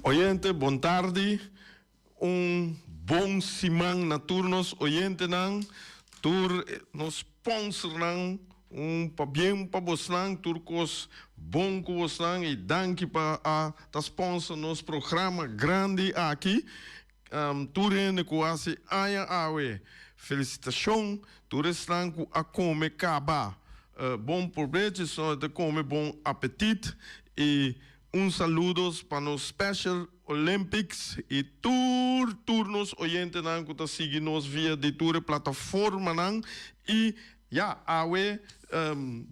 Oyente, bon tardi. Un bon siman na tur nos oyentenan, tur nos sponsornan, un pabien pa bosnan, tur kos bon ku bosnan i danki pa a ta sponsor nos programa grandi aki. Tur hende ku hasi aña awe, felisitashon. Tur esnan ku a kome kaba, bon probecho, esnan ta kome bon apetit i un saludos pa nos Special Olympics y tur tur nos oyentenan cu ta sigui nos via di tur e plataformanan y ya awe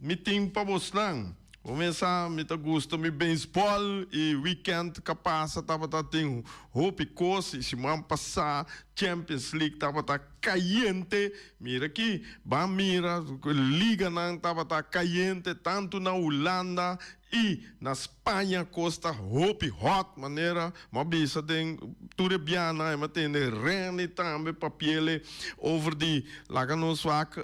mi tin pa bosnan. Bo mesa mi ta gusta mi baseball y weekend ca pasa tabata tin hopi cos y siman pasa Champions League tabata cayente. Mira aki ban mira liganan tabata cayente tanto na Hulanda I na Spaña kos ta hopi hot manera bo a bisa den tur e bianan e a tende Renny tambe papiele over di laga nos wak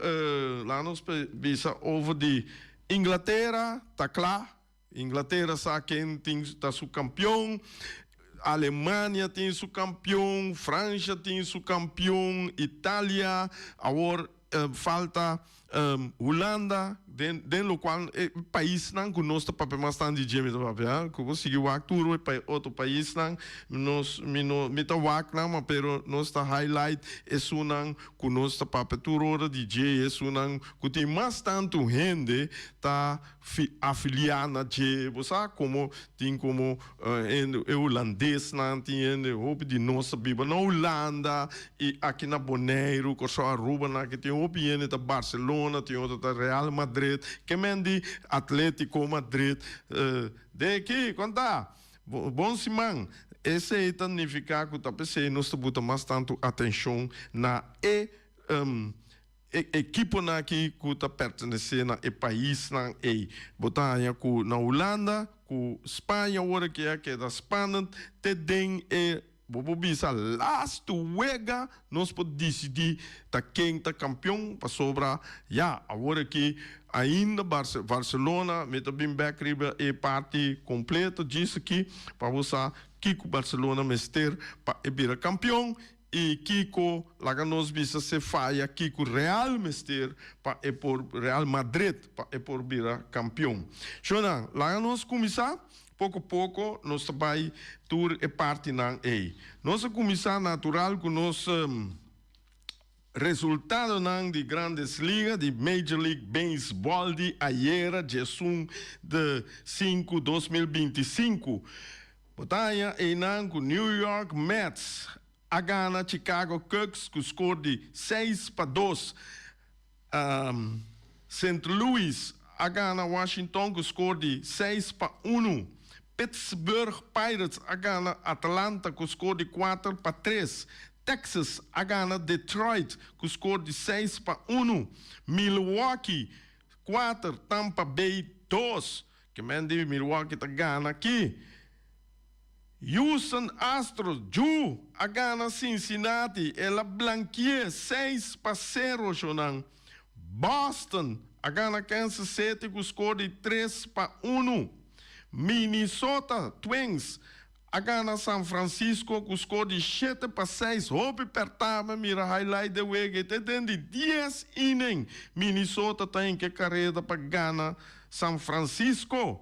laga nos bisa over di Inglatera ta kla Inglatera sa ken tin ta su kampion Alemania tin su kampion Francia tin su kampion Italia awor falta Hulanda den den locual e paisnan cu nos ta papia mas tanto di dje mi ta papia cu bo sigui wak tur e otro paisnan nos mi no mi ta wak nan ma pero nos ta highlight esunnan cu nos ta papia tur ora di dje esunnan cu tin mas tanto hende ta afilia na dje bo sa como tin como e hulandesnan tin hende hopi di nos ta biba na Hulanda y aki na Boneiru, Kòrsou, Aruba nan aki tin hopi hende ta Barcelona tin otro ta Real Madrid ke men di Atletico Madrid de aki kon ta bon siman esey ta nifica cu ta pesey nos ta buta mas tanto atencion na e E ekiponan aki ku ta pertenesé na e paisnan ei. Bo ta haña ku na Hulanda, ku Spaña awor aki a keda spannend te den e, bo por bisa, lastu wega nos por disidí ta ken ta kampion pasobra ya awor aki ainda Barcelona, mi ta bin bek riba e parti kompleto djis aki pa bo sa kiko Barcelona mester pa e bira kampion. I kiko, laga nos bisa se faya kiko Real mester pa e por, Real Madrid pa e por bira kampion. Shona, laga nos kuminsá, poko poko nos ta bai tur e partinan ei. Nos a kuminsá natural ku nos resultadonan di Grandes Liga, di Major League Baseball di ayera, diesun de sinku 2025. Bo ta haña einan ku New York Mets a gana Chicago Cubs ku skor di 6-2. Sint Louis a gana Washington ku skor di 6-1. Pittsburgh Pirates a gana Atlanta ku skor di 4-3. Texas a gana Detroit ku skor di 6-1. Milwaukee 4, Tampa Bay 2. Ke men di Milwaukee ta gana aki. Houston Astros ju a gana Cincinnati, el a blanki'é 6-0 shonan. Boston a gana Kansas City ku skor di 3-1. Minnesota Twins a gana San Francisco ku skor di 7-6. Hopi pèrtá mi mira highlight de wega i te den di 10 inning Minnesota ta hinka e kareda pa gana San Francisco.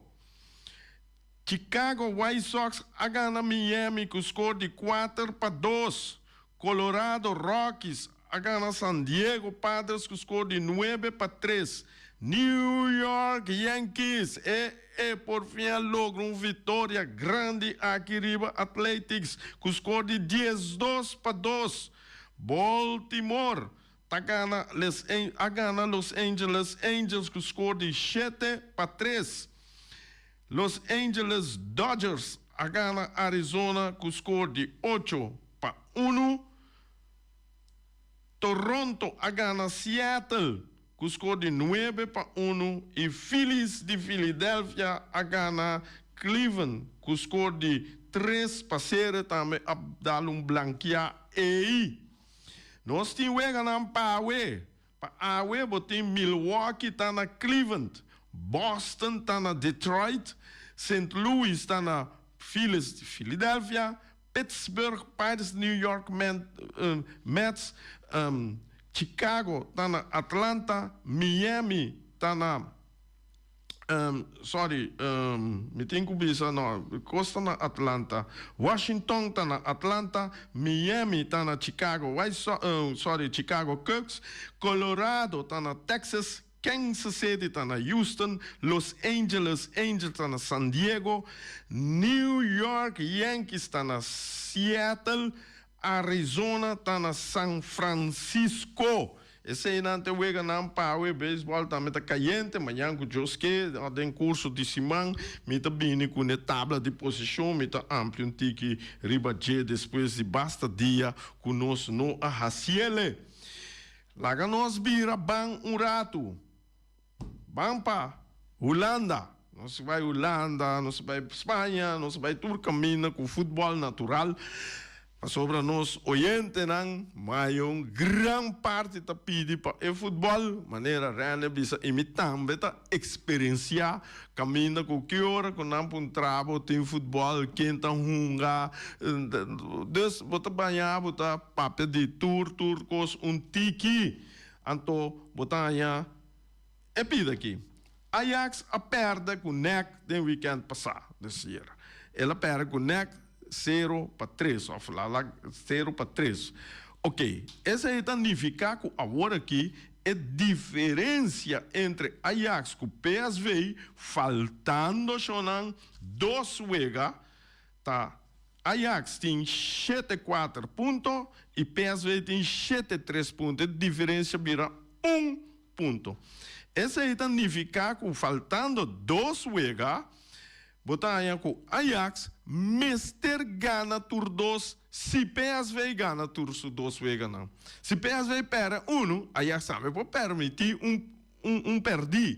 Chicago White Sox a gana Miami ku skor di 4-2. Colorado Rockies a gana San Diego Padres ku skor di 9-3. New York Yankees e e por fin a logra un viktoria grandi aki riba Athletics ku skor di 12-2. Baltimore ta gana a gana Los Angeles Angels ku skor di 7-3. Los Angeles Dodgers a gana Arizona ku skor di 8-1. Toronto a gana Seattle ku skor di 9-1 i Phillies di Philadelphia a gana Cleveland ku skor di 3-0 tambe a dal un blankia ei. Nos tin weganan pa awe. Pa awe bo tin Milwaukee ta na Cleveland, Boston ta na Detroit, Sint Louis ta na. Phillies di Philadelphia, Pittsburgh Pirates, New York Mets, Chicago ta na Atlanta, Miami ta na sorry mi tin ku bisa no kos ta na Atlanta, Washington ta na Atlanta, Miami ta na Chicago White Sox sorry Chicago Cubs, Colorado ta na Texas, Kansas City ta na Houston, Los Angeles Angels ta na San Diego, New York Yankees ta na Seattle, Arizona ta na San Francisco. Eseinan ta e weganan pa awe. Beisbòl tambe ta kayente. Mañan ku Dios ke, den kurso di siman, mi ta bini ku ne tabla di posishon. Mi ta amplia un tiki riba dje despues di basta dia ku nos no a hasiele. Laga nos bira ban un ratu. Ban pa Hulanda. Nos bai Hulanda, nos bai Spaña, nos bai tur kaminda ku futbòl natural. Pasobra nos oyentenan mayo un gran parti ta pidi pa e futbòl, manera Rene bisa i mi tambe ta eksperensiá kaminda ku ki ora ku nan puntra bo tin futbòl, ken ta hunga. Dus bo ta baña bo ta papia di tur tur kos un tiki. Anto bo ta haña e pida aki. Ajax a pèrdè ku nèk den wikènt pasá, desir el a pèrdè ku nèk 0-3 òf la 0-3. Oke, esei ta nifiká ku awor aki e diferensia entre Ajax ku PSV, faltando shonnan dos wega, ta Ajax tin 7-4 punto i PSV tin 7-3 punto. E diferensia bira un punto. Esei ta nifiká ku faltando dos wega, bo ta haña ku Ajax mester gana tur dos si PSV gana tur su dos weganan. Si PSV pèrdè unu, Ajax tambe por pèrmití un un pèrdí.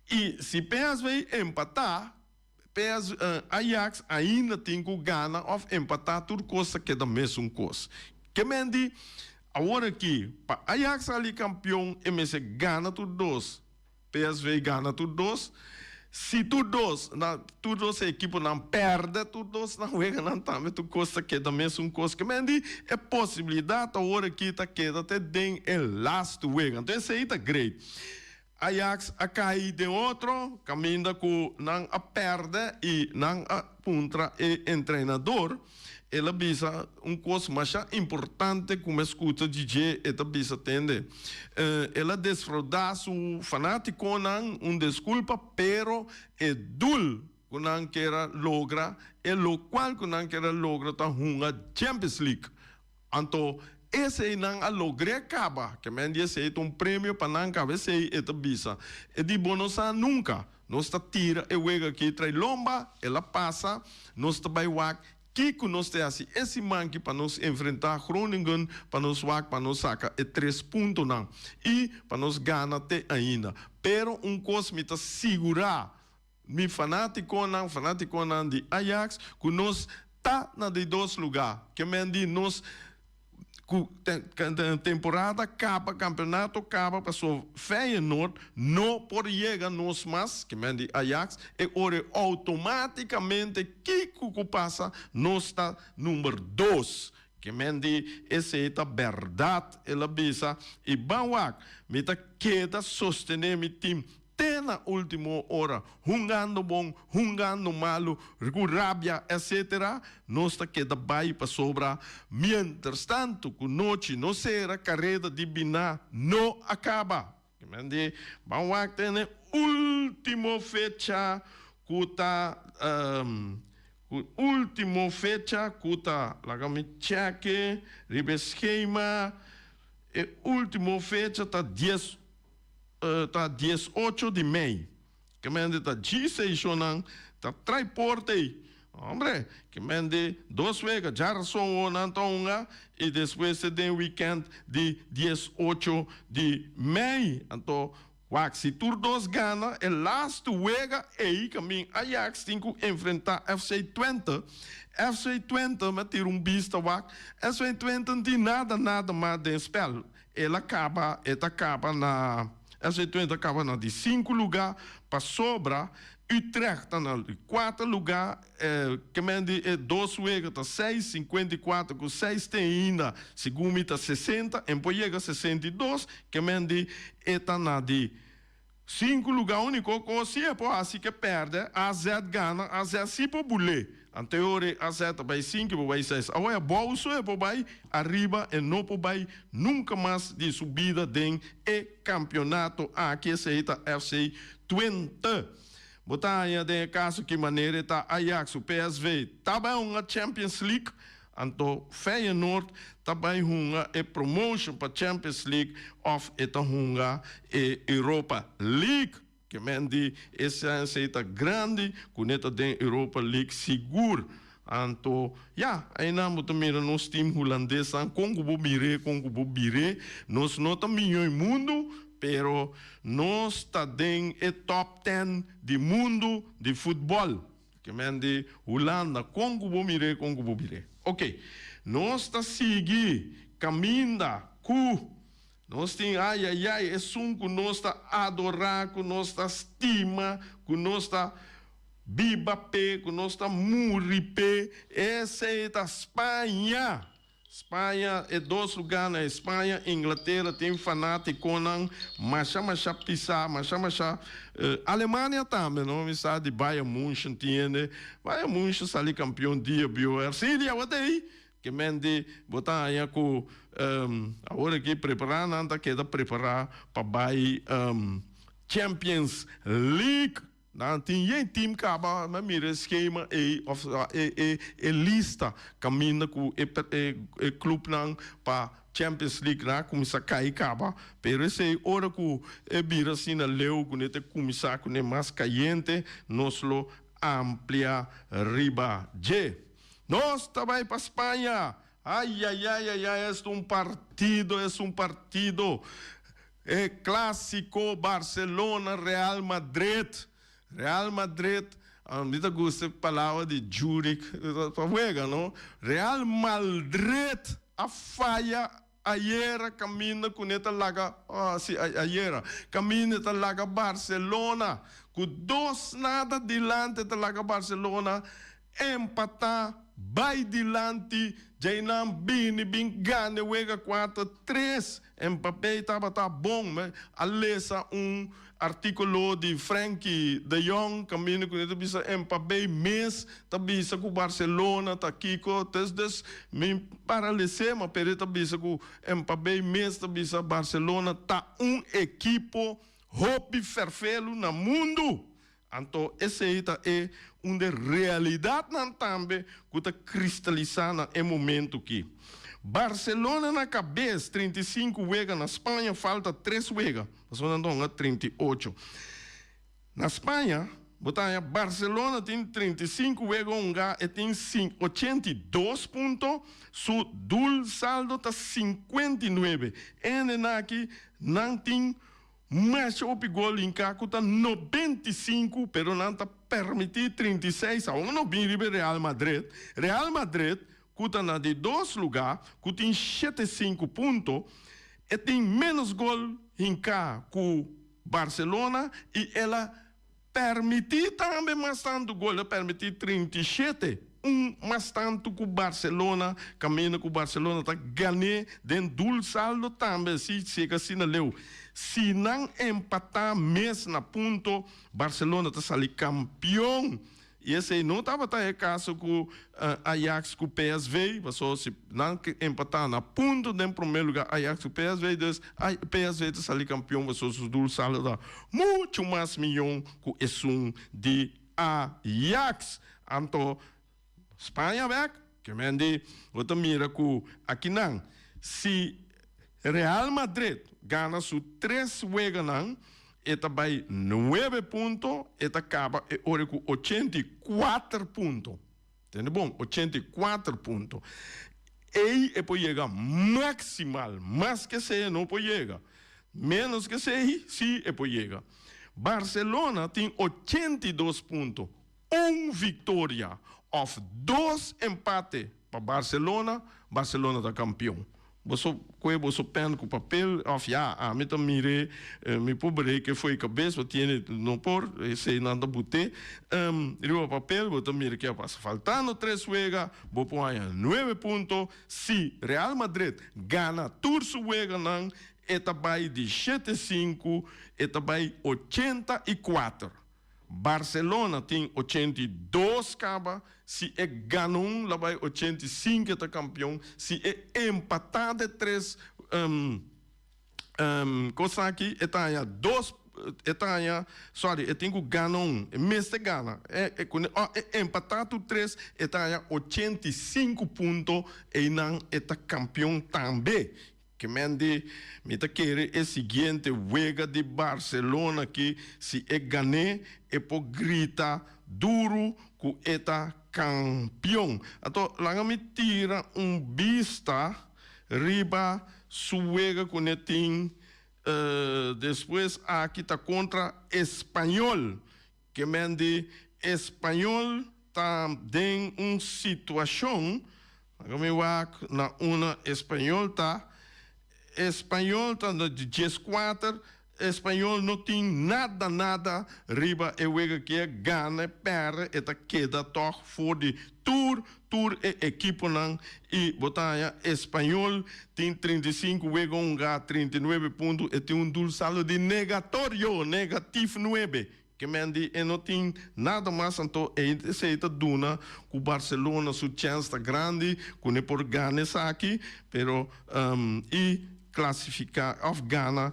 I si PSV empatá, PS, Ajax ainda tin ku gana òf empatá tur kos ta keda mesun kos. Ke men di, awor aki pa Ajax sali kampion e mester gana tur dos, PSV gana tur dos. Si tur dos na tur dos e ekiponan pèrdè tur dos nan weganan tambe tur kos ta keda mesun kos. Ke men di, e posibilidat awor aki ta keda te den e lastu wega. Anto esei ta great. Ajax a kai den otro kaminda ku nan a pèrdè i nan a puntra e entrenador. El a bisa un kos masha importante ku mi a skucha di dje, e ta bisa tende. El a desfraudá su fanátikonan, un deskulpa, pero e dul ku nan ker a logra, e lokual ku nan ker a logra ta hunga Champions League. Anto esei nan a logr'é kaba. Ke men di esei ta un premio pa nan kaba esei, e ta bisa. E di bo no sa nunka. Nos ta tira e wega aki trai lomba, el a pasa, nos ta bai wak kiko nos ta hasi e siman ki pa nos enfrentá Groningen, pa nos wak pa nos saka e tres puntonan i pa nos gana te ainda. Pero un kos mi ta sigurá Mi fanátikonan, fanátikonan di Ajax, ku nos ta na di dos lugá. Ke men di nos ku temporada kaba, kampeonato kaba, paso Feyenoord no por yega nos mas, ke men di Ajax, e ora outomátikamente kiko ku pasa nos ta number dos. Ke men di esei ta bèrdat, el a bisa, i ban wak, mi ta keda sostené mi tim Te na ultimo ora, hungando bon, hungando malu, ku rabia, etc. Nos ta keda bai pasobra mienterstantu ku nochi no sera kareda di biná no a kaba. Kimen di ban wak te na e ultimo fecha ku ta ku ultimo fecha ku ta laga mi chèke riba e skema e ultimo fecha ta dies. Ta 18 di mei. Ke mende ta djiseishonan ta trai porta ei. Hombre, ke mende dos wega djarason wo nan ta hunga i despues te den weekend di 18 di mei. Anto wak si tur dos gana e lastu wega ei kamin Ajax tin ku enfrenta FC Twente. FC Twente mi a tira un bista wak FC Twente no tin nada nada mas den spel. El a kaba, e ta kaba na, FC Twente a kaba na di sinku lugá pasobra. Utrecht ta na di kuater lugá, ke men di e dos wega ta seis, 54 ku seis te ainda, segun mi ta 60, en por yega 62, ke men di e ta na di sinku lugá. Úniko kos si e por hasi ke pèrdè, AZ gana, AZ si por bul'é. Anto e ora ei AZ ta bai sinku, e por bai seis. Awor abou so e por bai, ariba e no por bai nunka mas di su bida den e kampionato aki, esei ta FC Twente. Bo ta haña den e kaso ki manera e ta Ajax ku PSV ta bai hunga Champions League, anto Feyenoord ta bai hunga e promotion pa Champions League òf e ta hunga e Europa League. Ke men di e sense ta grandi ku ne ta den Europa League sigur. Anto ya, einan bo ta mira nos team hulandesnan kon ku bo mir'é, kon ku bo bir'é. Nos no ta miño e mundu, pero nos ta den e top ten di mundu di futbòl. Ke men di Hulanda, kon ku bo mir'é, kon ku bo bir'é. Oke, nos ta sigui kaminda ku Nos tin, ay, ay, ay, esun ku nos ta adorá, ku nos ta stima, ku nos ta biba p'e, ku nos ta muri p'e, esei ta Spaña! Spaña, e dos lugá na España, Inglatera tin fanátikonan masha, masha pisá, masha, masha, Alemania tambe, no? Mi sa di Bayern München tin hende, Bayern München sali kampion dia bieu, Ercilia, wak ei? Ke men di bo ta haña ku awor aki prepará nan ta keda prepará pa bai Champions League. Nan tin yen team kaba, mi a mira e skema ei òf e e lista kaminda ku e e klupnan pa Champions League nan a kuminsá kai kaba. Pero esei ora ku e bira asina leu ku ne ta kuminsá ku ne mas kayente nos lo amplia riba dje. Nos ta bai pa Spaña! Ayayayayay es un partido, es un partido! E Clasico Barcelona Real Madrid. Real Madrid, mi ta gusta e palabra di Jurick pa wega no. Real Maldrid a faya ayera caminda cu ne ta laga, si ayera, caminda ta laga Barcelona cu dos nada dilante ta laga Barcelona Empatá, bai dilanti, djeinan bini bin gana e wega 4-3. Mbappé tabata bon. Mi a lesa un artíkulo di Frenkie de Jong kaminda ku e ta bisa Mbappé mes ta bisa ku Barcelona ta kiko. Dus dus mi para les'é ma pero e ta bisa ku Mbappé mes ta bisa Barcelona ta un ekipo hopi ferfelu na mundu. Anto esei ta e un de realidatnan tambe ku ta kristalisá na e momentu ki. Barcelona na kabes, 35 wega, na Spaña falta tres wega, pasobra nan ta hunga 38. Na Spaña bo ta haña Barcelona tin 35 wega hungá, e tin 82 punto, su doel saldo ta 59. Ende aki nan tin Masha hopi gol hinká ku ta 95 pero nan ta permití 36. Awor no bin riba e Real Madrid. Real Madrid ku ta na di dos lugá ku tin 75 punto e tin ménos gol hinká ku Barcelona i el a Permití tambe mas tantu gol, a permití 37, un mas tantu ku Barcelona, kaminda ku Barcelona ta gan'é den dul saldo tambe, si chega asina leu. Si nan empatá mes na punto, Barcelona ta sali kampion. I esei no tabata e kaso ku Ajax ku PSV, pasobra si nan empatá na punto den promé lugá Ajax ku PSV, dus PSV ta sali kampion pasobra su doelsaldo ta muchu mas miyon ku esun di Ajax. Anto Spaña bèk, ke men di bo ta mira ku akinan si Real Madrid gana su tres weganan, E ta bai nuebe punto, e ta kaba e ora ku 84 punto. Tende bon, 84 punto. Ei e por yega maksimal, mas ke esei e no por yega. Ménos ke esei sí e por yega. Barcelona tin 82 punto, un viktoria òf dos empate pa Barcelona, Barcelona ta kampion. Boso koe boso pen ku papel of ya ami ta mire mi por breke fo'i kabes bo tiene no por esei nan ta bute riba papel bo ta mira ke a pasa faltando tres wega bo por haña nuebe punto si Real Madrid gana tur su weganan e ta bai di shete sinku e ta bai 84. Barcelona tin 82 kaba, si e gana un la bai 85 e ta kampion, si e empatá de tres kos aki e ta haña dos e ta haña sorry e tin ku gana un e mester gana e e empatá tur tres e ta haña 85 punto einan e ta kampion tambe. Ke men di, Mi ta kere e siguiente wega di Barcelona ki si e gan'é e por grita duru ku e ta kampion. Anto laga mi tira un bista riba su wega ku ne tin despues aki ta kontra Espanyol. Ke men di Español ta den un situashon, laga mi wak na una Español ta, Español ta na di 14, Español no tin nada nada riba e wega ke a gana e pèrdè e ta keda tòg for di tur tur e ekiponan i bo ta haña Español tin 35 wega hungá 39 punto e tin un dul saldo di negatorio negatif nuebe. Ke men di e no tin nada mas anto e esey ta duna ku Barcelona su chèns ta grandi ku ne por gana esaki pero i klasifiká òf gana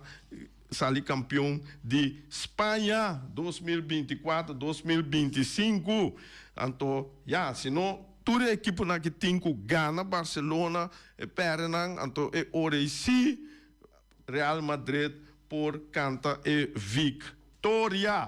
sali kampion di Spaña 2024 2025 anto ya si no tur e ekiponan ki tin ku gana Barcelona e pèrdè nan anto e ora ei si Real Madrid por canta e victoria.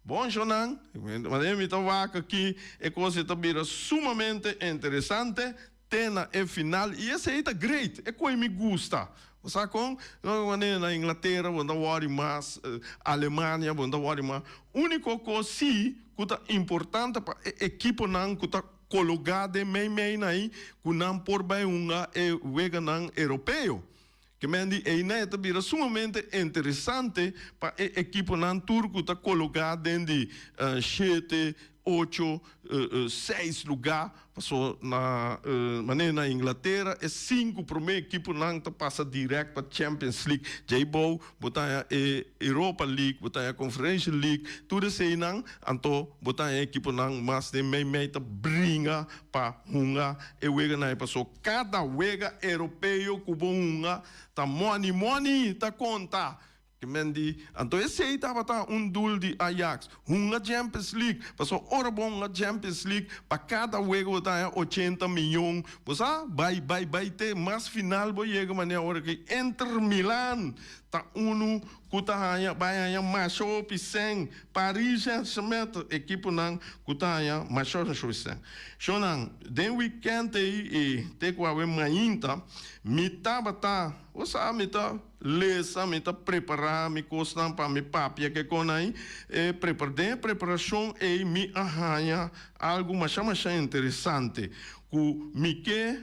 Bon shonan, manera mi ta wak aki e cos e ta bira sumamente interesante te na e final y esey ta great, e coy mi gusta. Bo sa con? Manera na Inglatera bo ta worry mas, Alemania bo ta worry mas. Unico cos si cu ta importante pa e ekiponan cu ta cologa den mei mei na ahi cu nan por bay hunga e weganan europeo. Ke men di eina e ta bira sumamente interesante pa e ekiponan tur ku ta kologá den di shete, ocho, seis lugá. Paso na manera na Inglatera e sinku promé ekiponan ta pasa dirèkt pa Champions League. Djei bou bo ta haña e Europa League, bo ta haña Conference League, tur eseinan. Anto bo ta haña ekiponan mas den meimei ta bringa pa hunga e weganan ei paso Kada wega europeo ku bo hunga ta money, money ta konta. Ke men di, anto esei tabata un doel di Ajax, hunga Champions League. Pasobra ora bo hunga Champions League, pa kada wega bo ta haña 80 miyon. Bo sa, bai, bai, bai te mas final bo yega manera ora ki Inter Milan ta unu ku ta haña, bai haña masha hopi sèn. Paris Saint-Germain ta ekiponan ku ta haña masha hopi sèn. Shownan, den weekend ei i te ku awe mainta, mi tabata, bo sa, mi ta lesa, mi ta prepará mi kosnan pa mi papia ke kon ei. E prepar, den e preparashon ei mi a haña algu masha masha interesante ku mi ke,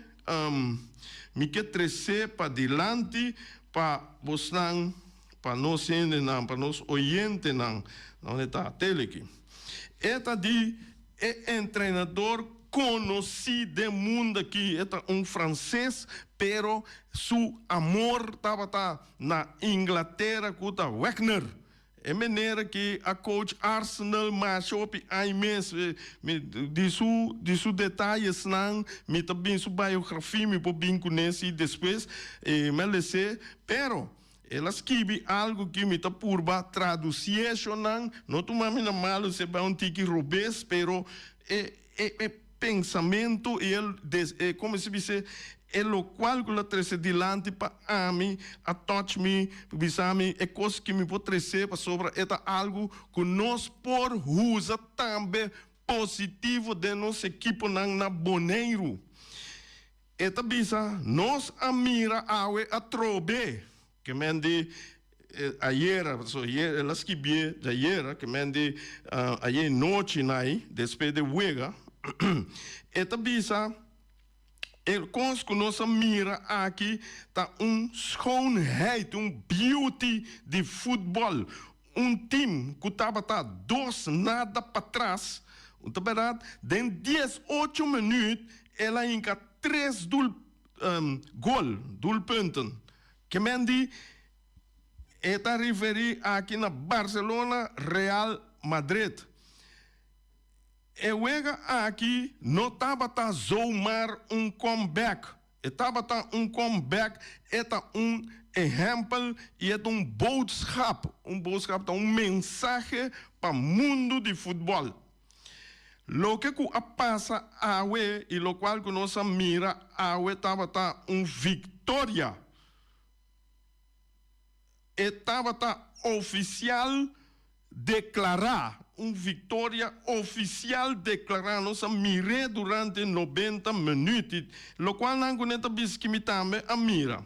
mi ke tresé padilanti pa bosnan, pa nos hendenan, pa nos oyentenan. Donde ta tele aki? E ta di e entrenador konosí den mundo aki, e ta un franses, pero su amor tabata na Inglatera ku ta Wegner. E meneer aki a coach Arsenal masha hopi aña mes. Mi di su di su detayesnan mi ta bin su biografia mi por bin kuné si despues mi a les'é, pero El a skibi algu ki mi ta purba traducié shonan, no tuma mi na malu si e bai un tiki robes, pero e e e pensamentu i el des e como si bis'é e locual cu lo a trece dilanti pa ami a touch mi, bisa mi e cos ki mi por trece pasobra e ta algu cu nos por usa tambe positivo den nos ekiponan na Boneiru. E ta bisa, Nos a mira awe atrobe. Ke men di ayera, pasobra el a skibié djayera, ke men di ayer nochi nai, despues de wega. E ta bisa, E kos ku nos a mira aki ta un schoonheid, un beauty di futbòl. Un team ku tabata dos nada patras, ta bèrdat, den 18 minüt el a hinka tres dul gol, doelpunten. Ke men di e ta referí aki na Barcelona, Real Madrid. E wega aki no tabata zomaar un comeback. E tabata un comeback, e ta un ehempel y e ta un boodschap. Un boodschap ta un mensahe pa mundo di futbol. Loke cu a pasa awe y locual cu nos a mira awe tabata un victoria. E tabata oficial declara, un victoria oficial declara. Nos a mir'é durante 90 minuut, y locual nan cu ne ta bisa ki mi tambe a mira.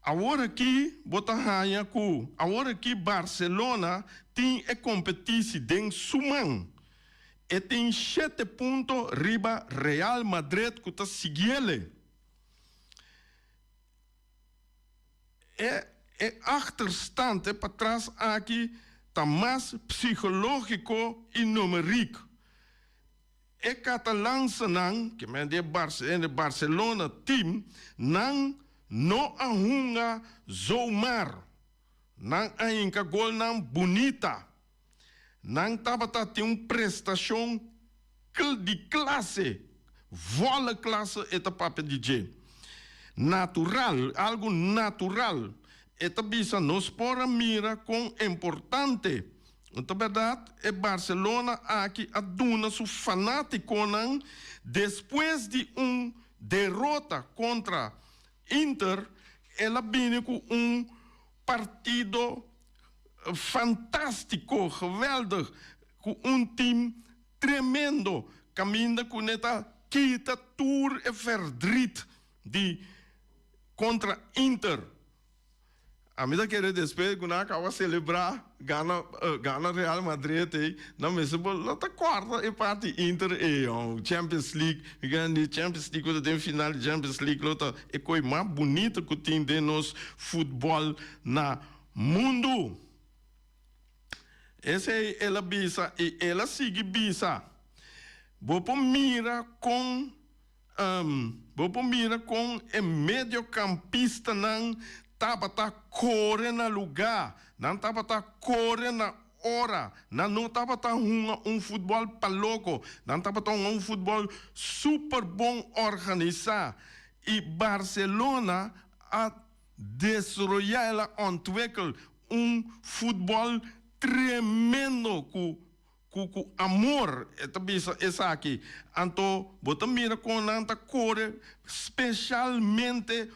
Awor aki bo ta haña cu awor aki Barcelona tin e competici den su man. E tin shete punto riba Real Madrid cu ta siguiele. E e achterstand, e patras aki ta mas psicológico y numeriek. E Catalansenan, ke men di e Barcelona team, nan no a hunga zomaar. Nan a hinka golnan bunita. Nan tabata tin un prestashon di klase, volle klasse e ta papia di dje. Natural, algu natural. E ta bisa nos por a mira kon importante, ta bèrdat, e Barcelona aki a duna su fanátikonan despues di un derota kontra Inter, el a bini ku un partido fantástiko, geweldig, ku un team tremendo kaminda ku ne ta kita tur e verdriet di kontra Inter. Ami ta kere despues ku nan a kaba selebrá gana gana Real Madrid ei, nan mester por lo ta kòrda e parti Inter ei, Champions League, di Champions League ku ta den final di Champions League lo ta e koi mas bunito ku tin den nos futbòl na mundu. Esei el a bisa i el a sigui bisa, Bo por mira kon bo por mira kon e mediocampistanan tabata kore na lugá, nan tabata kore na ora, nan no tabata hunga un futbòl pa loko, nan tabata hunga un futbòl super bon organisá i Barcelona a Desaroyá el a ontwikkel un futbòl tremendo ku ku ku amor, e ta bisa esaki. Anto bo ta mira kon nan ta kore speshalmente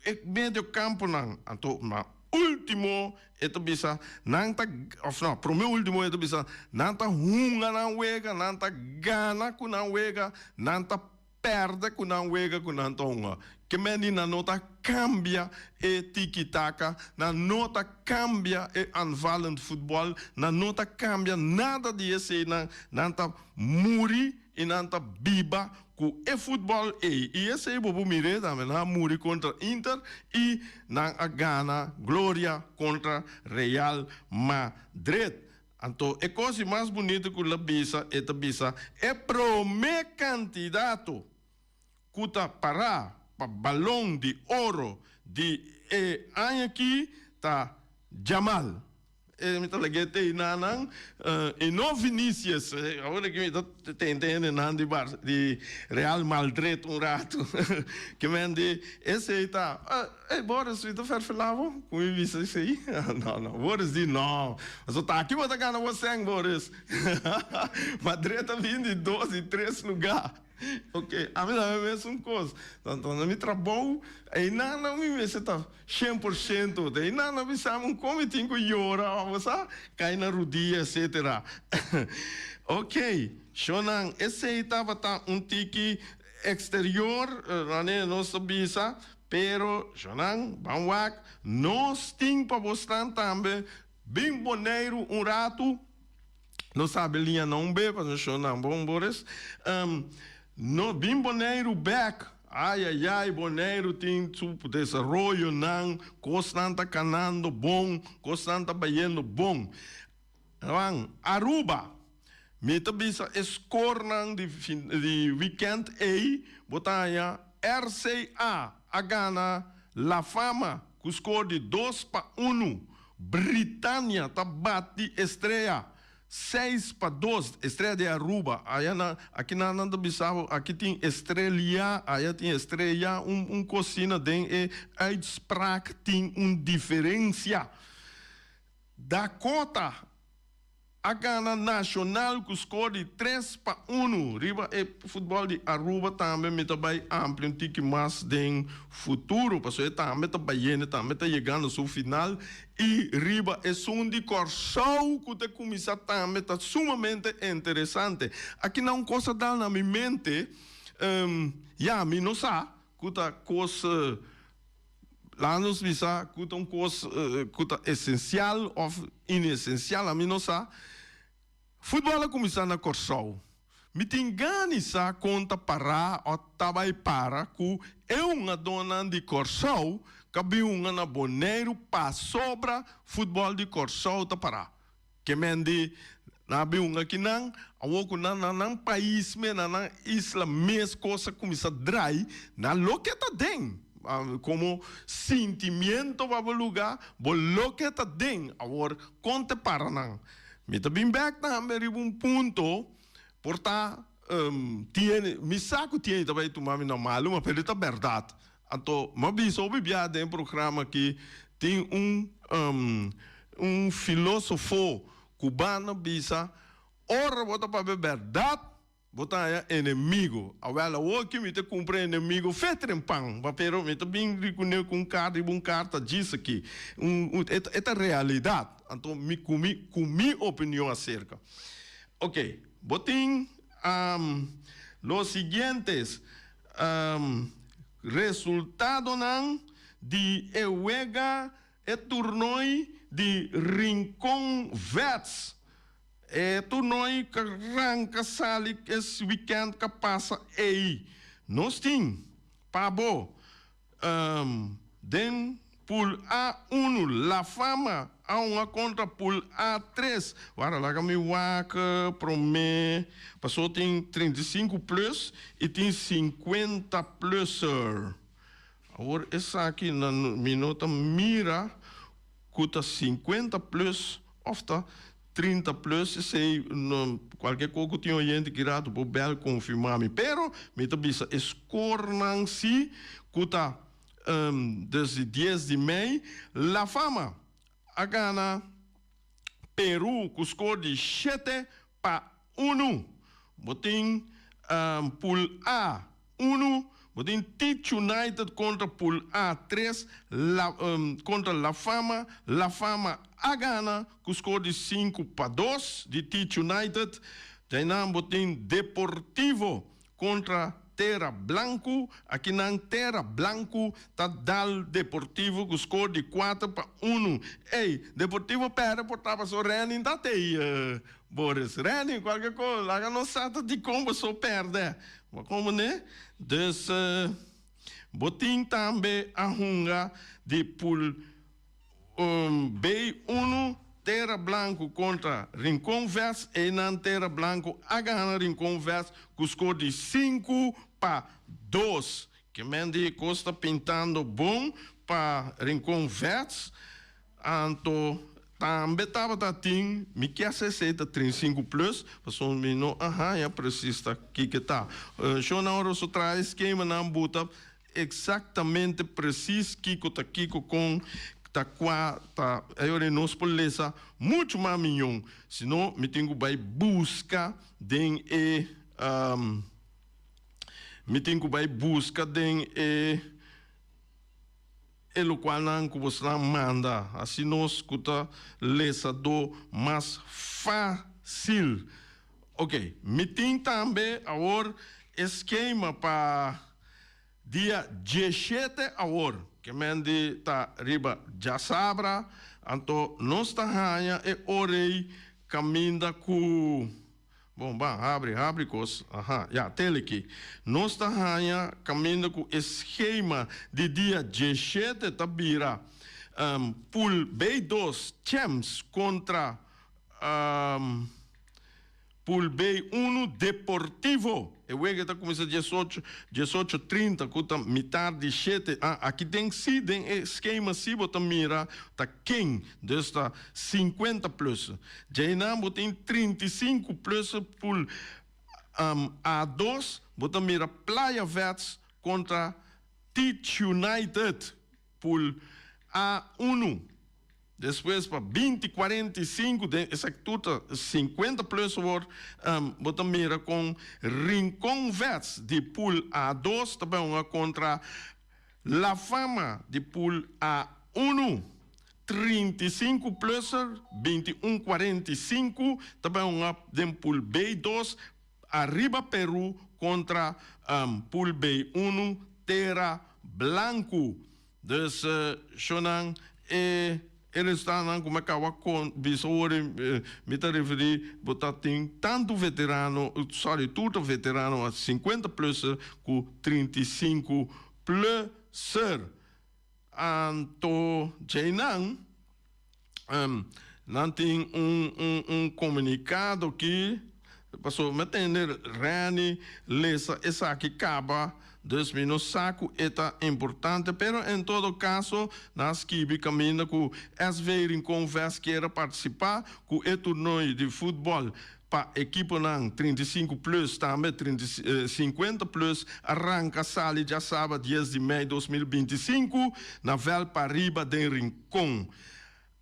e mediokamponan. Anto na ultimo e ta bisa nan ta òf no promé ultimo e ta bisa nan ta hunga nan wega, nan ta gana ku nan wega, nan ta Perde ku nan wega ku nan ta hunga. Ke men di nan no ta kambia e tiki-taka, nan no ta kambia e aanvallend voetbal, nan no ta kambia nada di eseinan, nan ta muri i nan ta biba ku e futbal ei. I esei bo por mir'é tambe, nan a muri kontra Inter i nan a gana gloria kontra Real Madrid. Anto e kos di mas bunito ku el a bisa, e ta bisa, E promé kandidato ku ta pará pa Balon di Oro di e aña akí ta Yamal. E mi ta lag'é te einan nan, i no Vinicius. Awor aki mi ta tenta hende nan di Bar di Real Maldrid un ratu. Ke men di esei ta. Ey Boris, mi ta ferfelá bo ku mi bisa esei? No, no, Boris di no. Pasobra ta aki bo ta gana bo sèn, Boris. Madrid ta bin di dos, di tres lugá. Ok, ami tambe mesun kos. Tanto na mi trabou, einan nan mi mester ta 100%. Einan nan bisa mi un kon mi tin ku yora òf bo sa, kai na rudia, etsetera. Ok, shownan, esei tabata un tiki eksterior, wanneer nos ta bisa. Pero, Jonan, ban wak, nos tin pa bosnan tambe. Bin Boneiru un ratu. Nos sabi liña nan un be, pasobra Jonan bon Boris. No, bin Boneiru bek. Ai ai ai, Boneiru tin su desaroyonan, kosnan ta kanando bon, kosnan ta bayendo bon. Wan, Aruba, mi ta bisa e skornan di di wikènt ei, bo ta haña RCA a gana La Fama ku skor di 2-1, Britannia ta bati Estrella 6-2, Estrella di Aruba, aya nan, aki nan nan ta bisa bo, aki tin Estrella, aya tin Estrella, un un kosina den e uitspraak tin un diferensia. Dakota a gana Nacional cu score di 3-1. Riba e futbol di Aruba tambe mi ta bay amplia un tiki mas den futuro, pasobra e tambe ta bayendo, e tambe ta yegando su final. Y riba esun di Corsou cu ta cuminsa tambe ta sumamente interesante. Aki nan un cos a dal na mi mente, ya mi no sa cu ta cos. Laga nos bisa ku ta un kos ku ta esensial òf inesensial, ami no sa. Futbòl a kuminsá na Kòrsou. Mi tin gana di sa kon ta pará òf ta bai para ku e hungadónan di Kòrsou ka bin hunga na Boneiru pasobra futbòl di Kòrsou ta pará. Ke men di nan a bin hunga kinan, awor ku nan na nan pais mes, na nan isla mes kos a kuminsá drai, nan loke ta den, komo sintimiento pa bo lugá, bo loke ta den, awor kon te para nan? Mi ta bin bèk tambe riba un punto, por ta tin, mi sa ku tin ta bai tuma mi na malu, ma pero ta bèrdat. Anto m'a bisa hopi bia den e programa aki tin un un filosofo cubano bisa ora bo ta papia berdad bo ta haña enemigo. Awel awor aki mi ta cumpra enemigo fetren pan pero mi ta bin ricune cu un carta riba un carta djis aki. Un e ta realidad anto mi cu mi cu mi opinion acerca. Ok bo tin los siguientes. Resultadonan di e wega e turnoi di Rincon Vets. E turnoi ka ranka sali es wikènt ka pasa ei. Nos tin pa bo den Pool A unu, La Fama a hunga kontra Pool A tres. Wara laga mi wak promé paso tin 35 plus i tin 50 pluser. Awor esaki na mi no ta mira ku ta 50 plus òf ta 30 plus esei no kualke kos ku tin oyente ki rato por bèl konfirmá mi. Pero mi ta bisa e skornan si ku ta Dus di dies di mei, La Fama a gana Peru ku skor di 7-1. Bo tin Pool A unu, bo tin Teach United kontra Pool A tres, La kontra La Fama. La Fama a gana ku skor di 5-2 di Teach United. Djainan bo tin Deportivo Kontra Tera Blanku, akinan Tera Blanku ta dal Deportivo ku skor di 4-1. Ey, Deportivo pèrdè por ta paso Renning ta tei, Boris. Renning, kualke kos, laga nos sa ta dikon boso pèrdè. Bo komo ne? Dus, bo tin tambe a hunga di pool. B1 Tera Blanco kontra Rincon Vest, einan Tera Blanco a gana Rincon Vest ku skor di 5-2. Ke men di kos ta pintando bon pa Rincon Vest, anto tambe tabata tin, mi kier sa esei ta 35 plus, pasobra mi no a haña presis ta kiko ta. Shownan ora su traha e skemanan buta Exactamente precies kico ta kico con ta cua ta ayora nos por lesa mucho mas miyon si no mi tin cu bay busca den e mi tin cu bay busca den e e locualnan cu bosnan manda asi nos cu ta lesador mas facil. Ok, mi tin tambe awor e skema pa dia 17 awor, ke men di ta riba djasabra, anto nos ta haña e ora ei kaminda ku. Bon, ban, habri, habri kos. Aha, ya, tele aki. Nos ta haña kaminda ku e skema di dia 17 ta bira Pool B2 Champs kontra Pool B1 Deportivo. E wega ta kuminsá 18, 18:30 ku ta mitar di shete. Ah, aki den si, den e skema si bo ta mira ta ken. Dus ta 50 plus. Djeinan bo tin 35 plus pool A2 bo ta mira Playa Vets kontra Teach United pool A1. Despues pa 20 45 den esaki tur ta 50 plus awor bo ta mira kon Rincon Vets di pool A2 ta bai hunga kontra La Fama di pool A1. 35 pluser 21 45 ta bai hunga den pool B2 Arriba Peru kontra pool B1 Tera Blanku. Dus shonan e e resultadonan ku mi a kaba kon bisa ora mi ta referí bo ta tin tantu veterano sorry tur ta veterano a 50 pluser ku 35 pluser. Anto djeinan nan tin un un un komunikado ki pasobra mi a tende Renny lesa esaki kaba dus mi no sa ku e ta importante pero en todo kaso nan a skibi kaminda ku SV Rincon Vest kier a partisipá ku e turnoy di futbòl Pa ekiponan 35 plus tambe 50 plus a ranka sali djasaba 10 di mei 2025 na vèlt pariba den Rincon.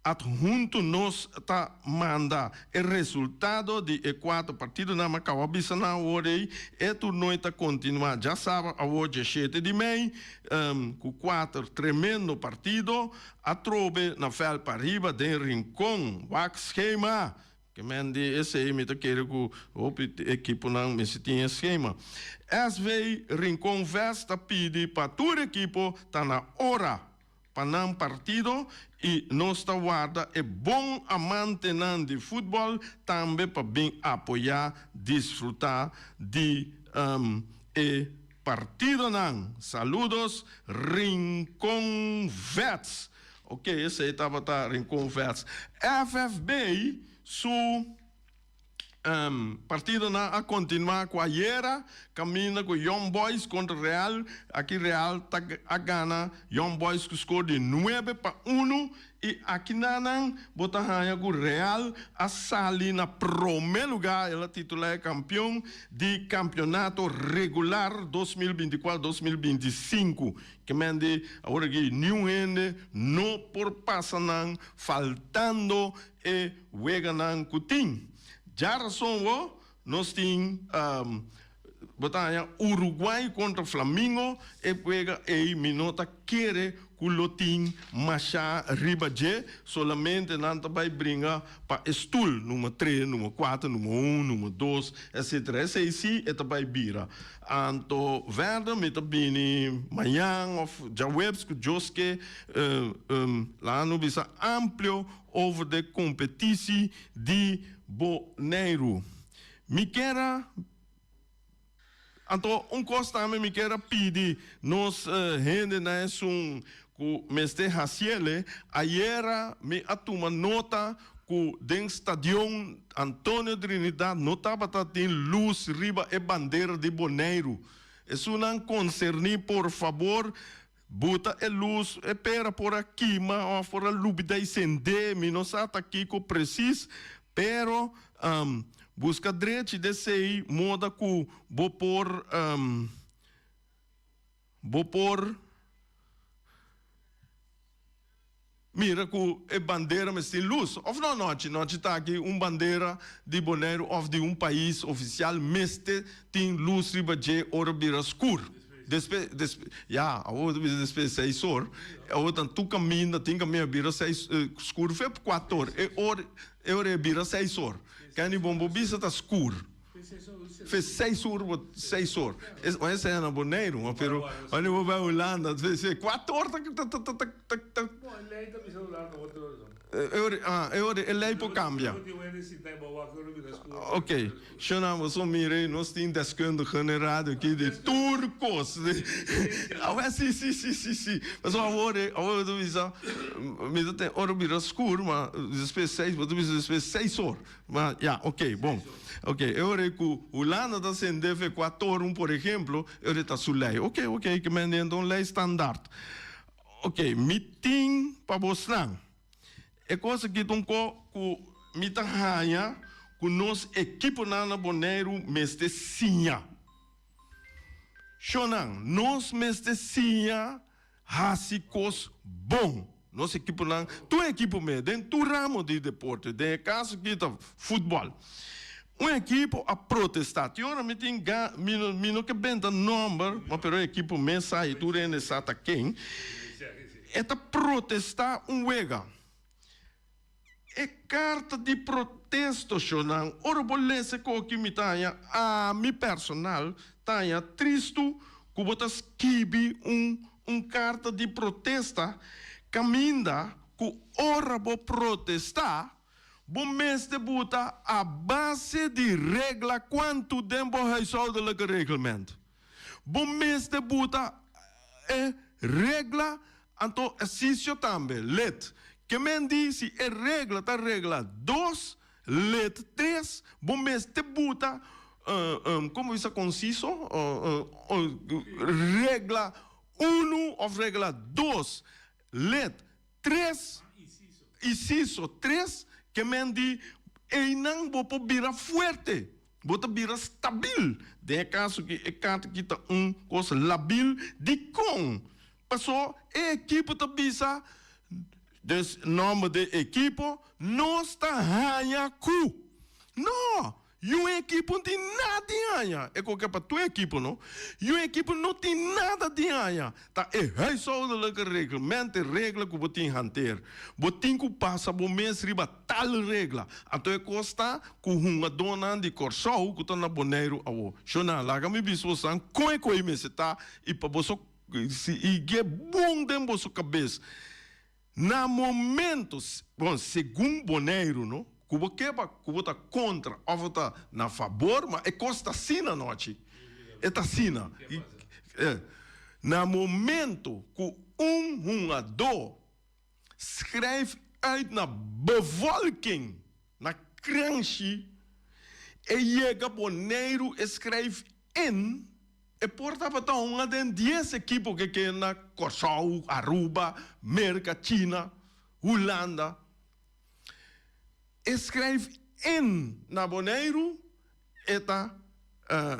Adhunto nos ta manda e resultado di e kuater partidonan ma kawa bisa nan awor ei. E turnoe ta kontinuá djasaba awor 17 di mei ku kuater tremendo partido atrobe na vèlt pariba den Rincon. Wak skema! Ke men di esei mi ta kere ku hopi ekiponan mester tin e skema. SV Rincon Vest ta pidi pa tur ekipo ta na ora pa nan partido i nos ta warda e bon amantenan di futbòl tambe pa bin apoyá disfrutá di e partidonan. Saludos Rincon Vets. Ok, esei tabata Rincon Vets. FFB su partidonan a kontinuá ku ayera kaminda ku Young Boys kontra Real. Aki Real ta a gana Young Boys ku skor di 9-1 i akinanan bo ta haña ku Real a sali na promé lugá, el a titulá e kampion di kampionato regular 2024, 2025. Ke men di awor aki niun hende no por pasa nan faltando e weganan ku tin. Djarason wo nos tin bo ta haña Uruguay kontra Flamingo e wega ei mi no ta kere ku lo tin masha riba dje solamente nan ta bai bringa pa e stul number tres, number kuater, number un, number dos etcetera esei si e ta bai bira. Anto verder mi ta bini mañan of djaweps ku Dios ke laga no bisa amplio over de kompetisi di Boneiru. Mi kier a anto un kos tambe mi kier a pidi nos hendenan esun ku mester hasiele, ayera mi a tuma nota ku den stadion Antonio Trinidad no tabata tin lus riba e bandera di Boneiru. Esunnan konserní por fabor buta e lus, e pera por a kima òf por a lubidá i sendé, mi no sa ta kiko presis, pero buska drechi d'esei moda ku bo por Bo por mira ku e bandera mester tin lus òf no anochi. Nochi ta aki un bandera di Boneiru òf di un pais ofisial mester tin lus riba dje ora bira skur. Despe despe ya awor ta bisa despe seis or awor ta tur kaminda tin kaminda bira seis skur fe kuater or e ora e ora e bira seis or kende bon bo bisa ta skur. Fe seis or bo seis or. Es wan esei na Boneiru, ma pero wanneer bo bai Hulanda, fe kuater or ta ta ta ta ta. Bon, e lei ta bisa Hulanda otro razon. E ora e lei por cambia. Ok, shona boso mira nos tin deskundigen den radio aki di tur cos. Awe si si si si si. Pasobra awor awor bo ta bisa mi ta ten ora bira scur ma despues seis bo ta bisa despues seis or. Ma ya ok bon. Ok e ora cu Hulanda ta sende Ecuator por ehemplo e ora ta su lei. Ok ok ke men den ta un lei standaard. Ok, mi tin pa bosnan. E kos aki ta un ko ku mi ta haña ku nos ekiponan na Boneiru mester siña. Shonnan, nos mester siña hasi kos bon. Nos ekiponan, tur ekipo mes, den tur ramo di deporte, den e kaso aki ta futbòl. Un ekipo a protestá. Tin ora mi tin ga, mi no, mi no ke benta nòmber, ma pero e ekipo mes sa i tur hende sa ta ken. E ta protestá un wega. E karta di protesto, shonnan, ora bo lesa e koki mi ta haña, ami personal ta haña tristu ku bo ta skibi un un karta di protesta kaminda ku ora bo protestá, Bo mester buta a base di regla cuantu den bo huishoudelijke reglement. Bo mester buta e regla anto e sitio tambe, lid. Ke men di si e regla ta regla dos, lid tres, bo mester buta, como bisa conciso, regla uno of regla dos, lid Tres, isiso tres, ke men di einan bo por bira fuerte, bo ta bira stabil. Den e kaso aki e karta aki ta un kos labil. Dikon? Paso e ekipo ta bisa, dus nòmber di e ekipo, nos ta haña ku. No! Yu ekipo no tin nada di haña. E koke pa tur ekipo no. Yu ekipo no tin nada di haña. Ta e huishoudelijke reglement, e regla ku bo tin hanteer. Bo tin ku pasa bo mes riba tal regla. Anto e kos ta ku hungadónan di Kòrsou ku ta na Boneiru awo. Shona, laga mi bisa bosan kon e koe mester ta i pa boso si i ge bon den boso kabes. Na momento, bon, segun Boneiru no, ku bo ke pa ku bo ta kontra òf bo ta na fabor, ma e kos ta asina nochi. E ta asina. Na momento ku un hungadó skrijf uit na bevolking, na kranshi, e yega Boneiru e skrijf in, E por tabata hunga den dies ekipo ke ke na Kòrsou, Aruba, Merka, China, Hulanda. E skrijf in na Boneiru e ta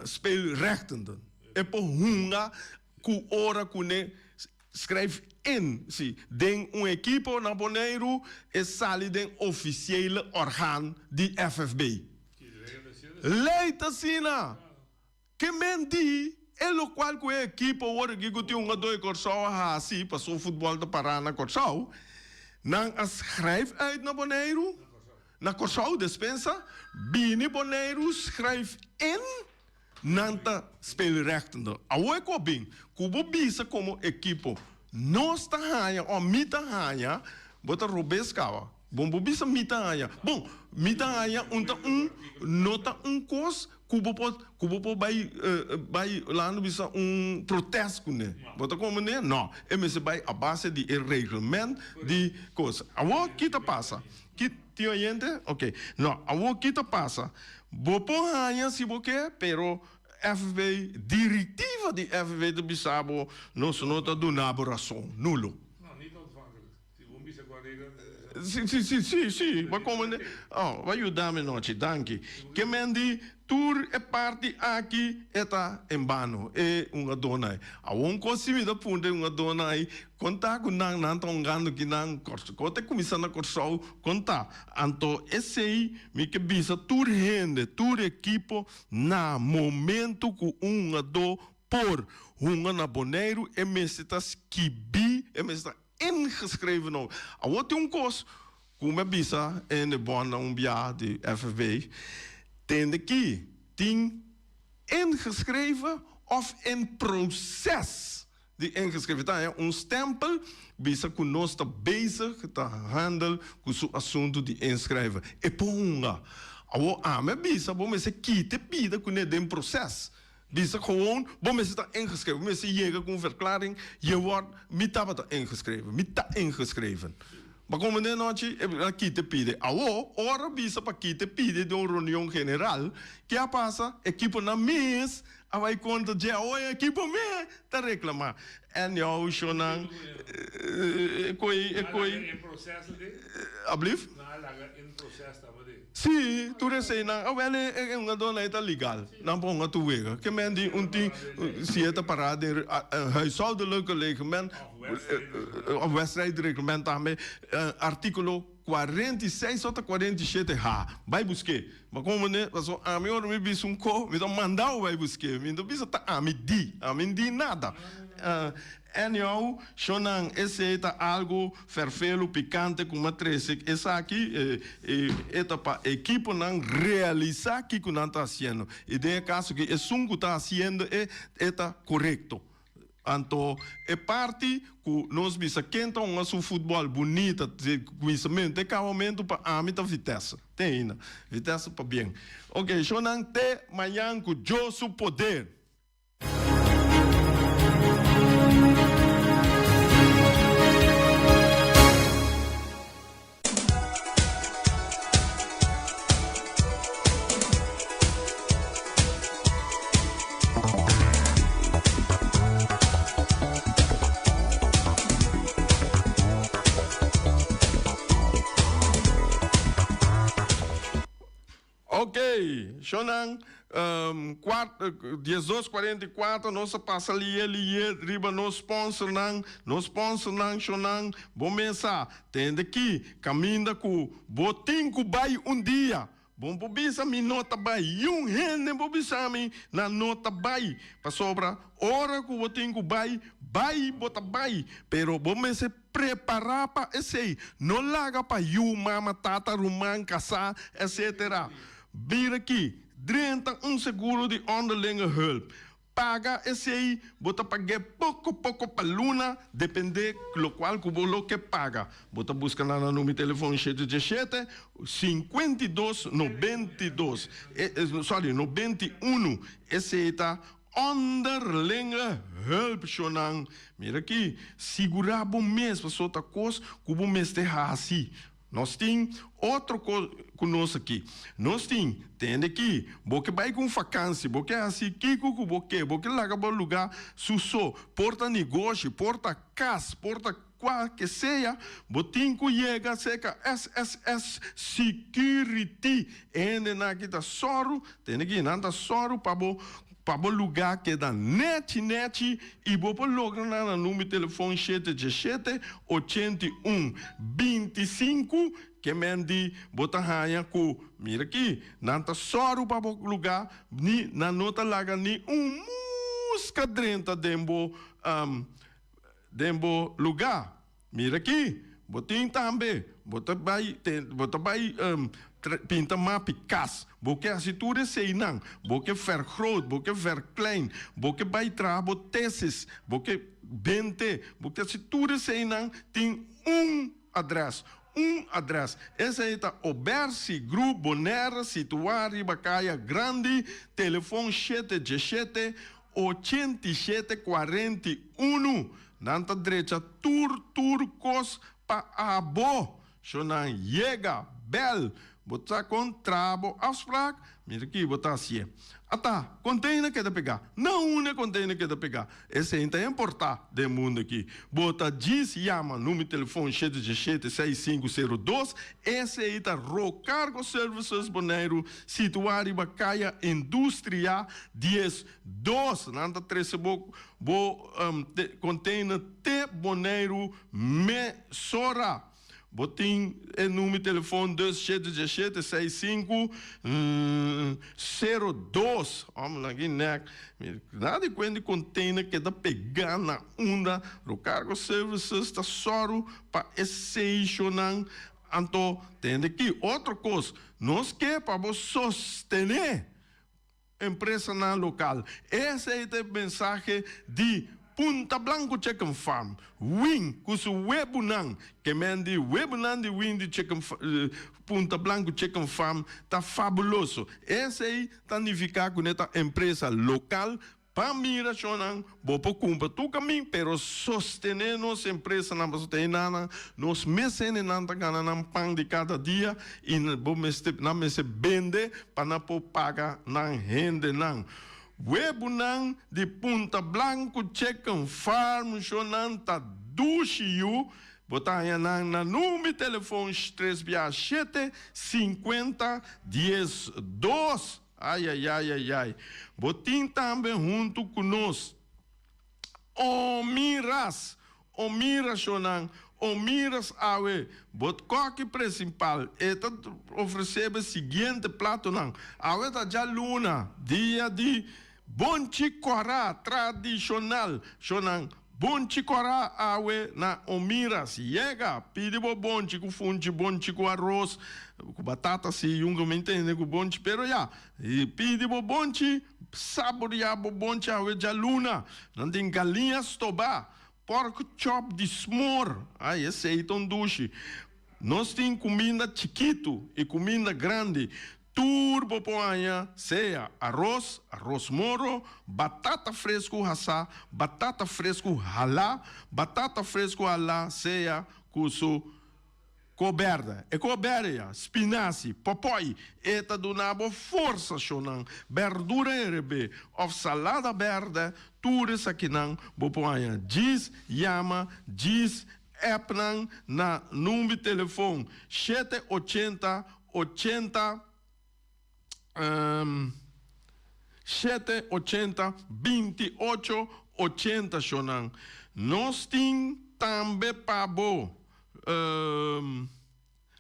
speelrechtenden. E por hunga ku ora ku ne skrijf in, si, den un ekipo na Boneiru e sali den ofisiele orgaan di FFB. Lei ta asina! Ke men di e lokual ku e ekipo awor aki ku tin hungadó di Kòrsou a hasi paso futbòl ta pará na Kòrsou, nan a skrijf uit na Boneiru, na Kòrsou despensa, bini Boneiru skrijf in, nan ta speelrechtende. Awor ku a bin ku bo bisa komo ekipo nos ta haña òf mi ta haña, bo ta robes kaba. Bon bo bisa mi ta haña. Bon, mi ta haña un ta un no ta un kos ku bo por ku bo por bai bai lando bisa un protest kuné. Bo ta komprendé? No, e mester bai a base di e reglement di kos. Awor ki ta pasa? Ki tin oyente? Oke. No, awor ki ta pasa? Bo por haña si bo ke, pero FB, direktiva di FB ta bisa bo nos no ta duna bo rason, nulo. Si bo bisa cu a regla Si, si, si, si, si, bo a comprende. Oh, bo a yuda mi nochi, danki. Ke men di tur e parti aki e ta en bano, e hungadónan ei. Awor un cos si mi ta puntra e hungadónan ei, con ta cu nan, nan ta hungando ki nan Kòrsou? Con ta cuminsa na Kòrsou? Con ta? Anto esei mi ke bisa tur hende, tur ekipo na momento cu un hungadó por hunga na Boneiru e mester ta skibí, e mester ta Ingeschreven nou. Awor tin un kos ku mi a bisa en e bònnan un bia di FFB, tende ki tin ingeschreven òf in proses. Di ingeschreven ta haña un stempel bisa ku nos ta bezig ta handel ku su asuntu di inschrijven. E por hunga. Awor ami a bisa bo mester kita e bida kuné den proses. Bisa gewoon bo mester ta ingeschreven, bo mester yega ku un verklaring, je wordt, mi tabata ingeschreven, mi ta ingeschreven. Pa komo den nochi e a kita e pide. Awor ora bisa pa kita e pide den un reunion general, ke a pasa? Ekiponan mes A bai konta dje awo e ekipo me ta reklama. En jou shonan e koi e koi. Nan a laga en proces de. Ablief? Nan a laga en proces taba de. Si, tur eseinan. Awel e hungadornan e ta legal. Nan por hunga tur wega. Ke men di un tin si e ta para den huishoudelijke reglement of wedstrijdreglement tambe artikulo 46 ota 47 ha bai busk'é. Ma komo ne paso ami ora mi bisa un ko mi ta mandao bai busk'é mi no bisa ta ami di ami no di nada. Anyhow shownan esei ta algo ferfelu pikante ku mi a trese esaki e ta pa ekiponan realisa kiko nan ta hasiendo i den e kaso aki esun ku ta hasiendo e e ta korekto. Anto e parti ku nos bisa ken ta hunga su futbòl bunita kuminsamentu e kabamentu pa ami ta Vitesse. Te ainda. Vitesse pabien. Ok, shownan te mañan ku Dios su poder. Ok, shownan, Kwart, diesdos kuarenta i kuater nos a pasa liye liye riba nos sponsornan, nos sponsornan shownan, bo mesa tende ki kaminda ku bo tin ku bai un dia. Bo por bisa mi no ta bai, yun hende por bisa mi nan no ta bai, pasobra ora ku bo tin ku bai, bai bo ta bai, pero bo mester prepará pa esei, no laga pa yu, mama, tata, ruman, kasá, etcetera. Bira aki, drenta un seguro di onderlinge hulp. Paga esei, bo ta pag'é poko poko pa luna, dependé lokual ku bo lo ke paga. Bo ta buska nan na number di telefon shete diesshete, 52, 92, sorry, 91. Esei ta onderlinge hulp, shonnan. Mira aki, sigurá bo mes pasobra ta kos ku bo mester hasi. Nos tin otro kos ku nos aki. Nos tin, tende aki, bo ke bai ku un fakansi, bo ke hasi kiko ku bo ke, bo ke laga bo lugá su so, por ta negoshi, por ta kas, por ta kua ke sea, bo tin ku yega serka SSS Security. E hendenan aki ta sòru, tende aki, nan ta sòru pa bo pa bo lugá keda nèchi nèchi i bo por logra nan na number di telefòn shete djeshete, 81, 25, ke men di bo ta haña ku mira aki nan ta sòru pa bo lugá ni nan no ta laga ni un muska drenta den bo den bo lugá. Mira aki, bo tin tambe, bo ta bai bo ta bai pinta mapi kas, bo ke hasi tur eseinan, bo ke vergroot, bo ke verklein, bo ke bai traha bo tesis, bo ke bente, bo ke hasi tur eseinan, tin un adres, un adres. Esei ta Obersi Group Bonaire, situá riba Kaya Grandi, telefon shete djeshete, 87 41. Nan ta drecha tur tur kos pa abo. Sho nan yega, bel, bo ta kon traha bo afspraak, mira ki bo ta hasié. Ata, container keda pegá. Na unda e container keda pegá? Esei ta importá den mundu aki. Bo ta djis yama numero di telefon shete djeshete seis sinku sero dos. Esei ta Rocargo Services Boneiru, situá riba Kaya Industria 12. Nan ta trese bo Bo container te Boneiru mesora. Bo tin e numero telefon dus shete djeshete seis sinku sero dos. Hombre nan ki nek. Nada di kuenta di container keda pega na unda Rocargo Services ta sòru pa e seishonan. Anto tende ki otro kos nos ke pa bo sostene. Empresanan lokal. Esei ta e mensahe di. Punta Blanco Chicken Farm, Win ku su webunan, ke men di webunan di Win di Chicken Punta Blanco Chicken Farm ta fabuloso. Esei ta nifiká ku ne ta empresa lokal. Pa mira shonnan, bo por kumpra tur kamin, pero sostené nos empresanan pasobra ta enanan nos mes hendenan ta gana nan pan di kada dia i bo mester nan mester bende pa nan por paga nan hendenan. Webunan di Punta Blanco Chicken Farm shonnan ta dushi yu, bo ta haña nan na number di telefon tres bia shete, 50, 12. Ayayayayay. Bo tin tambe huntu ku nos. O miras! O mira shonnan! O miras awe! Bo koki presimpal e ta ofresé bo e siguiente platonan. Awe ta djaluna, dia di bonchi kòrá tradishonal. Shonnan, bonchi kòrá awe na Omiras. Yega, pidi bo bonchi ku funchi, bonchi ku aros, ku batata si, yunga mi ntende ku bonchi, pero ya, pidi bo bonchi, saboreá bo bonchi awe djaluna. Nan tin galiña stobá, pork chop di smor, ai esei ta un dushi. Nos tin kuminda chikitu i kuminda grandi. Tur bo por haña sea aros, aros moro, batata fresku hasá, batata fresku halá, batata fresku halá sea ku su ko bèrdè. E ko bèrdè ya, spinasi, pòpòi, e ta duna bo forsa shonnan. Bèrdura herebé òf salada bèrdè, tur esakinan bo por haña. Djis yama, djis app nan na number di telefon shete ochenta 80 7 80 28 80 Shonnan nos tin tambe pa bo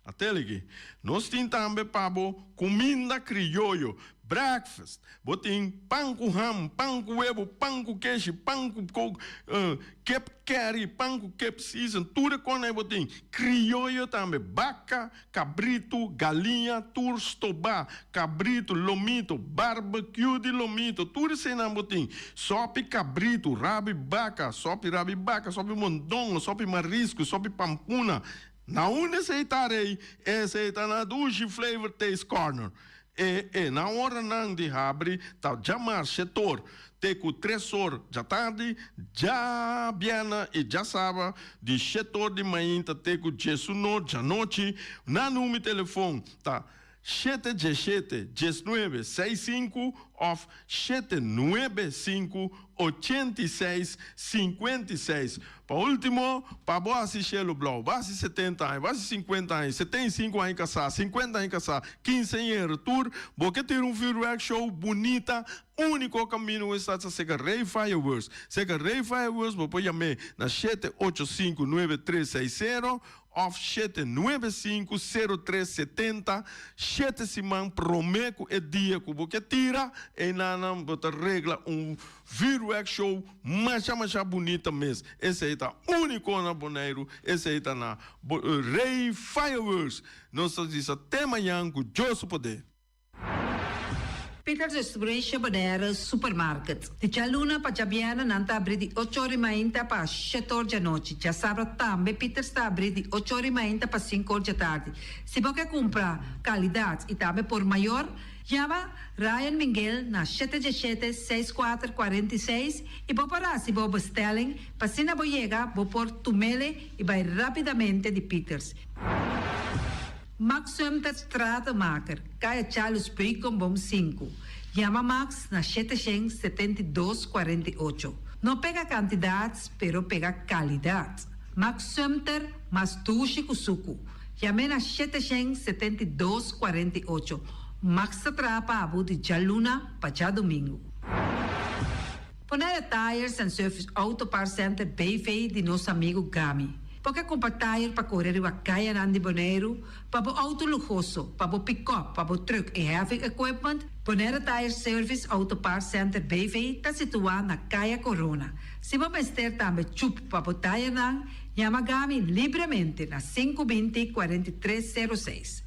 Atele aki nos tin tambe pa bo kuminda krioyo breakfast bo tin pan ku ham pan ku webu pan ku keshi pan ku kip curry pan ku kip season tur e kosnan bo tin krioyo tambe baka Kabritu, galiña, tur stobá, kabritu, lomito, barbecue di lomito, tur eseinan bo tin. Sòpi kabritu, rabi baka, sòpi rabi baka, sòpi mondongo, sòpi marisku, sòpi pampuna. Na unda esei ta rei? Esei ta na Dushi Flavor Taste Corner. E e na oranan di habri ta djamar shetor te ku tres or djatardi, djabièrnè i djasaba di shetor di mainta te ku djesunor djanochi. Nan numi telefon ta shete djeshete djesnuebe seis sinku òf shete nuebe sinku 86 56. Pa ultimo, pa bo hasi shelu blou, bo hasi 70 aña, bo hasi 50 aña, 75 aña kasá, 50 aña kasá, kinseñero, tur, bo ke tira un vuurwerk show bunita, úniko kaminda ku esta ta seka Rey Fireworks. Seka Rey Fireworks bo por yam'é na shete ocho sinku nuebe tres seis sero òf shete nuebe sinku sero tres setenta, shete siman promé ku e dia ku bo ke tira, einanan bo ta regla un vuurwerk show masha masha bunita mes. Esei ta úniko na Boneiru, esei ta na Rey Fireworks. Nos ta bisa te mañan ku Dios su poder. Peter Distribution Bonaire Supermarket. Di djaluna pa djabièrnè nan ta abrí di ocho or i mainta pa shete or djanochi. Djasabra tambe Peters ta abrí di ocho or i mainta pa sinku or djatardi. Si bo ke kumpra kalidat i tambe por mayor, yama Ryan Minguel na shete djeshete, seis kuater, 46 i bo por hasi bo bestelling pa asina bo yega bo por tumele i bai rapidamente di Peters. Max Sumter Stratenmaker, Kaya Charles Beukenboom sinku. Yama Max na shete shen 72 48. No pega kantidat, pero pega kalidat. Max Sumter mas dushi ku suku. Yam'é na shete shen 72 48. Max ta traha pa bo di djaluna pa djadumingu. Bonaire Tires and Service Auto Parts Center BV di nos amigu Gami. Bo ke kumpra tire pa kore riba kayanan di Boneiru, pa bo outo luhoso, pa bo pikòp, pa bo trùk i heavy equipment? Bonaire Tire Service Auto Parts Center BV ta situá na Kaya Corona. Si bo mester tambe chup pa bo tirenan, yama Gami libremente na sinku 20 43 06.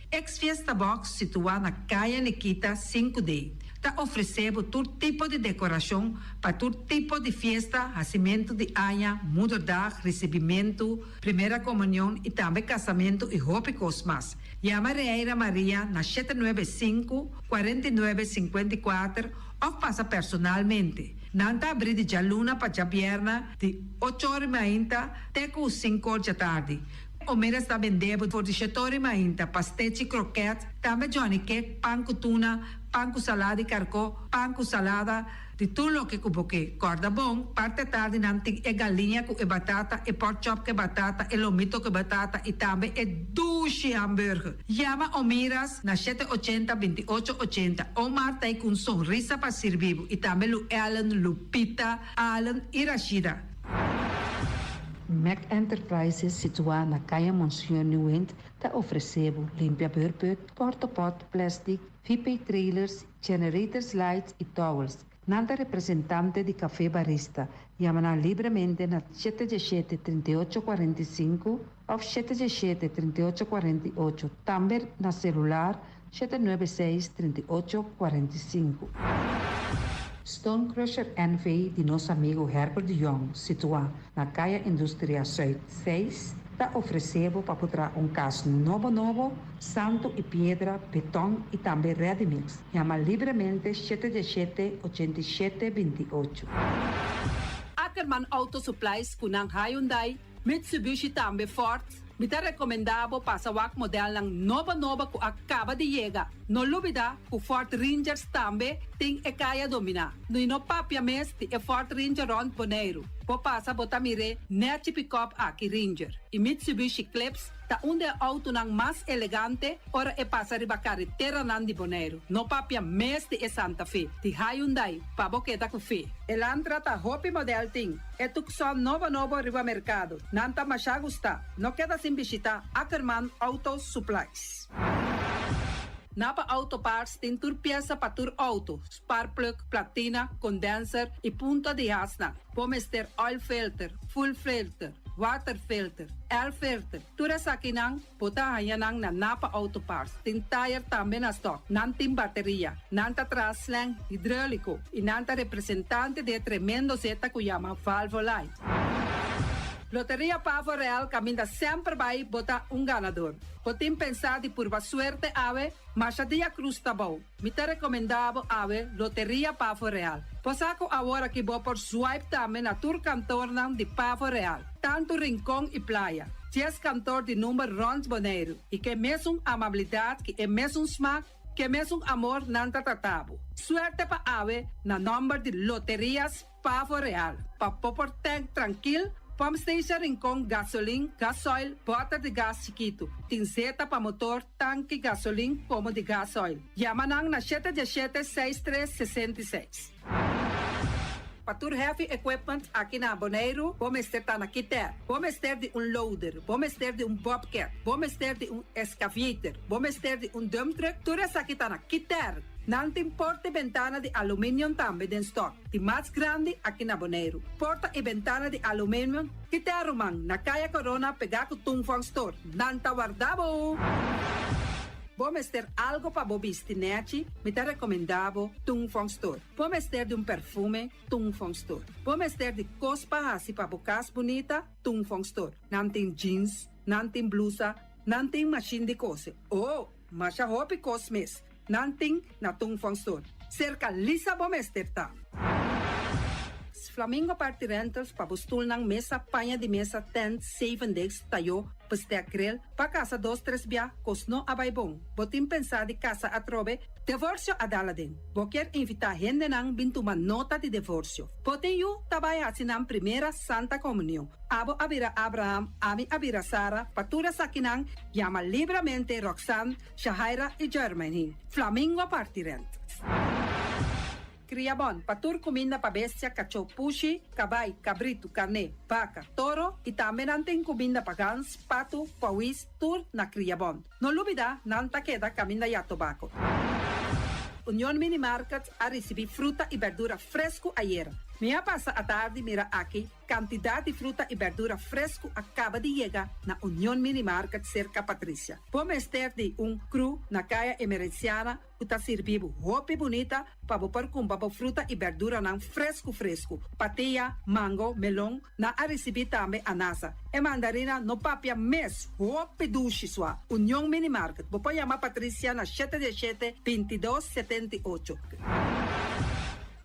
Ex Fiesta Box situá na Kaya Nikita 5D. Ta ofresé bo tur tipo di dekorashon pa tur tipo di fiesta, hasimentu di aña, moederdag, risibimentu, primera komunion i tambe kasamentu i hopi kos mas. Yama Reira Maria na 795, 49, 54 òf pasa personalmente. Nan ta abrí di djaluna pa djabièrnè di ocho or mainta te ku sinku or djatardi. Omeras ta bende bo for di shetor mainta, pastechi, kroket, tambe johnny cake, pan ku tuna, pan ku salada di karkó, pan ku salada, di tur loke ku bo ke. Kòrda bon, parti atardi nan tin e galiña ku e batata, e pork chop ku e batata, e lomito ku e batata i tambe e dushi hamburger. Yama Omiras na 780 28 80. Omar ta ei ku un sonrisa pa sirbi bo i tambe Lu Ellen, Lupita, Allen i Rashida. Mac Enterprises situá na Kaya Monseñor Nieuwind ta ofresé bo limpia beurput, porta-pot, plastic, VP trailers, generators lights i towels. Nan ta representante di Café Barista. Yama nan libremente na 717 38 45 òf 717 38 48. Tambe na selular 796 38 45. Stone Crusher NV di nos amigu Herbert de Jong, situá na Kaya Industria Zuid 6, ta ofresé bo pa traha un kas nobo nobo, santu i piedra, beton i tambe ready mix. Yama libremente 717 87 28. Ackerman Auto Supplies ku nan Hyundai, Mitsubishi tambe Ford. Mi ta rekomendá bo pasa wak modelnan nobo nobo ku a kaba di yega. No lubidá ku Ford Rangers tambe tin e kaya dominá. No no papia mes di e Ford Ranger rònt Boneiru. Bo pasa bo ta mir'é nèchi pick-up aki Ranger. I Mitsubishi Eclipse ta un di e outonan mas elegante ora e pasa riba kareteranan di Boneiru. No papia mes di e Santa Fe. Di Hyundai, pa bo keda ku fe. Elantra ta hopi model tin. E Tucson nobo nobo riba merkado. Nan ta masha gusta. No keda sin bishitá Ackerman Auto Supplies. Napa Auto Parts tin tur piesa pa tur outo, spark plug, platina, condenser i punta di hasnan. Bo mester oil filter, fuel filter, water filter, air filter. Tur esakinan bo ta haña nan na Napa Auto Parts. Tin tire tambe na stock. Nan tin bateria. Nan ta traha slang hidráuliko i nan ta representante di e tremendo zeta ku yama Valvoline. Loteria Pavo Real kaminda semper bai bo ta un ganadó. Bo tin pensá di purba suerte awe, masha dia krus ta bou. Mi ta rekomendá bo awe Loteria Pavo Real. Bo sa ku awor aki bo por swipe tambe na tur kantornan di Pavo Real. Tantu Rincon i Playa. 10 kantor di number rònt Boneiru. I ku e mesun amabilidat, ku e mesun smak, ku e mesun amor nan ta trata bo. Suerte pa awe na nòmber di Loterias Pavo Real. Pa bo por tank trankil, pump station Rincon, gasolin, gasoil, bòter di gas chikitu. Tin zeta pa motor, tanki, gasolin, komo di gasoil. Yama nan na 717 6366. Pa tur heavy equipment aki na Boneiru, bo mester ta na Kiter. Bo mester di un loader, bo mester di un bobcat, bo mester di un excavator, bo mester di un dump truck, tur esaki ta na Kiter. Nan tin porta i bentana di aluminium tambe den stock. Di mas grandi aki na Boneiru. Porta i bentana di aluminium, Kiter ruman, na Kaya Corona pegá ku Tung Fong Store. Nan ta warda bo! Bo mester algu pa bo bisti nèchi, mi ta rekomendá bo Tung Fong Store. Bo mester di un perfume, Tung Fong Store. Bo mester di kos pa hasi pa bo kas bunita, Tung Fong Store. Nan tin jeans, nan tin blusa, nan tin mashin di kose. Oh, masha hopi kos mes. Nan tin na Tung Fong Store. Serka Lisa bo mester ta. Flamingo Party Rentals pa bo stulnan mesa, paña di mesa, tent, seven days, tayó, bestek grill, pa kasa dos tres bia, kos no a bai bon. Bo tin pensá di kasa atrobe, divorsio a dal aden. Bo ke invitá hendenan bin tuma nota di divorsio. Bo tin yu ta bai hasi nan primera Santa Komunion. Abo a bira Abraham, ami a bira Sara, pa tur esakinan yama libremente Roxanne, Shahaira i Jermaine. Flamingo Party Rentals. Kriabon, pa tur kuminda pa bestia, kachó, pushi, kabai, kabritu, karné, baka, toro i tambe nan tin kuminda pa gans, patu, pawis, tur na Kriabon. No lubidá, nan ta keda kaminda Jatobako. Union Mini Market a risibí fruta i berdura fresku ayera. Mi a pasa atardi mira aki kantidat di fruta i bèrdura fresku a kaba di yega na Union Mini Market serka Patricia. Bo mester di un kru na Kaya Emerenciana ku ta sirbi bo hopi bunita pa bo por kumpra bo fruta i bèrduranan fresku fresku. Patia, mango, melon, nan a risibí tambe anasa. E mandarina no papia mes, hopi dushi sua. Union Mini Market, bo por yama Patricia na shete diesshete, bintidos, setenti'ocho.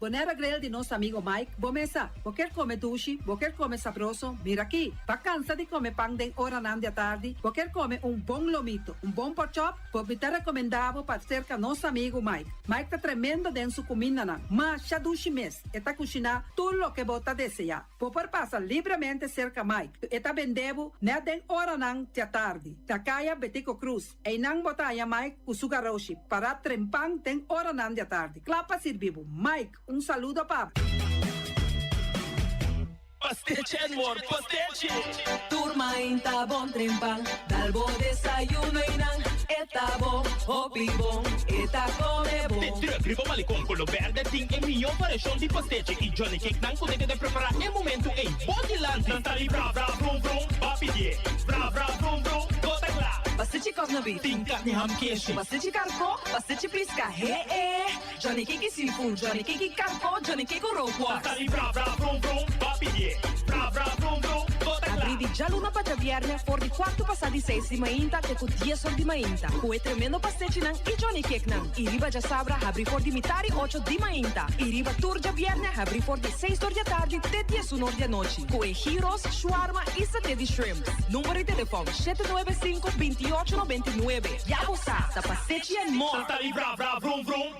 Bonaire Grill di nos amigo Mike, bo mesa. Bo kier come dushi, bo kier come sabroso, mira aki. Ba cansa di come pan den oranan di atardi, bo kier come un bon lomito, un bon porkchop, bo mi ta recomenda bo pa cerca nos amigo Mike. Mike ta tremendo den su cumindanan, masha dushi mes, e ta cushina tur loke bo ta desea. Bo por pasa libremente cerca Mike, e ta bende bo net den oranan di atardi. Na caya Betico Cruz. Einan bo ta haña Mike ku su garoshi pará trempan den oranan di atardi, kla pa sirbi bo. Mike, un saludo pa bo. Pastechi and more pastechi! Tur mainta bon trempan, dal bo desayuno einan e ta bon, hopi bon, e ta come bon. Te druk riba malecon color berde tin e miyo variacion di pastechi y johnny cake nan cu ta keda prepara e momento ey bo dilanti. Nan ta di bra bra brum brum, ba pidie bra bra brum brum, go ta kla. Pastechi kòf na beef. Tin karni ham keshi. Pastechi karkó, pastechi piska, he e. Johnny cake i seafood, Johnny cake i karkó, Johnny cake ku rookworst. Nan ta di bra bra brum brum, ba pidie bra bra brum brum, go ta kla. Abrí di djaluna pa djabièrnè for di kuartu pasá di seis di mainta te ku dies or di mainta ku e tremendo pastechinan i Johnny cakenan. I riba djasabra habrí for di mitá di ocho di mainta i riba tur djabièrnè habrí for di seis or di atardi te diesun or di anochi ku e gyros, shawarma i saté di shrimps. Number di telefòn, shete nuebe sinku, binti ocho nobenta i nuebe. Ya bo sa, ta Pasechi and More! Nan ta di bra bra vrum vrum.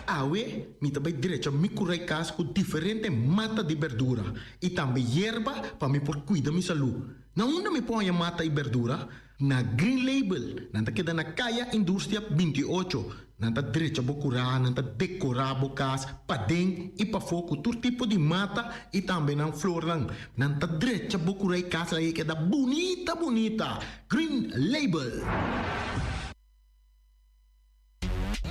Awe mi ta bai drecha mi kurai kas ku diferente mata di berdura i tambe yerba pa mi por kuida mi salú. Na unda mi por haña mata i berdura? Na Green Label. Nan ta keda na Kaya Industria 28. Nan ta drecha bo kurá, nan ta dekorá bo kas paden i pafó ku tur tipo di mata i tambe nan flornan. Nan ta drecha bo kurá i kas laga e keda bunita bunita. Green Label.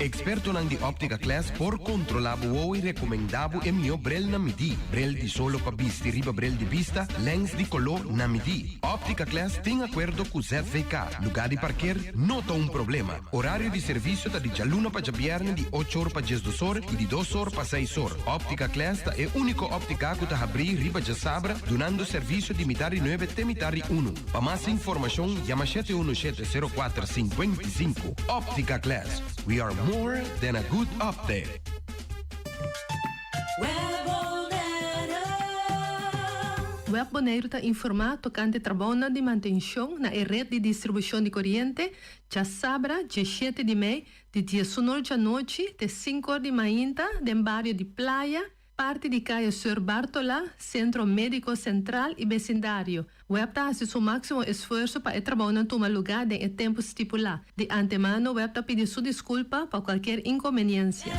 Ekspertonan di Optica Class por kontrolá bo wowo i rekomendá bo e mihó brel na midí. Brel di solo pa bisti riba brel di bista, lèns di koló na midí. Optica Class tin akuerdo ku ZVK. Lugá di parker no ta un problema. Orario di servisio ta di djaluna pa djabièrnè di ocho or pa diesdos or i di dos or pa seis or. Optica Class ta e úniko óptika ku ta habrí riba djasabra dunando servisio di mitar di nuebe te mitar di unu. Pa mas informashon yama shete unu shete sero kuater sinkuenta i sinku. Optica Class, we are more than a good optic. Web Boneiru ta informá tokante trabounan di mantenshon na e ret di distribushon di koriente djasabra diesshete di mei di diesun or djanochi te sinku or di mainta den bario di Playa, parti di Kaya Seur Bartola, Sentro Médiko Sentral i besindario. Web ta hasi su máksimo esfuerso pa e trabounan tuma lugá den e tempu stipulá. Di antemano web ta pidi su diskulpa pa kualkier inkonbeniensia.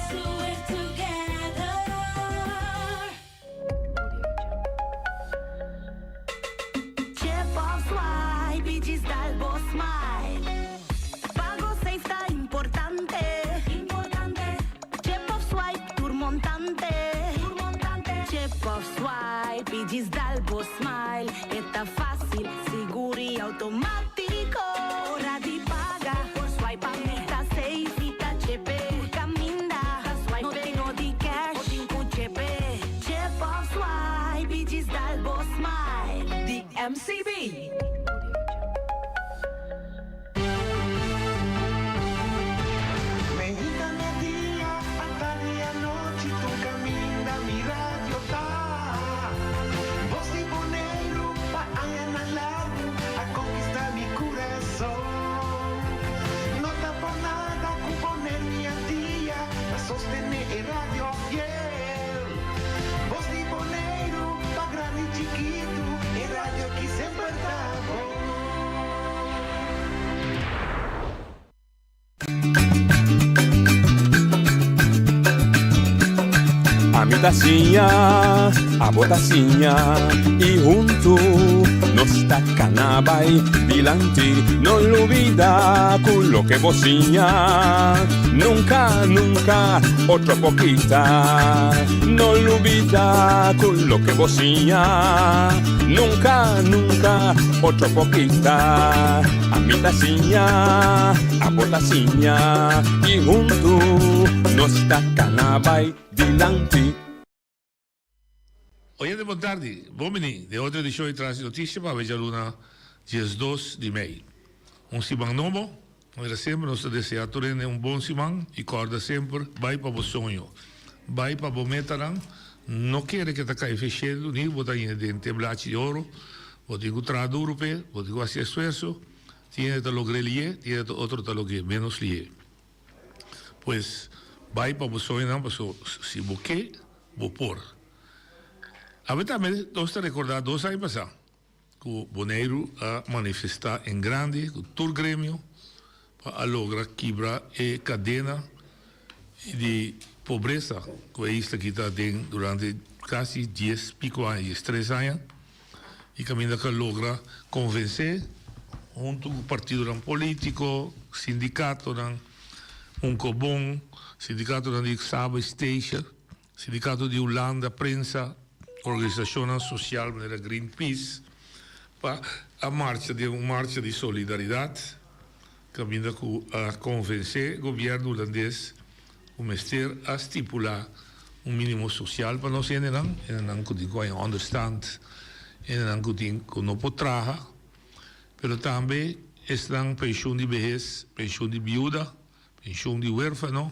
Chip of swipe i djis dal bo smile. Pago safe ta importante. Importante. Chip of swipe tur montante. Tur montante. Chip of swipe i djis dal bo smile. E ta fásil, sigur i outomátiko. Ora di paga, por swipe a mi ta safe i ta chepe. Tur kaminda, ta swipe no tin no di cash, bo tin ku chepe. Chip of swipe i djis dal bo smile. Di MCB. Mainta, merdia, atardi, anochi, tur kaminda mi radio ta. Bos di Boneiru pa añanan largu a konkistá mi kurason. No ta por nada ku Boneiru i Antia ta sostené e radio fiel. Bos di Boneiru pa grandi i chikitu, e radio ki semper ta. ta siña, abo ta siña y hunto nos ta cana bay dilanti. No lubida cu loke bo siña nunca, nunca otro por kita. No lubida cu loke bo siña nunca, nunca otro por kita. Ami ta siña, abo ta siña y hunto nos ta cana bay dilanti. Oyente bon tardi, bon bini den otro edicion di Tras di Noticia pa awe djaluna diesdos di mei. Un siman nobo, manera semper nos ta desea tur hende un bon siman y corda semper bay pa bo soño, bay pa bo metanan, no kere ke ta cay fe shelu ni bo ta yene den te blachi di oro, bo tin cu traha duro p'e, bo tin cu haci esfuerso, tin hende ta logr'e liye, tin hende otro ta logr'e menos liye. Pues, bai pa bo soñonan paso si bo ke, bo por. Awe tambe nos ta rekordá dos aña pasá ku Boneiru a manifestá en grandi ku tur gremio pa a logra kibra e kadena di pobresa ku e isla aki ta den durante kasi dies piko aña, diestres aña, i kaminda ku a logra konvensé huntu ku partidonan polítiko, sindikatonan, Unkobon, sindikatonan di Saba i Statia, sindikato di Hulanda, prensa, organisashonnan sosial manera Greenpeace, pa a marcha den un marcha di solidaridat kaminda ku a konvensé gobièrnu hulandes ku mester a stipulá un mínimo sosial pa nos hendenan, hendenan ku tin ku haña ònderstand, hendenan ku tin ku no por traha, pero tambe esnan penshun di behes, penshun di biuda, penshun di huérfano,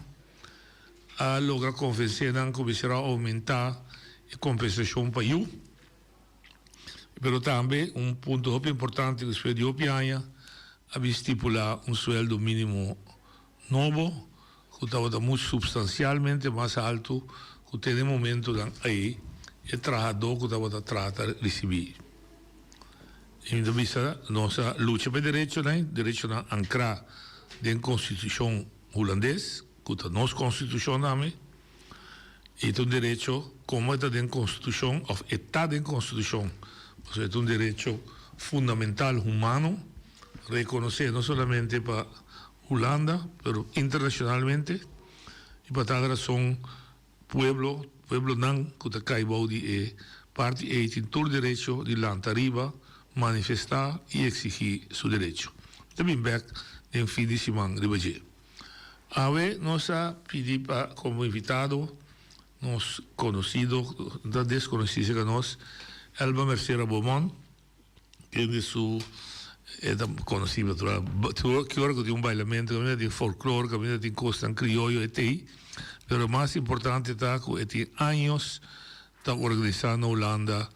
a logra konvensé nan ku mester a oumentá e kompensashon pa yu. Pero tambe un punto hopi importante ku despues di hopi aña a bin stipulá un sueldo mínimo nobo ku tabata much supstansialmente mas altu ku te den momentunan ei e trahadó ku tabata traha ta risibí. I mi ta bisa nos a lucha pa e derechonan, derechonan ankrá den konstitushon hulandes, ku ta nos konstitushon tambe, i ta un derecho komo e ta den konstitushon òf e ta den konstitushon, pasobra e ta un derecho fundamental humano rekonosé no solamente pa Hulanda, pero internacionalmente, y pa tal razon pueblo, pueblonan cu ta cay bou di e parti ey tin tur derecho di lanta ariba, manifesta y exigi su derecho. Mi ta bin bek den fin di siman riba dje. Awe nos a pidi pa como invitado nos conocido, no ta desconoci cerca nos, Elba Mercera Beaumont, Kende su e ta konosí natural. Ki ora ku tin un bailamentu kaminda tin folklor, kaminda tin kosnan krioyo e t'ei. Pero mas importante ta ku e tin años ta organisá na Hulanda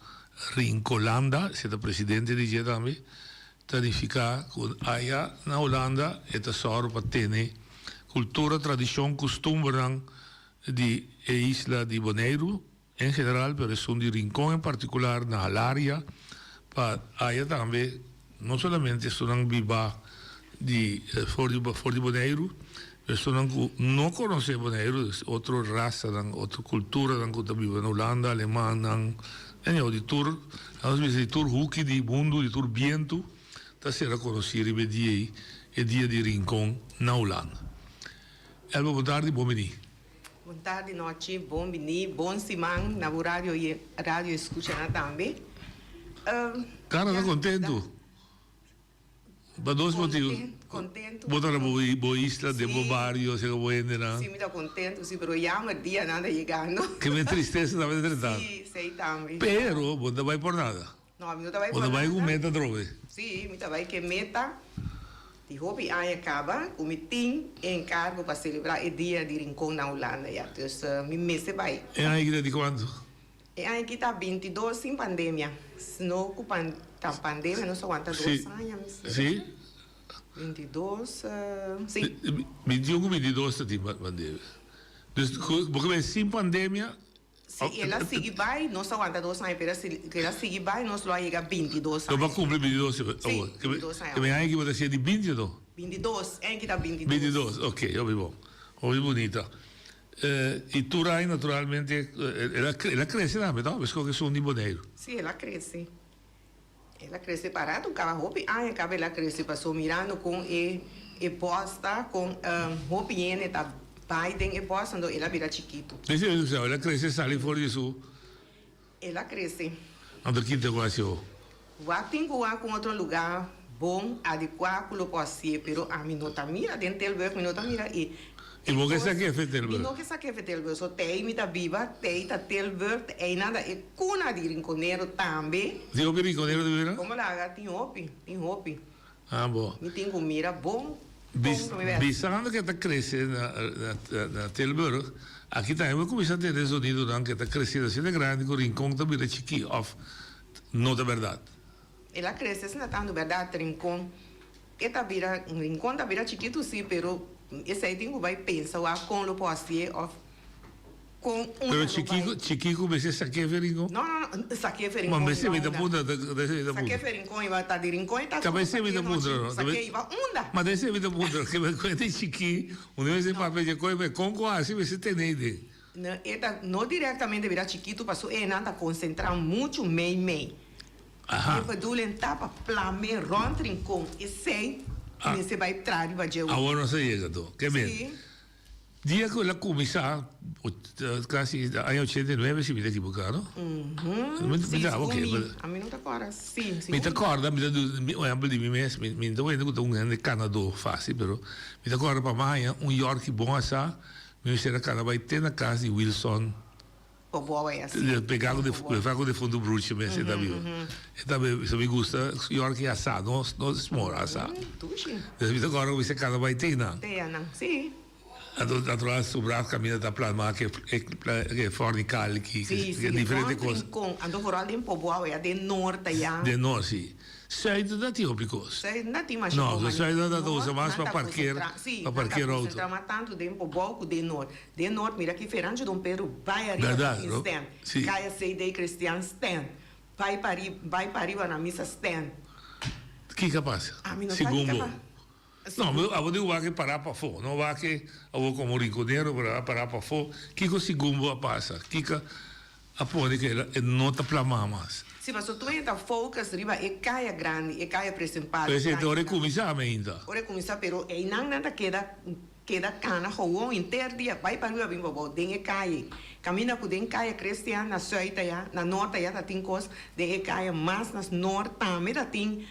Rincolanda, esei ta presidente di dje tambe, ta nifiká ku aya na Hulanda e ta sòru pa tene kultura, tradishon, kustumbernan di e isla di Boneiru. En general, pero esun di Rincon en particular na Halaria, pa haya tambe no solamente esunnan biba di for di for di Boneiru, pero esunnan cu no conoce Boneiru, otro rasanan, otro culturanan cu ta biba na Hulanda, Alemannan, anyhow di tur, laga nos bisa di tur huki di mundu, di tur bientu ta sera conoci riba e dia ei, e dia di Rincon na Hulanda. Elba, bon tardi, bon bini. Bon tardi nochi, bon bini, bon siman na bo radio y radio escuchanan tambe. Cara ta contento pa dos motibo. Contento. Bo ta na bo isla, den bo bario, asina bo hendenan. Si mi ta contento si, pero jammer dianan ta yegando. Ke mi tristesa tambe ta drenta. Si, esey tambe. Pero bo no ta bay por nada. No, mi no ta bai Bo ta bai ku meta atrobe? Sí, mi ta bai ku e meta di hopi aña kaba ku mi tin e enkargo pa selebrá e dia di Rincon na Hulanda ya. Dus mi mester bai. E aña aki ta di kuantu? E aña aki ta bintidos sin pandemia. Si no ku ta pandemia nos a wanta dos aña mi si. Sí? Bintidos, sí. Bintiun ku bintidos ta tin pandemia. Dus bo ke bai sin pandemia Si el a sigui bai, nos a wanta dos aña, pero si el a sigui bai, nos lo a yega bintidos Lo aña. ba cumpli bintidos awor. Sí, bintidos aña Ke awor. aña ki bo ta hacié di binti o no? Bintidos, aña ki ta bintidos. Bintidos, ok, hopi bon. Hopi bunita. I tur aña naturalmente el a el a krese tambe to, meskos ku esun di Boneiru. Sí, el a krese. El a krese pa rato kaba hopi aña kaba el a krese paso mirando kon e e bòs ta kon hopi hende ta bai den e bòs anto el a bira chikitu. Esei es el a krese sali for di su. El a krese. Anto ki ta ku hasi ho? Wak tin ku wak un otro lugá bon, adekuá ku lo por hasié, pero ami no ta mira den Tilburg, mi no ta mira e I bo ke sa kefe Tilburg? Mi no ke sa kefe Tilburg, so tei mi ta biba, tei ta Tilburg, einan ta e kuna di Rinconero tambe. Tin hopi Rinconero ta biba? Komo laga, tin hopi, tin hopi. Ah bo. Mi tin ku mira bon bon pa mi wèr. Bisando ke ta krese na Tilburg, aki tambe bo kuminsá tende zonidonan ke ta kresiendo asina grandi ku Rincon ta bira chikí òf no ta bèrdat? El a krese asina tantu bèrdat Rincon e ta bira Rincon ta bira chikitu si pero esei tin ku bai pensa wak kon lo por hasié òf kon unda Pero lo chikí bai. chikí ku mester sak'é fe Rincon? No no no sak'é fe Ma Rincon mester iba mi ta unda puntra ta mester mi ta sak'é puntra. fe Rincon iba ta di Rincon e ta Ta ku mester mi sak'é ta nochi puntra no sak'é iba unda. Ma mester mi ta puntra ke mi kuenta chikí unda mester papia dje koi me kon ku hasi mester tene den. No e ta no directamente bira chikitu paso e nan ta concentra muchu mei mei. Aha. E bedoeling ta pa plame rond Rincon esey mester bay tra riba dje. Awor nos a yega to. Ke men. Si. Dia ku el a kuminsá kasi aña 89 si mi ta ekiboká no? Mhm. Si, segun mi. Ami no ta kòrda. Si, segun mi. Mi ta kòrda, mi ta duna un ehèmpel di mi mes, mi no ta wende ku ta un hende kanadó fásil pero mi ta kòrda pa mi haña un yòrki bon asá Mi mester a kana bai te na kas di Wilson. Poboa bai asi. Pegá ku pegá ku defuntu bruchi mes e ta biba. E ta bisa mi gusta yorki asá, no no smor, asá. Dushi. Des mi ta kòrda ku mi mester kana bai te nan. Te nan, si. Anto natural su bras kaminda ta plasmá ke e fòrni kalki, ke diferente kos. Si, si, e Anto vooral den Poboa bai den noord aya. Den noord, si. Zuid no ta tin hopi kos. Zuid no ta tin masha No, kos, Zuid no ta usa mas nan pa ta parkeer, konsentrá, sí, pa nan ta parkeer auto. konsentrá mas tantu den Pobou ku den Noord. Den Noord mira ki Ferancho Don Pedro bai ariba Berdad, tin ro, stand, sí. Kaya CD Cristian stand, bai pari bai pariba na misa stand. Kiko a pasa? Ami no sa Segun kiko a bo. pasa. No, mi abo di wak pará pafó, no wak abo komo rinkonero, pero a pará pafó. Kiko segun bo a pasa? Kiko a pone ku e no ta plamá mas? Si, pasobra tur hende ta focus riba e kaya grandi, e kaya principal. Pero esei ta ora e kuminsá ainda. Ora e kuminsá, pero einan nan ta keda keda kana gewoon henter dia, bai pariba bin pabou den e kaya. Kaminda ku den kaya Christian na sùit aya, na nort aya ta tin kos, den e kaya mas na nort tambe ta tin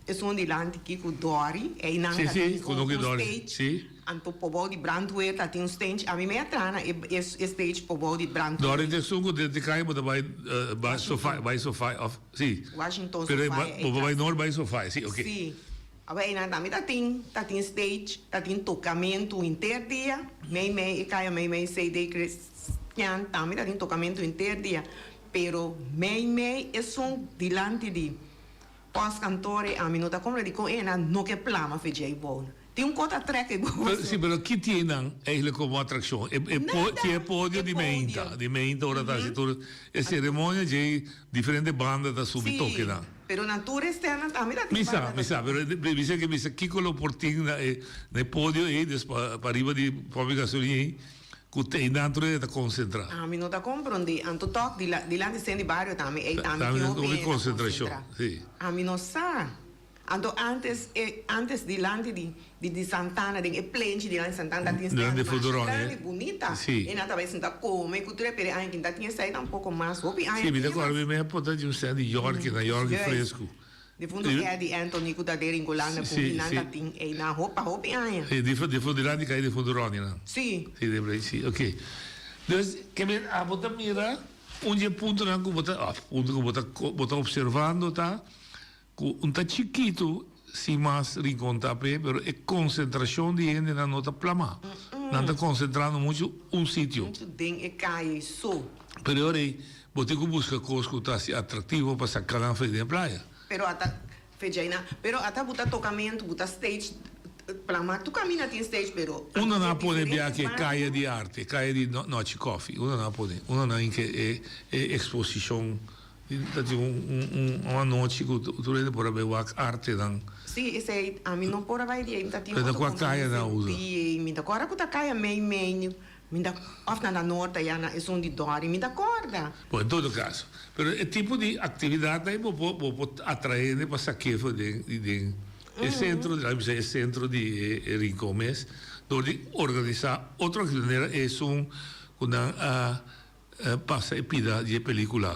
Esun dilanti ki ku Dori, einan Sí, ta sí, tin ku no un ki un Dori, stage, sí. anto pobou di brandweer ta tin un stage, ami me a traha na e e stage pobou di brandweer. Dori ta esun ku den di kaya bo ta bai bai sofai, bai sofai of sí. Washington Pero sofai bo ei bai ta. nort bai sofai, sí, oké. Sí, awor einan tambe ta tin ta tin stage, ta tin tokamentu henter dia, mei mei e kaya mei mei CD Christian tambe ta tin tokamentu henter dia, pero mei mei esun dilanti di. Pos kantore ami no ta kompra dikon e nan no ke plama fe djei bou. Tin un kota trek e bou. Si pero ki tin nan eigenlijk komo atrakshon? E e po tin e podio di meinta, di meinta ora ta hasi tur e seremonia djei diferente banda ta subi toke nan. Si, pero nan tur esternan tambe ta tin Mi sa, banda mi ta sa, pero mi sa ke bisa kiko lo por tin na e na e podio ei des pa pariba di pomp di gasolina ei. Ku te einan tur e ta konsentrá. Ami no ta komprondé. Anto tòg dilanti sent di bario tambe ei tambe Tambe tin ta hopi hopi hende ta konsentrashon, konsentrá. sí. Ami no sa. Anto ántes e ántes dilanti di di di Santana den e plenchi dilanti Santana ta tin Dilanti stand masha Futuron, grandi eh. bunita. Sí. E nan ta bai sinta kome ku tur e pero e aña kinta tin esei tampoko mas. Hopi aña Sí, mi ta tin kòrda mas. mi mi a pota di un stand di Yorkie, na Yorkie Juist. fresku. Difunto Eddie Anthony ku ta den Ringolanda ku mi nan ta tin einan pa hopi aña. Sí, difunto dilanti kai difunto Ronnie nan. Sí. Sí, den play, sí, ok. Dus, ke men abo ta mira un di e puntonan ku bo ta, òf punto ku bo ta bo ta opservando ta ku un ta chikitu sin mas Rincon ta p'e, pero e konsentrashon di hendenan no ta plamá. Nan ta konsentrando muchu un sitio. Muchu den e kaye so. Pero e ora ei Bo tin ku buska kos ku ta hasi atraktivo pa saka nan fe den playa. Pero ata fe djaina. Pero ata bu ta tokamentu, bu ta stage plama. Tu kaminda tin stage pero Unda nan a pone bia ki e kaya di arte, kaya di Nochi Koffie? Unda nan a pone? Unda nan hinka e e eksposishon? Ta tin un un anochi ku tur hende por a bai wak artenan. Sí, esei ami no por a bai di ei. Mi ta tin Pero ta otro kua kaya nan a kompromiso usa? di ei. Mi ta kòrda ku ta kaya mei mei. Mi ta of na na Noord aya na esun di Dori, mi ta corda. Bon, en todo caso. Pero e tipo di actividad ei bo por bo por atrae hende pa saké for den di den e centro, laga mi bisa e centro di e Rincon mes, dor di organisa otro actividad manera esun cu nan a pasa e pida di e pelicula.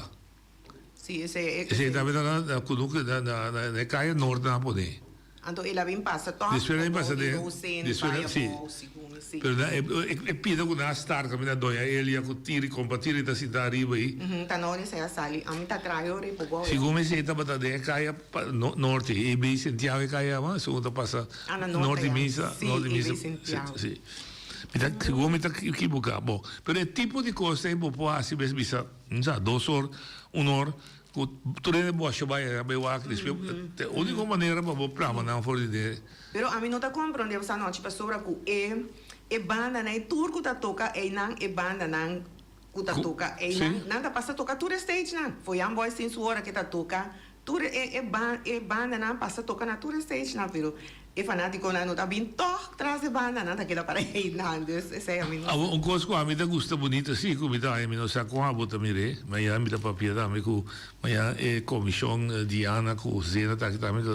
Sí, esei e. Esei tambe ta na Kunuku, na na na e kaya Noord nan a pone. Anto el a bin pasa tòg Despues el a bin abou pasa di den, Rosen, despues bai sí. abou, segun mi, sí. Pero nan e e pida ku nan a start kaminda Doña Elia ku Tiri, kompa Tiri ta sinta ariba ei. Ta nor esei a sali, ami ta traha ora ei poco awe. Segun mi esei tabata den e kaya pa no norte, ei bei Santiago e kaya yama, segun ta pasa Ah, na norte norte ya. misa, Sí, norte ei misa, bei Santiago. sí. Mi ta, segun mi ta ekiboká. Bon, pero e tipo di kos ei bo por hasi bes bisa. Un sa dos or, un or, ku tur hende bosha bai a bai wak despues ta e úniko manera pa bo plama nan for di den. Pero ami no ta komprondé bo sa nochi pasobra ku e e bandanan e tur ku ta toka einan e bandanan ku ta toka einan nan ta pasa toka tur e stagenan. Foyan Boys tin su ora ke ta toka Tur e e ban e bandanan pasa toka na tur e stagenan pero e fanatikonan no ta bin tòg tras e bandanan ta keda para einan dus esei ami no. Awor un kos ku ami ta gusta bunita si ku mi ta haña mi no sa kon abo ta mir'é mañana mi ta papia tambe ku mañana e komishon Diana ku Zena ta aki tambe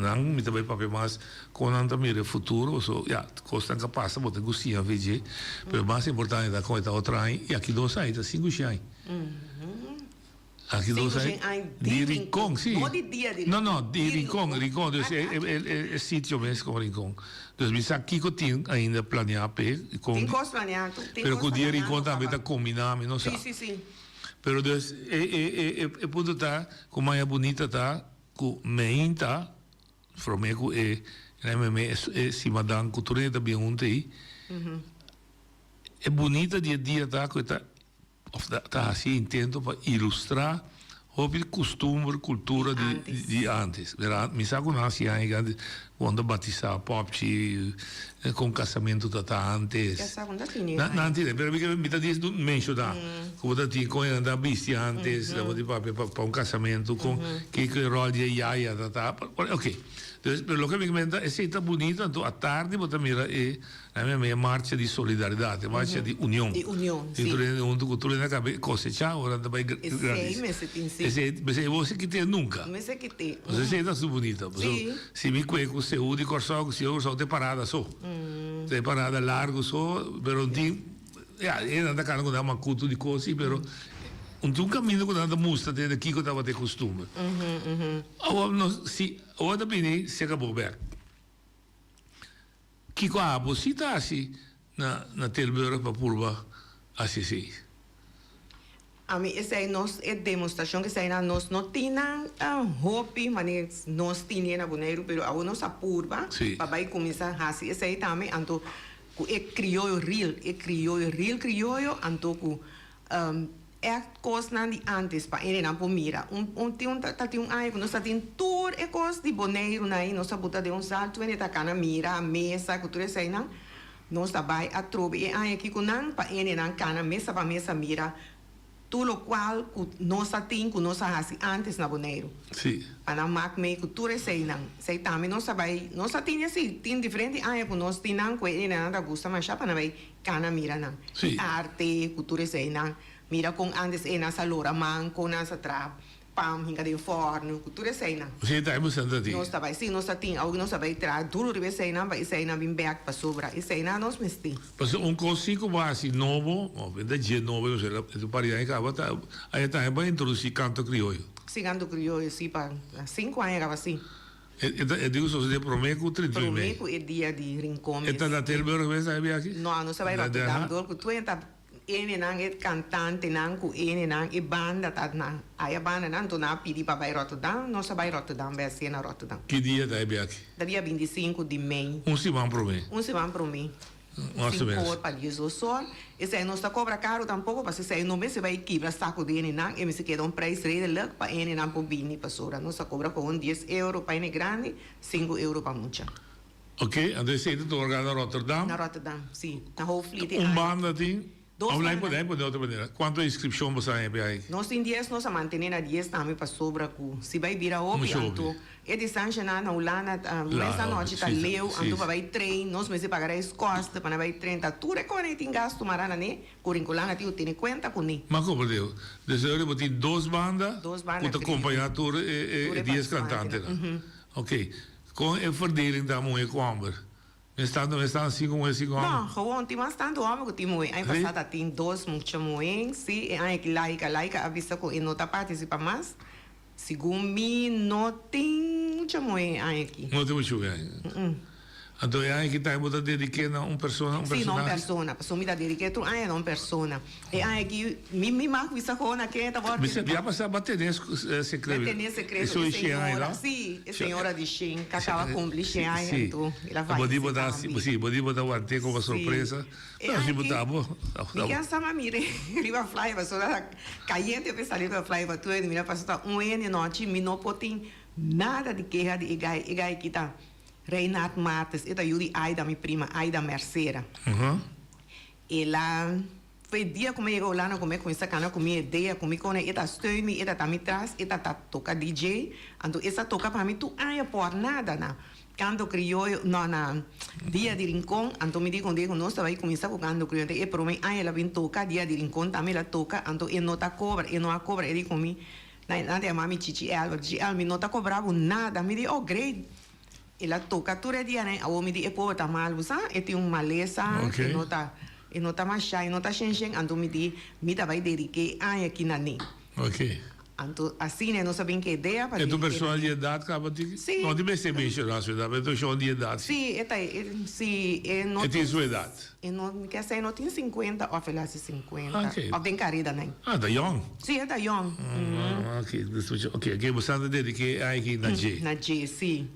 nan mi ta bai papia mas kon nan ta mira e futuro paso ya kosnan ka pasa bo ta gustiña vg pero mas importante ta kon e ta otro aña i aki dos aña ta sinku shi aña. Aki dos ay di Rincon, si. No di dia di No, no, di Rincon, Rincon. Dus e, e, e, e sitio mes como Rincon. Dus mi sa kiko tin ainda planea p'e. Con, Tin cos planea, tu, tin pero cos cu dia planeando Rincon tambe caba. ta combina, mi no sa. Si, si, si. Pero dus e, e, e, e, e punto ta cu maya bunita ta cu meinta, prome cu e, e, e simadan cu tur hende ta bien hunto ey, e bunita di e dia ta cu e ta Of ta hasi e intento pa ilustrá hopi kustumber, kultura di di antes. Mira, mi sa ku nan hasi aña ki antes ku nan ta batisá pòpchi, kon kasamentu ta ta antes. Nan nan tene, pero mi ke mi ta dis menshoná ku bo ta tin kon nan ta bisti antes, bo tin papia pa pa un kasamentu, kon ke ke ròl di e yaya ta ta, oke. Dus, pero loke mi ke menta esei ta bunito, anto atardi bo ta mira e A mi e marcha di solidaridat, e marcha di union. Di union, si. Tur hende huntu ku tur hende a kabe kosechá ora nan ta bai Esei gradis. mester tin, si. Esei, esei bo si kit'é nunka. Mester kit'é. Pasobra esei ta su bunita. Pasobra Si. si mi kue ku seú di Kòrsou ku seú di Kòrsou ta e parada so. Ta e parada largu so, pero un tin, ya, e nan ta kana ku nan makutu di kos si, pero un tin un kaminda ku nan ta mustra te hende kiko tabata e kustumber. Awor nos, si, awor ta bini serka bo bèk. Kiko abo si ta hasi na na Tilburg pa purba hasi esei? Ami esei nos e demostrashon ku esei nan nos no tin nan hopi manera nos tine na Boneiru pero awor nos a purba pa bai kuminsá hasi esei tambe anto ku e krioyo real e krioyo real krioyo anto ku Ègt kosnan di ántes pa hendenan por mira. Un un tin un ta tin un aña ku nos ta tin tur e kos di Boneiru na ei, nos ta buta den un sal tur hende ta kana mira, mesa ku tur eseinan. Nos ta bai atrobe e aña aki ku nan pa hendenan kana mesa pa mesa mira tur lokual ku nos ta tin ku nos a hasi ántes na Boneiru. Sí. Pa nan mak mei ku tur eseinan. Esei tambe nos ta bai nos ta tin así, tin diferente aña ku nos tin nan ku e hendenan ta gusta mashá pa nan bai Kana mira nan. Sí. Arte, ku tur eseinan. Mira kon antes e nan sa lora man, kon nan sa traha pan hinka den fòrnu, ku tur eseinan. Sí, ta e boso ta tin. Nos ta bai, sí, nos ta tin. Awor nos ta bai traha duru riba eseinan pa eseinan bin bèk pasobra eseinan nos mester. Pasobra un kos sí ku bo hasi nobo, òf e ta dje nobo, no sé, e ta un par di aña kaba, ta aya tambe bo a introdusí kanto krioyo. Sí, kanto krioyo, sí, pa sinku aña kaba, sí. E ta e digo sosodé promé ku 31 Promé mei. ku e dia di Rincon E ta mes. na Tilburg mes ta e biaha? No, nos a bai Na Den Rotterdam Haag? dor ku tur e ta enenan e kantantenan ku enenan e banda ta na aya bandanan anto nan a pidi pa bai Rotterdam nos a bai Rotterdam bai hasié na Rotterdam. Ki dia ta e biaha? Ta dia 25 di mei. Un siman promé. Un siman promé. Mas o menos. Sin por pa diesdos or. Esei no sta cobra caro tampoco pasobra esei no mester bay kibra saco di enenan, e mester keda un prijs redelijk pa enenan por bini pasobra nos ta cobra con un dies euro pa ene grandi, cinco euro pa mucha. Ok, anto esei ta otorga na Rotterdam? Na Rotterdam, si. Na Hoofdvliet e Un aña. banda tin? Dos Of banda. Laat pone otro manera. Cuanto inscripcion boso a hebe ahí? Nos tin dies, nos a mantene na dies tambe pasobra cu si bay bira hopi Mucho hopi. anto e distancianan na Hulanda ta Largo, mes anochi ta si, leu si, anto si. pa bay train nos mester paga reiskosten pa nan bay train ta tur e cosnan tin gasto mara na ne cu Rincolana tin cu tene cuenta cu ne. Ma como digo, desde ora bo tin dos banda Dos banda cu ta creo. acompaña tur e Tur e e dies participantenan. cantantenan. Ok, con e verdeling ta muhe cu homber? Mestando mestan sinku muhé sinku No, hòmber. gewoon tin mas tantu hòmber ku tin muhé. Aña Sí? pasá ta tin dos mucha muhé, sí. E aña aki Laika, Laika a bisa ku e no ta partisipá mas. Segun mi no tin mucha muhé e aña aki. No tin mucha muhé aña. Anto e aña aki tambe bo ta dedik'é na un persona, un Sí, na un personahe? persona. Pasobra mi ta dedik'é tur aña na un persona. E aña aki mi mi mag bisa gewoon na ken e ta wòrdu Bisa dedika. bia pasá bo a tene sekreto. Bo a tene sekreto. Eso E e shen aña, señora, no? sí, e señora di shen ku a kaba kumpli shen aña Sí. anto el a Bo di falesé bo ta tambe. sí, bo di bo ta want'é komo Sí. sorpresa. E Pero aña si bo aki ta bo, mi ke a sa ma mira riba flyer pasobra ta kayente pa e sali riba flyer pa tur hende mira pasobra ta un hende nochi mi no por tin nada di keha di e gai. E gai aki ta Reinhard Martes, e ta yu di Aida, mi prima, Aida Mercera. El a Foi dia ku mi yega Hulanda ku mi a kuminsá kana ku mi idea, ku mi kone e ta steun mi, e ta ta mi tras, e ta ta toka DJ. Anto e sa toka pa mi tur aña por nada na Canto Crioyo, no na Dia di Rincon. Anto mi di ku un dia ku nos ta bai kuminsá ku Canto Crioyo. Anto e promé aña el a bin toka Dia di Rincon tambe el a toka, anto e no ta kobra, e no a kobra. E di ku mi, nan ta yama mi Chichi Elba, Chichi Elba mi no ta kobra bo nada. Mi di, oh great. El a toca tur e dianan, awor mi di e pober ta mal, bo sa, e tin un malesa, e no ta, e no ta masha, e no ta shen shen, anto mi di, mi ta bai dedica e aña aki na ne. Anto asina nos a bin cu e idea pa E ta un dedica persona na di ne. edad caba tin? Si. No tin mester menciona su edad, pero e ta un persona di edad si. Si, e ta, e, si, e no E tin su edad. E no, mi kier sa e no tin cincuenta of el haci cincuenta, Ok. of den careda nan. Ah, ta yong. Si, e ta yong. Ah, ok, ok, ok, bo sa ta dedica e aña aki na dje. Na dje, si.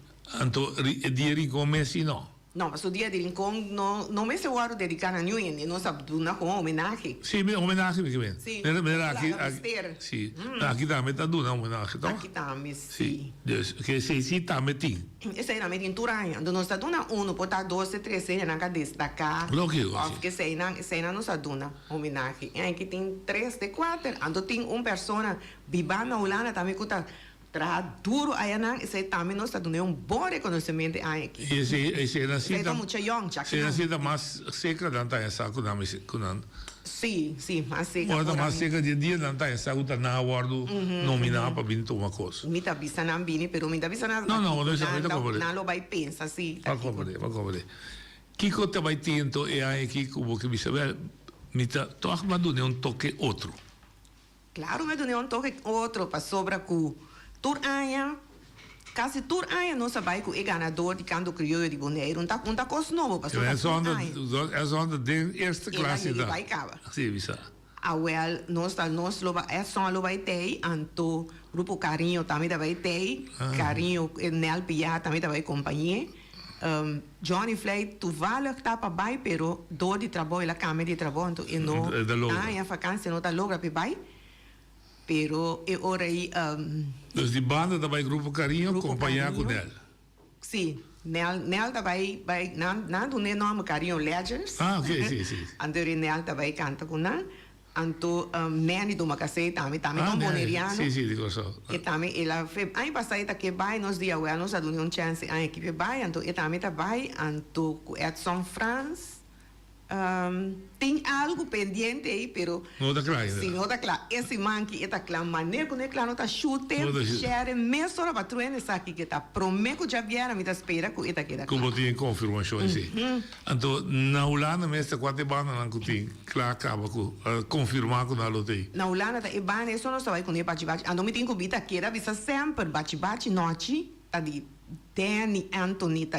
Anto e dia Rincon mes si no? No, pasobra dia di Rincon no no mester wòrdu dediká na niun hende, nos a duna komo homenahe. Sí, mi homenahe mi ke men. Sí, Mira, mira nos aki, laga aki, mester. sí, aki tambe ta duna homenahe, toch? Aki tambe, sí. Sí, dus, ke esei sí tambe tin. Esei tambe tin tur aña. Anto nos ta duna unu, por ta dos te tres hendenan ka destaká. Lógiko, sí. Òf ke eseinan, eseinan nos a duna homenahe. I aki tin tres te kuater. Anto tin un persona bibá na Hulanda tambe ku ta Traha duro ayanan, esei tambe nos ta dun'é un bon rekonosemente aña aki. I esei, esei nan Esei sinta, ta mucha yòn, esei chakinan. nan sinta mas seka nan ta haña sa ku nan mester, ku nan. Sí, sí, mas seka Ora ta ora mas mi. seka di e dia nan ta haña sa ku ta nan a wòrdu nominá pa bini tuma kos. Mi ta bisa nan bini, pero mi ta bisa nan No, no, aki no, ku mi nan ta ta, komprendé. nan lo bai pensa si ta Pa kiko. komprendé, pa komprendé. Kiko ta bai tin anto e aña aki ku bo ke bisa, bèl, mi ta tòg m'a dun'é un toke otro. Claro mi a dun'é un toke otro pasobra cu tur aña, casi tur aña nos a bay cu e ganador di Canto Criollo di Boneiru. Un ta un ta cos nobo pasobra Es tur onda, aña. es onda den eerste El a klas yega ta. bay caba. Si, bisa. Awel, nos ta nos lo ba Edson lo bay tey, anto Grupo Cariño tambe ta bay tey, Ah. Cariño Nel Piar tambe ta bay compañe. Johnny Fley toevallig ta pa bai pero door di trabou el a cambia di trabou anto e no E ta logra. haña vakantie no ta logra p'e bai pero e ora ei Dus di banda ta bai Grupo Cariño Grupo compaña cu Cariño. Nel. Si, Nel Nel ta bai bai nan nan duna e nomber Cariño Legends. Ah ok si si. Anto ora Nel ta bai canta cu nan. Anto Nanny Domacassé tambe, tambe ta Ah, un Nanny. boneriano. Sí, sí, di Kòrsou. E tambe el a fe aña pasá e ta ke bai, nos di awel nos a dun'é un chènse aña aki p'e bai, anto e tambe ta bai, anto ku Edson Frans tin algu pendiente ei, pero No ta kla ainda. si no ta kla. E siman ki e ta kla, manera ku no e kla no ta shute, No ta shute. share mesora pa truena esaki ke ta promé ku djabièrnè mi ta spera ku e ta keda Ku kla. bo tin e konfirmashon esei. Anto na Hulanda mes ta kuate bandanan ku tin kla kaba ku a konfirmá ku nan lo tei. Na Hulanda ta e banda eso nos ta bai kuné bachi bachi. Anto mi tin ku bita keda bisa semper bachi bachi nochi ta di Danny Anthony ta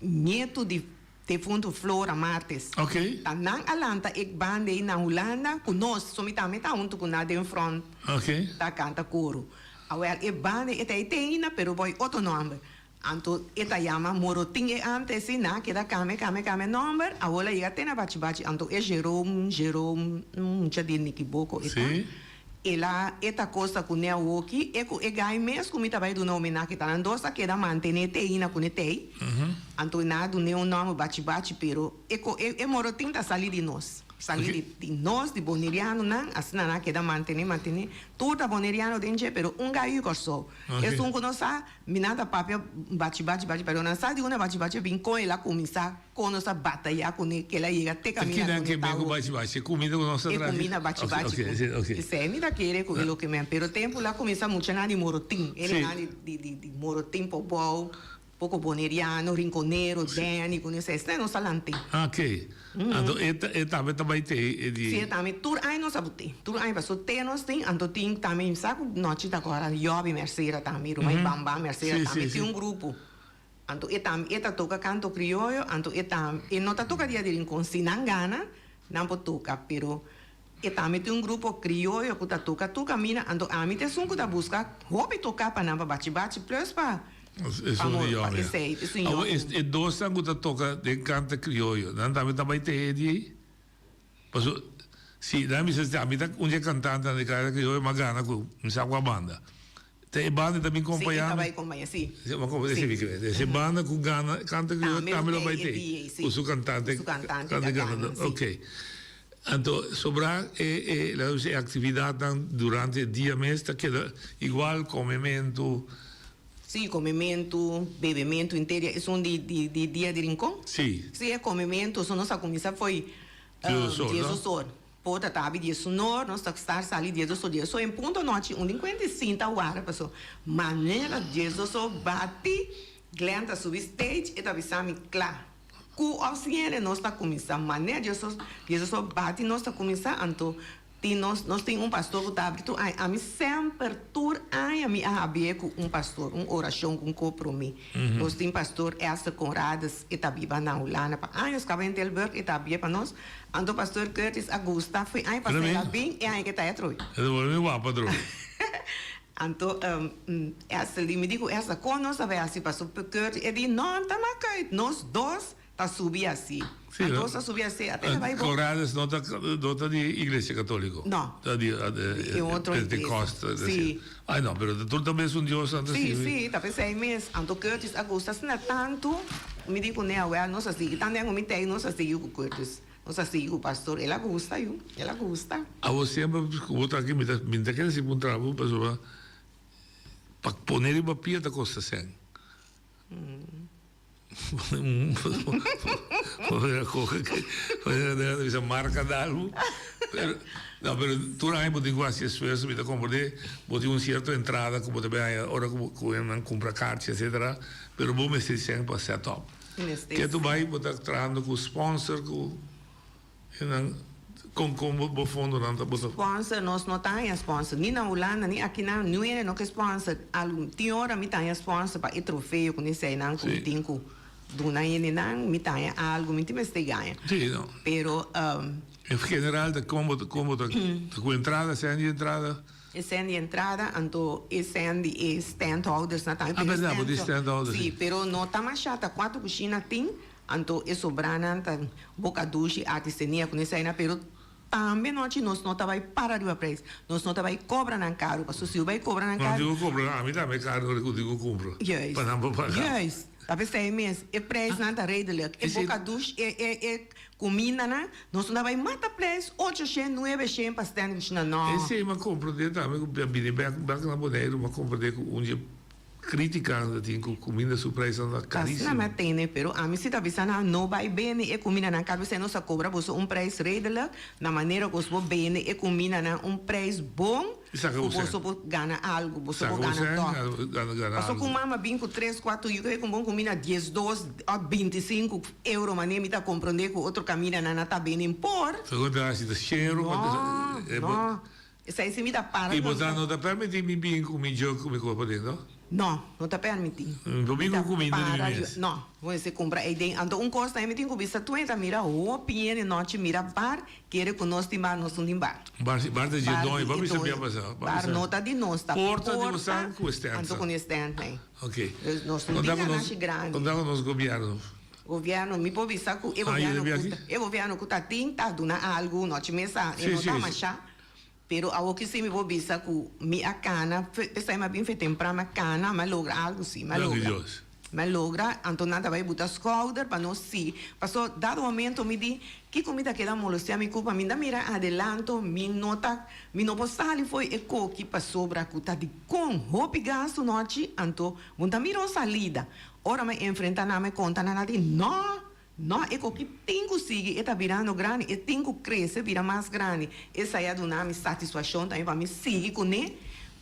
nietu di defuntu Flora Martes. Ok. Ta nan a lanta e banda ei na Hulanda ku nos so mi tambe ta huntu ku nan den front Ok. ta kanta koro. Awel e banda ei ta e teina pero boy otro nomber. Anto e ta yama Morotin e antes si nan a keda kambia kambia kambia nomber awor a yega te na Bachi Bachi anto e Jerome Jerome un mucha di Nikiboko e ta Sí. el a e ta kosta ku ne awoki e ku e gai mes ku mi ta bai duna homenahe ta nan dos a keda mantene te aina ku ne tei anto nan a dun'e un nomber Bachi Bachi pero e ko e e Morotin ta sali di nos. Sali di di nos, di Bonerianonan, asina nan a keda mantene, mantene. Tur ta Boneriano den dje, pero un gayu Kòrsou. Esun ku no sa, mi nan ta papia bachi bachi bachi, pero nan sa di unda bachi bachi a bin, kon el a kuminsá, kon nos a batayá kuné, ke el a yega te Ta kaminda kinan ku ke no ta men ku awor. bachi bachi? E kuminda ku nos ta E traha? kuminda bachi Ok, bachi ok, ku si, ok. Esei mi ta kere ku e loke men, pero tempu el a kuminsá muchanan di Morotin, Si. hendenan di di di di Morotin Pobou. Poko boneriano, rinkonero, Danny ku nos esnan nos a lant'é. Ok. Anto e ta e tambe ta bai te e di. Si e tambe tur aña nos a but'é. Tur aña paso te nos tin anto tin tambe mi sa ku nochi ta kora Yobi Mercera tambe Rumai Bam Bam Mercera tambe tin un grupo. Anto e tambe e ta toka kanto krioyo anto e tambe e no ta toka dia di rincon si nan gana nan por toka pero E tambe tin un grupo krioyo ku ta toka tur kaminda, anto ami ta esun ku ta buska hopi toka pa nan pa bachi bachi plus pa pa Esun moro di pa yòmia. esei esun Awor yòmia. e dosnan ku ta toka den kanta krioyo nan tambe ta bai te hedi ei? Paso si nan bisa si ami ta un di e kantantenan di kanta krioyo m'a gana ku mi sa kua banda. Ta e banda ta bin Si e ta kompañá mi. bai kompañá si. Si ma kompañá Si. si mi kere. Ese banda ku gana kanta krioyo Tambe tambe lo lo bai tei e tei dia ei si. ku su kantante Ku su kantante kantante ta gana ganadó. si. Ok. Anto sobrá e e laga bisa e aktividatnan durante e dia mes ta keda igual, komementu. Sí, komementu, bebementu henter dia esun di di di dia di Rincon? Sí. Sí, e komementu so nos a kuminsá fo'i Diesdos or, no? diesdos or. Porta ta abi diesun or, nos ta start sali diesdos or, diesdos or en punto nochi un di kuenta i sinta wara paso manera diesdos or bati Glen ta subi stage e ta bisa mi kla ku of sin hende nos ta kuminsa manera diesdos diesdos or bati nos ta kuminsa anto tin nos nos tin un pastor ku ta abri tur aña ami semper tur aña mi a habi'e ku un pastor un orashon ku un kopromi nos tin pastor Esther Conrades e ta biba na Hulanda pa años kaba en Tilburg e ta habi'e pa nos Anto Pastor Curtis a gusta fui aña pasá el a bin e aña ke ta e atrobe. E ta wòrdu mi wapa atrobe. Anto Esther di mi di ku Esther kon nos ta bai hasi Pastor Curtis e di no ta mak uit nos dos ta subi hasi. Anto nos ta subi hasi ata el a bai bo. Corrales no ta no ta di iglesia katoliko. No. Ta di E otro iglesia. Pentecoste. Si. Ay no pero tur ta mes un Dios anto Si si. si ta pesey mes anto Curtis a gusta asina tantu mi di cune awel nos a sigui tan den cu mi tey nos a sigui cu Curtis nos a sigui cu pastor el a gusta yu el a gusta. Abo semper cu bo ta aki mi ta mi ta kere si puntra bo pasobra pa pone riba pia ta costa cen. Bisa marca de algo. Pero, no, pero tur aña bo tin cu haci esfuerzo, mi ta comprende, bo tin un cierto entrada cu bo ta bay ora cu cu nan cumpra kaartje etcetera, pero bo mester seng pa set up. Ke tu bay bo ta trahando cu sponsor cu E nan kon kon bo bo fondonan ta bo ta. Sponsor nos no ta haña sponsor ni na Hulanda ni aki nan niun hende no ke sponsor algun tin ora mi ta haña sponsor pa e trofeo ku nesei nan ku mi tin ku duna hendenan mi ta haña algu mi tin mester gaña Sí no. pero. En general ta kon bo ta kon bo ta ku entrada sèn di entrada. E sèn di entrada anto e sèn di e standhouders nan tambe Ah berdad bo tin standhouders sí pero no ta masha ta kuater kushina tin. Anto e sobranan ta boca dushi artesania cu nesai pero tambe nochi nos no ta bay para riba prijs, nos no ta bay cobra nan caro, pasobra si bo bay cobra nan No caro. digo cobra, ami tambe caro ora cu digo cumpra, Juist, pa nan por paga. juist, ta pesey mes, e prijsnan ta redelijk, e boca dushi, e e e cumindanan, nos no ta bay mata prijs ocho shen, nuebe shen pa stand cushina, no. Esey m'a comprende tambe cu a bini bek bek na Boneiru, m'a comprende cu un dje. Critica nan ta tin cu cuminda su prijsnan ta carísimo. Asina mi a tene, pero ami si ta bisa nan no bay bende e cumindanan cada bes nos a cobra boso un prijs redelijk, na manera cu boso por bende e cumindanan un prijs bon cu boso por gana algo, boso por gana toch. Pasobra cu mama bin cu tres cuatro yu cu bon cuminda diesdos of binticinco euro mane mi ta comprende cu otro camindanan nan ta bende por. No, no. Esei si mi ta para I bo ta no ta permití mi bin ku mi jug ku mi kopa den, no? No, no ta permití. Mi por bin ku kuminda di mi mes. No, bo mester kumpra ei den. Anto un kos tambe mi tin ku bisa tur hende ta mira hopi hende nochi mira bar, kere ku nos tin bar, nos no tin bar. Bar si, bar ta dje doño, bo a bisa bia pasá. Bar no ta di nos, ta porta di bosan ku e stènt. Anto ku e stènt ei. Ok. Dus nos no tin ganashi grandi. Konta ku nos gobièrnu. Gobièrnu, mi por bisa ku e gobièrnu ku ta, e gobièrnu ku ta tin ta duna algu, nochi mesa e no ta mashá. Pero awoki si mi por bisa ku mi a kana, p'esei mi a bin fe tempran, mi a kana, mi a logra algu si, mi a logra. Mi a logra, anto nan ta bai buta skouder pa nos sigui. Paso dado momento mi di, kiko mi ta keda molestia mi kurpa? Mi ta mira adelanto, mi no ta, mi no por sali fo'i e koki pasobra ku ta dikon hopi gastu nochi, anto bo ta mira un salida. Ora mi a enfrenta nan, mi a konta nan, nan di, no! No, e koki tin ku sigui, e ta birando grandi, e tin ku krese bira mas grandi. Esei a duna mi satisfashon tambe pa mi sigui kuné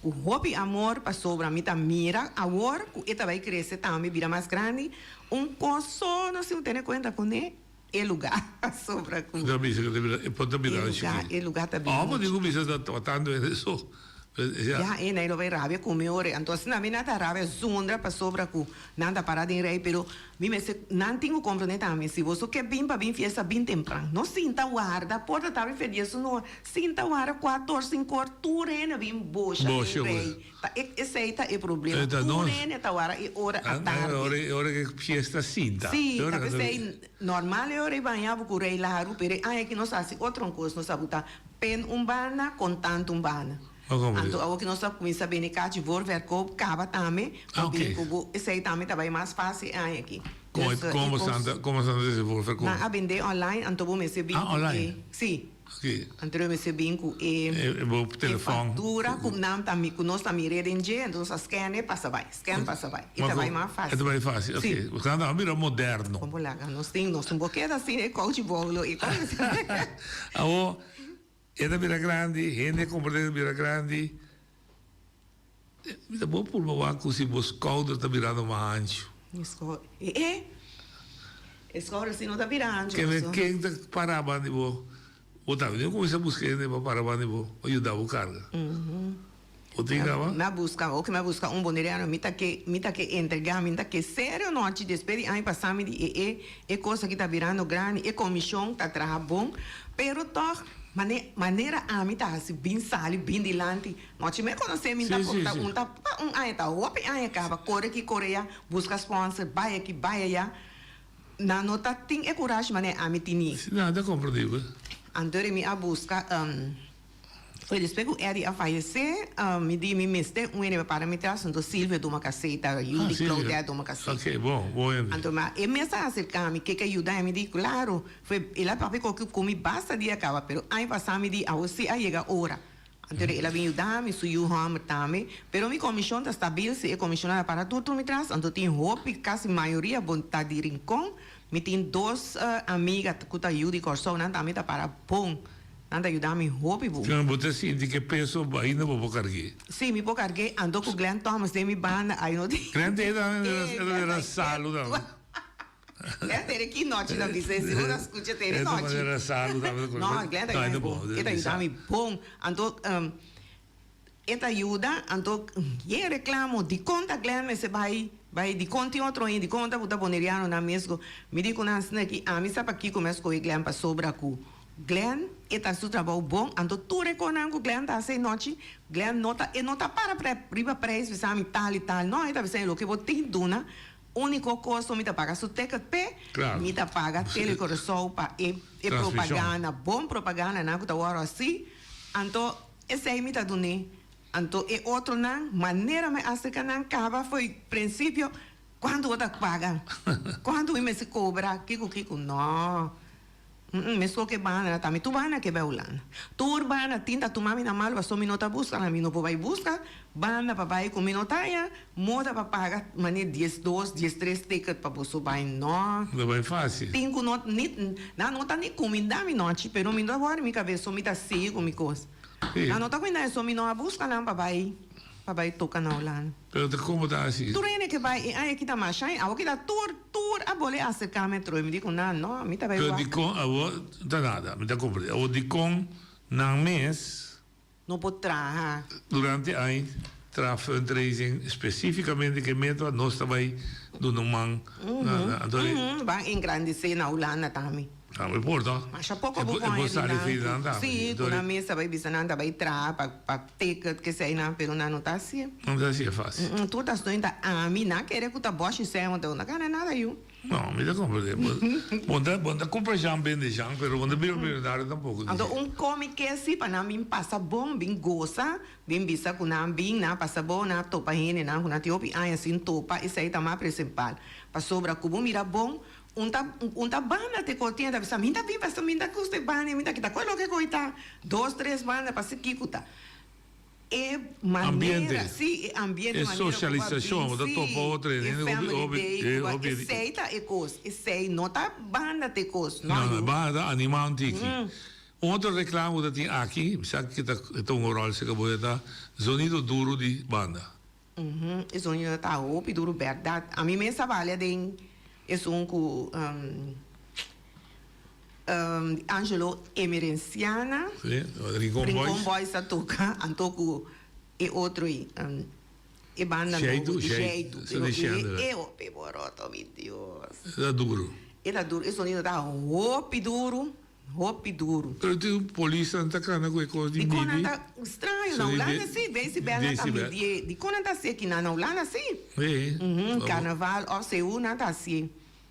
ku hopi amor pasobra mi ta mira awor ku e ta bai krese tambe bira mas grandi. Un kos so nos tin ku tene kuenta kuné, e lugá pasobra ku E ta bisa ku ta bira, e por ta e birando lugá, chikí. e lugá ta birando Òf bo tin chikí. ku bisa ta tratando hende so. Ya e nan lo bay rabia cu mi ora. Anto asina mi nan ta rabia zundra pasobra cu nan ta para den rey pero mi mester nan tin cu comprende tambe si boso ke bin pa bin fiesta bin tempran no sinta warda porta ta abri fe dies un ora sinta warda cuatro or cinco or tur hende bin bosha den rey ta esey ta e problema tur hende ta warda e ora atardi. E ora ke fiesta sinta. Si ta pesey normal e ora e baña bo cu rey laru pero e aña aki nos haci otro cos nos a buta Pen un banda, kontant un banda. Anto awor ki nos a kuminsá bende kachi voorverkoop kaba tambe, Ah, pa bin oké. ku bo esei tambe ta bai mas fásil e aña aki. Komo Dus, e komo kos santa komo santa ta hasi voorverkoop? Nan a bendé online, anto bo mester bin Ah, ku e online. sí. Oké. Anto bo mester bin ku e E bo e telefòn. faktura ku nan ta mi ku nos ta mir'é den dje, anto nos a scan e pasa bai, scan pasa bai. E ta bai mas E ta fásil. bai fásil, Sí. oké. Pasobra nan ta bira moderno. Kon bo laga nos tin, nos no por keda sin e kouchi bolo i kos. Awor, e ta bira grandi, hende a komprendé e ta bira grandi. Mi ta bo purba wak ku si bo skouder ta birando mas hanchu. Mi skouder, e e, e skouder si no ta bira hanchu. Ken ken ta para banda di bo? Bo tambe tin ku kuminsá buska hende pa para banda di bo, pa yuda bo karga. Bo tin kaba? Mi a buska, oke mi a buska un boneriano, mi ta ke, mi ta ke entregá, mi ta ke serio nochi despues di aña pasá mi di e e, e kos aki ta birando grandi, e komishon ta traha bon, pero tòg mane, manera ami ta hasi bin sali bin dilanti, nochi mi a konosé mi ta ta un ta un aña ta hopi aña kaba, kore aki kore aya, buska sponsor, bai aki bai aya, nan no ta tin e kurashi manera ami tini. Si nan ta komprendibel. Anto mi a buska. Foi despues ku Eddie a fayesé, mi di mi mester un hende pa para mi tras, anto Silvio tuma kaseta, yu di Claudette tuma kaseta. Ok, bon, bon hende. Anto ma e mes a aserká mi, ke ke yuda mi di, klaro, foi el a papia ku ku mi basta dia kaba, pero aña pasá mi di awo si a yega ora. Anto el a bin yuda mi, su yu hòmber tambe, pero mi komishon ta stabil, si e komishon a para tur tur mi tras, anto tin hopi, kasi mayoria bon ta di Rincon, mi tin dos amiga ku ta yu di Kòrsou, nan tambe ta para bon. Nan ta yuda mi hopi bon. Kiman bo ta sinti ke peso ainda bo por karg'é? Sí, mi por karg'é. Anto ku Glenn Thomas den mi banda, ai no tin. Glenn ta era salu tambe. Glenn ta era ki nochi ta bisa, si bo ta skucha ta era nochi. E ta era salu tambe. No, Glenn ta yuda mi bon. E ta yuda mi bon. Anto E ta yuda, anto yen reclamo, dicon ta Glenn mester bay bay, dicon tin otro hende, dicon ta buta Boneriano nan mes go. Mi di cu nan asina aki, ami sa pakico mi a scoge Glenn pasobra cu Glenn e ta su trabou bon, anto tur e conan cu Glenn ta haci anochi, Glenn no ta e no ta para riba prijs bisa mi tal y tal, no, e ta bisa loke bo tin duna, unico costo mi ta paga su ticket p'e, mi ta paga Tele Curaçao pa e e propaganda, bon propaganda nan cu ta worde haci, anto. Esei mi ta dun'é. Anto e otronan, manera mi aserka nan kaba fo'i prinsipio, kuantu bo ta paga? Kuantu mi mester kobra? Kiko kiko? No. Mm meskos ke banda ta mi tur banda ke bai Hulanda. Tur banda tin ta tuma mi na mal pasobra mi no ta buska nan. Mi no por bai buska banda pa bai ku mi no ta haña moda pa paga manera diesdos, diestres ticket pa boso bai. No. No ta bai fásil. Tin ku no ni nan no ta ni kuminda mi nochi pero mi no ta wòri mi kabes so mi ta sigui ku mi kos. Nan no ta kuminda so mi no a buska nan pa bai pa bai toka na Hulanda. Pero ta komo ta hasi? Tur hende ke bai e aña kita masha i awo kita tur tur a bole aserka mi atrobe mi di ku nan no mi ta bai Pero wak. dikon awo ta nada mi ta komprende awo dikon nan mes. No por traha. Durante aña traha fundraising specificamente ke meta nos ta bai duna un man na na anto Ban engrandece na Hulanda tambe. Tambe por ta. Masha poko bo por haña di nan. Sí, ku nan mes ta bai bisa nan ta bai traha pa pa ticket kesei nan, pero nan no ta hasié. No ta hasié fásil. Tur ta snoen ta ami, nan kere ku ta bòshi sèn, bo no ta gana nada yu. No, mi ta comprende. Bo ta, bo ta cumpra jan, bende jan, pero bo no ta bira millonario tampoco. Anto un comi kesi pa nan bin pasa bon, bin gosa, bin bisa cu nan bin, nan a pasa bon, nan a topa hendenan cu nan tin hopi aña sin topa, esey ta mas principal. Pasobra cu bo mira bon, un ta, un ta banda te cortina ta bisa, mi ta bin pasobra mi ta gusta e banda, mi ta kita cu e loke cu ta, dos, tres banda, pasa kico ta. E manera, Ambiente. sí, e ambiente, E manera ku a socialisacion, bin, bo ta sí, topa otro e hende, hopi, family hopi, day eh, ku a, hopi. esei ta e kos, esei no ta banda ta e kos, no, No, no, yu. banda ta anima un tiki. Un otro reclamo ku ta tin aki, mi sa ki ta, e ta un rol cerca bo, e ta zonido duro di banda. Ujú, e zonido ta hopi duro berdad. Ami mes a balia den esun ku Angelo Emerenciana. Sí, Rincon Boys. Rincon Boys a toca anto cu e otro ey, e banda nobo di Sheitu. Pero e e hopi boroto, mi Dios. E ta duro. E ta duro, e sonido ta hopi duro, hopi duro. Pero tin polisnan ta cana cu e cos di midi. Dicon nan ta straño, na Hulanda si, decibel nan ta midi. Dicon nan ta haci aki nan, na Hulanda si. Sí. Carnaval of CU nan ta haci.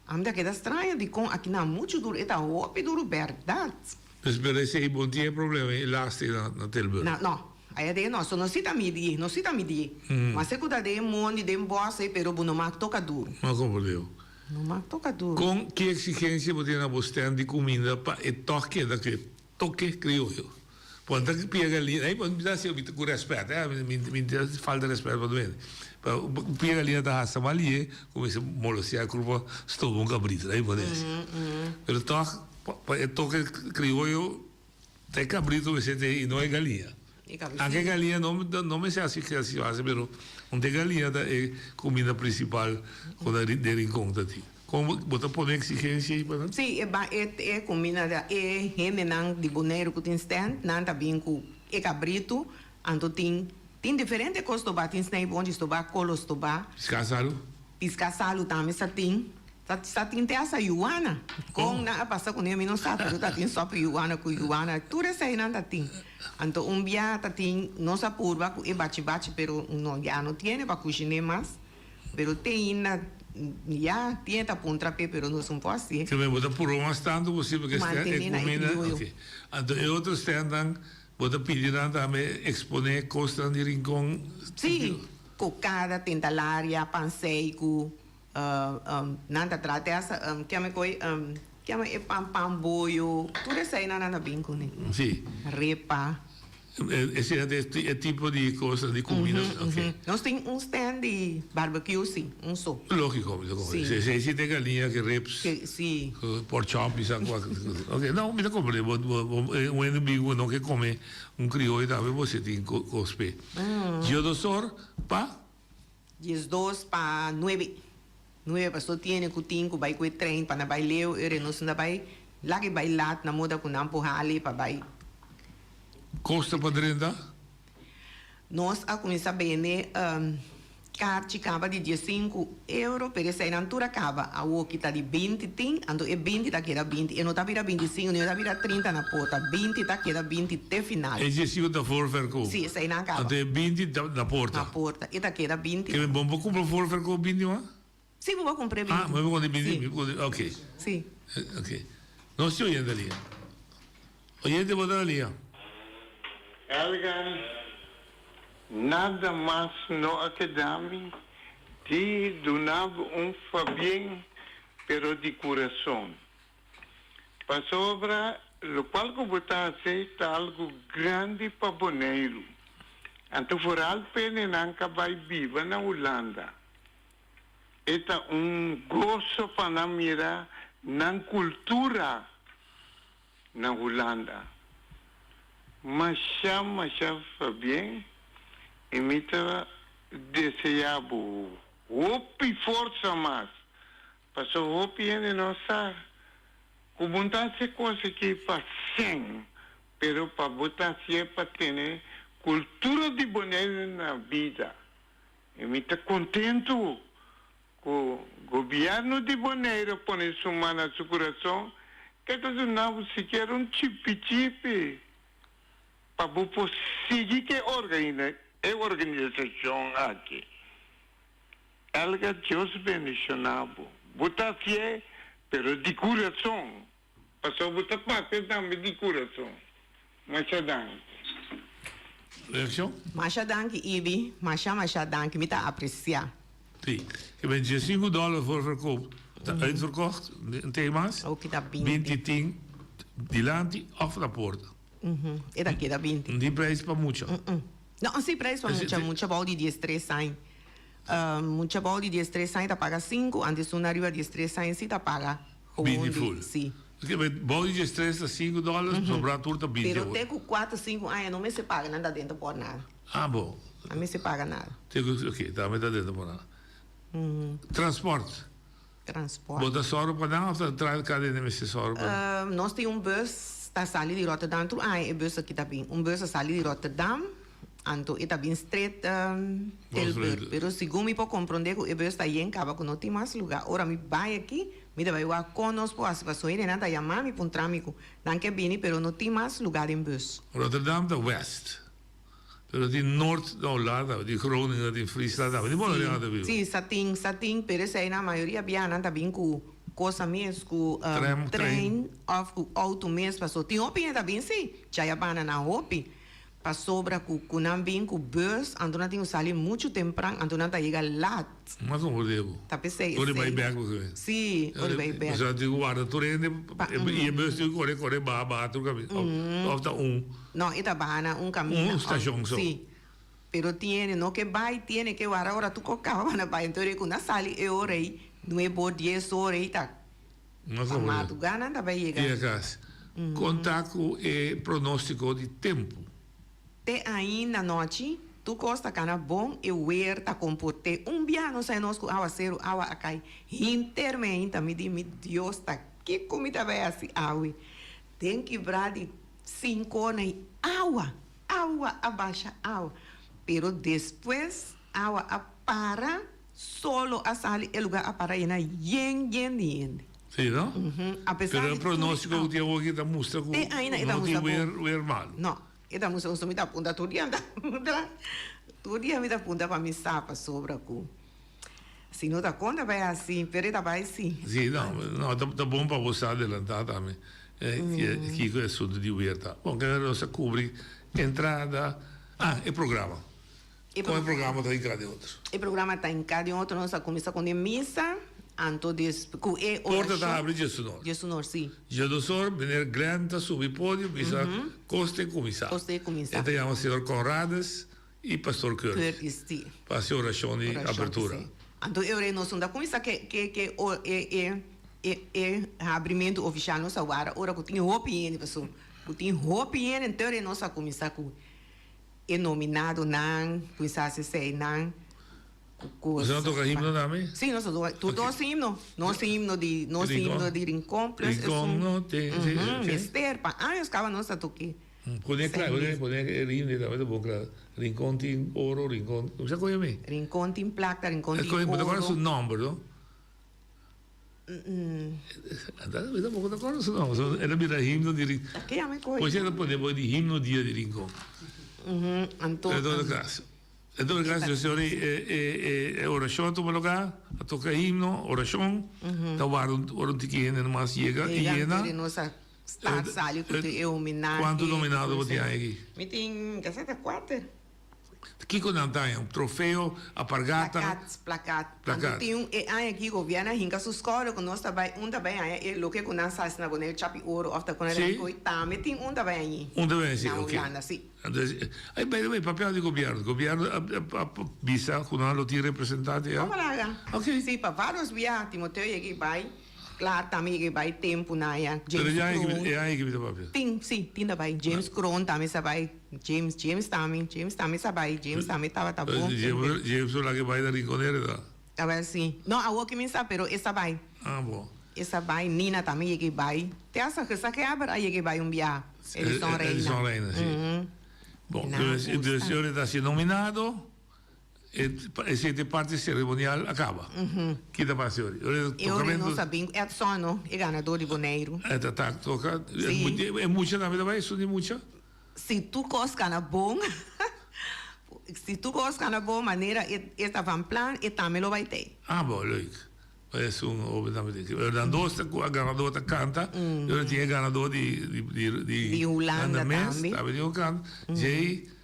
Ami ta keda straño dikon aki nan muchu duru e ta hopi duru bèrdat. Pues pero esei bon tin e problema e laste na na Tilburg. Na no aya den no so no si ta midi no si ta midi mas e ku ta den mondi den bos ei pero bo no mag toka duru. No komprendeo. No mag toka duru. Kon ki eksigensia bo tin na bo stand di kuminda pa e tòg keda ku e Toke crioyo. Bo ta pia galina, ey mi ta haci cu respet eh, mi ta falta respet pa tur hende. Pero pia galina ta hasta mal lie cu mester molestia cu pa stoba un cabrito, ey por haci. Pero toch pa e toke crioyo ta e cabrito mester ta y no e galina. Aunke e galina no mester haci haci haci pero un ta e galina ta e cuminda principal cu na den Rincon ta tin. Kon bo ta pone eksigensia ei pa nan? Sí, e ba e e kuminda da e hendenan di Boneiru ku tin stand, nan ta bin ku e kabritu, anto tin tin diferente kos stobá, tin snijboontjes stobá, kolo stobá. Piská salu? Piská salu tambe sa tin. Sa sa tin te hasta yuana. Kon nan a pasa kuné mi no sa, pero ta tin sòpi yuana ku yuana, tur eseinan ta tin. Anto un bia ta tin, nos a purba ku e bachi bachi, pero no ya no tiene pa kushiné mas. Pero te ainda ya tin e ta puntra p'e pero nos un por hacié. Ke men bo ta purba mas tantu posibel ke stand Mantené e na e kumina krioyo. ok. Anto e otro standnan bo ta pidi nan tambe eksponé kosnan di Rincon Sí, kokada, tentalaria, panseiku, nan ta traha te hasta kiami koi kiami e pan pan boyo tur eseinan nan ta bin kuné. Sí. Repa. Esei ta e tipo di cosnan di comida ok. Nos tin un stand di barbecue si, un so. Logico mi ta comprende. Esei si ta e galiña cu ribs, cu pork chop y sa cua. Ok, no mi ta comprende bo un hende bigu no ke come un crioyo tambe bo si tin cos p'e. Diodosoor pa? 12 pa nuebe. Nuebe paso tiene cu tin cu bay cu e trein pa na bay leu ere nos no ta bay laga e bay laat na moda cu nan por hali pa bay. Costa pa drenta? Nos a cuminsa bende carchi caba di diesinku euro pero eseinan tur a caba awoki ta di binti tin anto e binti ta keda binti e no ta bira bintisinku ni no ta bira trinta na porta binti ta keda binti te final. E diesinku ta voorverkoop? Si eseinan a caba. Anto e binti ta na porta? Na porta e ta keda binti. Ke bo por cumpra voorverkoop binti man? Si bo por cumpra e binti. Ah bo por cumpra e binti ok. Si. Ok nos tin oyente alia. Oyente bo ta na lia. Elgan, nada mas no a keda mi di duna bo un fabien pero di kurason. Pasobra lokual ku bo ta hasi ta algu grandi pa Boneiru. Anto foral penenan ka bai biba na Hulanda. E ta un goso pa nan mira nan kultura na Hulanda. Masha masha fabien y mi ta desea bo hopi forsa mas paso hopi hende no sa cu bo ta haci cos aki pa cen pero pa bo ta hacié pa tene cultura di Bonaire na bida y mi ta contento Ku gobièrnu di Boneiru pone su man na su kurason. Ke ta duna bo sikiera un chipi chipi pa bo por sigui ku e e organisashon aki. Elga Dios bendishoná bo. Bo ta hasié pero di kurason. Pasobra bo ta papia tambe di kurason. Masha danki. Reakshon? Masha danki Ibi, masha masha danki, mi ta apresiá. Sí, ke ben diesinku dòler voorverkoop ta uitverkocht, un thema's, Oki ta binti. binti tin dilanti òf na porta. E ta keda binti. No tin prijs pa mucha. No, si prijs pa mucha, mucha bou di diestres aña. Mucha bou di diestres aña ta paga sinku, antes un ariba diestres aña si ta paga gewoon di, si. Oke, bou di diestres ta sinku dòler, sobrá tur ta binti Pero te ku kuater, sinku aña no mester paga nan ta dentro por nada. Ah, bon. No mester paga nada. Te ku, oke, tambe ta dentro por nada. Transport. Transport. Bo ta sòru pa nan òf ta tra kada hende mester sòru pa nan? Nos tin un bus ta sali di Rotterdam tur aña e bus aki ta bin. Un bus a sali di Rotterdam anto e ta bin stret Tilburg. Pero segun mi por komprondé ku e bus ta yen kaba ku no tin mas lugá. Ora mi bai aki mi ta bai wak kon nos por hasi pasobra hendenan ta yama mi puntra mi ku nan ke bini pero no tin mas lugá den bus. Rotterdam ta west. Pero tin Noord na Holanda, tin Groningen, tin Friesland, tin Bonaire ta biba. Sí, sa tin, sa tin, pero esei nan mayoria bia nan ta bin ku cosa mes, ku trein of ku auto mes, paso tin hopi hende ta bin sí, Chayabana nan hopi, pasobra ku ku nan bin ku bus, anto nan tin ku sali muchu tempran, anto nan ta yega lat. Mas como debo. Ta p'esei Ora bai bek bo ke. Sí, ora bai bek. Pasobra tin ku warda tur hende i e bus tin ku kore kore baha baha tur kaminda of ta un. No, e ta baha na un kaminda. Un stashon so. Sí. Pero tiene no ke bai, tiene ke wara ora tur kos kaba pa bai. Enton ku nan sali e ora ei, nuebe or, dies or ei ta pa madrugá nan ta bai yega. Yega kas. Kon ta ku e pronóstiko di tempu? Te ainda nochi, tur kos ta kana bon, e wer ta komport'é. Un bia nos a nos ku awaseru, awa a kai hinter mi ainda. Mi di, Mi Dios, ta kiko mi ta bai hasi awe? Den kibrá di Sinkona i awa, awa a basha awa. Pero despues awa a para, solo a sali, e lugar a para yena yen yen di hende. Sí, no? A pesar Pero di e tur e pronóstiko awa. ku tin awoki ta mustra ku Te ainda e ta no tin mustra weer, ku weer malu. No, e ta mustra ku mi ta punta tur dia, mi ta puntra, tur dia mi ta puntra pa mi sa pasobra ku si no ta konta bai hasi, pero e ta bai si. Sí, no, no, ta, ta bon pa bo sa adelantá tambe kiko e asuntu di weer ta. Bon, kende nos a kubri entrada, ah, e programa. E Kon e programa ta hinká den otro? E programa ta hinká den otro, nos a kuminsá ku e misa, anto des, ku e Porta orashon. ta habri diesunor. Diesunor, sí. Diesdosor, meneer Glenn ta subi podio bisa kos te kuminsá. Kos te kuminsá. E ta yama señor Conrades i Pastor Curtis. Curtis, sí. Pa hasi orashon di Orashon, apertura. sí. Anto e ora nos no ta kuminsá ke ke ke o e e e e habrimentu ofishal nos a wara ora ku tin hopi hende paso ku tin hopi hende anto e ora nos a kuminsá ku e nominadonan kuminsá hasi eseinan ku kos. Boso no toka himno tambe? Sí nos a toka tur dos himno nos himno di nos himno di Rincon plus Rincon esun no te sí ok. Mester pa años kaba nos a toke. Pone kla, pone, pone e rinde tambe ta bon kla. Rincon tin oro, Rincon, bo sa koe mi? Rincon tin plata, Rincon tin oro. Bo ta kòrda su nòmber, no? Mi tampoco ta kòrda su nòmber. El a bira himno di Rincon. Ta ke mi koe? Pues el a pone bo di himno dia di Rincon. Anto. En todo caso, en todo caso, señor, e e orashon a tuma lugá, a toka himno, orashon, ta warda ora un tiki hende nomas yega i yena. Start sali ku e homenahe. Kuantu nominado bo tin aki? Mi tin kasa ta kuater. Kiko nan ta haña? Un trofeo, apargata? Plakat, plakat. Anto tin un e aña aki gobièrnu a hinka su skouder ku nos ta bai un ta bai haña e loke ku nan sa si na Boneiru chapi oro òf ta ku nan Sí? koi tambe tin un ta bai hañ'é. Un ta bai hañ'é, Na ok. Hulanda, sí. Anto ay by the way papia di gobièrnu, gobièrnu a bisa ku nan lo tin representante ya? Komo laga? Ok. Sí, pa vários bia Timoteo yega i bai. Klar tambe yega bai tempu na ya. Pero James ya Kroon. e aña ki mi ta papia. Tin, si, tin ta bai. James Kroon tambe sa bai. James, James tambe, James tambe sa bai. James tambe tabata bon. James, James lo laga bai na Rinconera ta? Tabata si. No, awor ki mi sa, pero e sa bai. Ah, bon. E sa bai. Nina tambe yega bai. Te hasta Gezaghebber a yega bai un biaha. Edison Reina. Edison Reina, si. Bon, Na dus, gusta. dus e ora ta si nominado. Esei ta e parti seremonial a kaba. Ki ta pasa ori? Ori E ori nos a bin Edson no, e ganador di Boneiru. E ta ta toka. Si. E mucha tambe ta bai? Esun di mucha? Si tur kos kana bon, si tur kos kana bon manera e ta van plan, e tambe lo bai tei. Ah bo, leuk. Esun hoben tambe tin. Pero nan dos ta ku a ganador ta kanta, y ora tin e ganador di di di Di Hulanda mes tambe. tambe tin ku kanta. Djei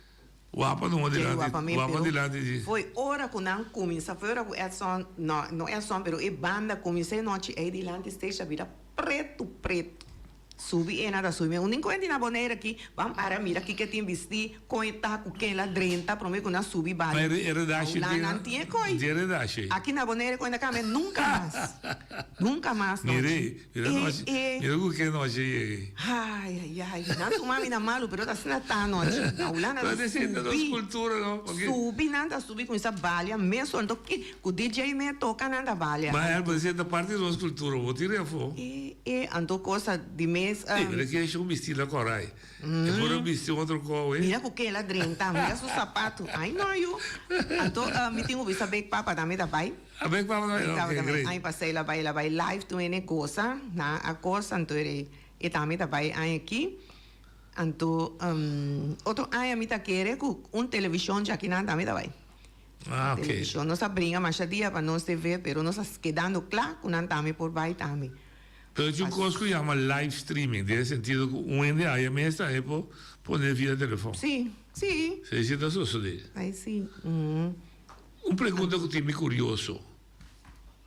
Wapa numa Djei dilanti, wapa mi, wapa pero dilanti di. Foi ora ku nan kuminsá, foi ora ku Edson, no, no Edson, pero e banda kuminsá e nochi ei dilanti stage a bira pretu pretu. Subi e nan ta subi. Un ninkuenti na Bonaire aki, ban para mira kiko e tin bistí, kon e ta, ku ken el a drenta promé ku nan subi Ma bali. e redashi Nan tin, nan tin e koi. tin e redashi. Aki na Bonaire kon e ta kambia nunka mas. Nunka mas nochi. Mire, mira E, nochi, e. mira ku ke nochi a yega. Ai, ai, ai, nan tuma mi na malu, pero ta asina ta anochi. Na Hulanda Pero ta esei ta nos subi, cultura, no? Porque subi, nan ta subi cuminsa balia mesun, anto ki, cu DJ me toca nan ta balia. Ma Elba, esei ta parti di nos cultura, bo tira afo. E, e, anto cosa di mes, Ey, pero e ke un bisti la corai. E por a bisti un otro kou, eh. Mira cu ken el a drenta, mira su zapatu. Ai no, yu. Anto, mi tin cu bisa bek papa tambe ta bay. A bek papa tambe? Bek papa Ok, tambe. great. Aña pasa el a bay, el a bay live tur hende goza na a cosa, anto e e tambe ta bay aña aki. Anto otro aña mi ta kere cu un television djaki nan tambe ta bay. Ah, ok. Television. Nos a bringa masha dia pa nos TV, pero nos a kedando cla cu nan tambe por bay tambe. Pero tin un cos cu yama live streaming, den e sentido cu un hende aya mes tambe por pone via telefon. Si, si. Esey ta sosode. Ay si. Un pregunta cu tin mi curioso.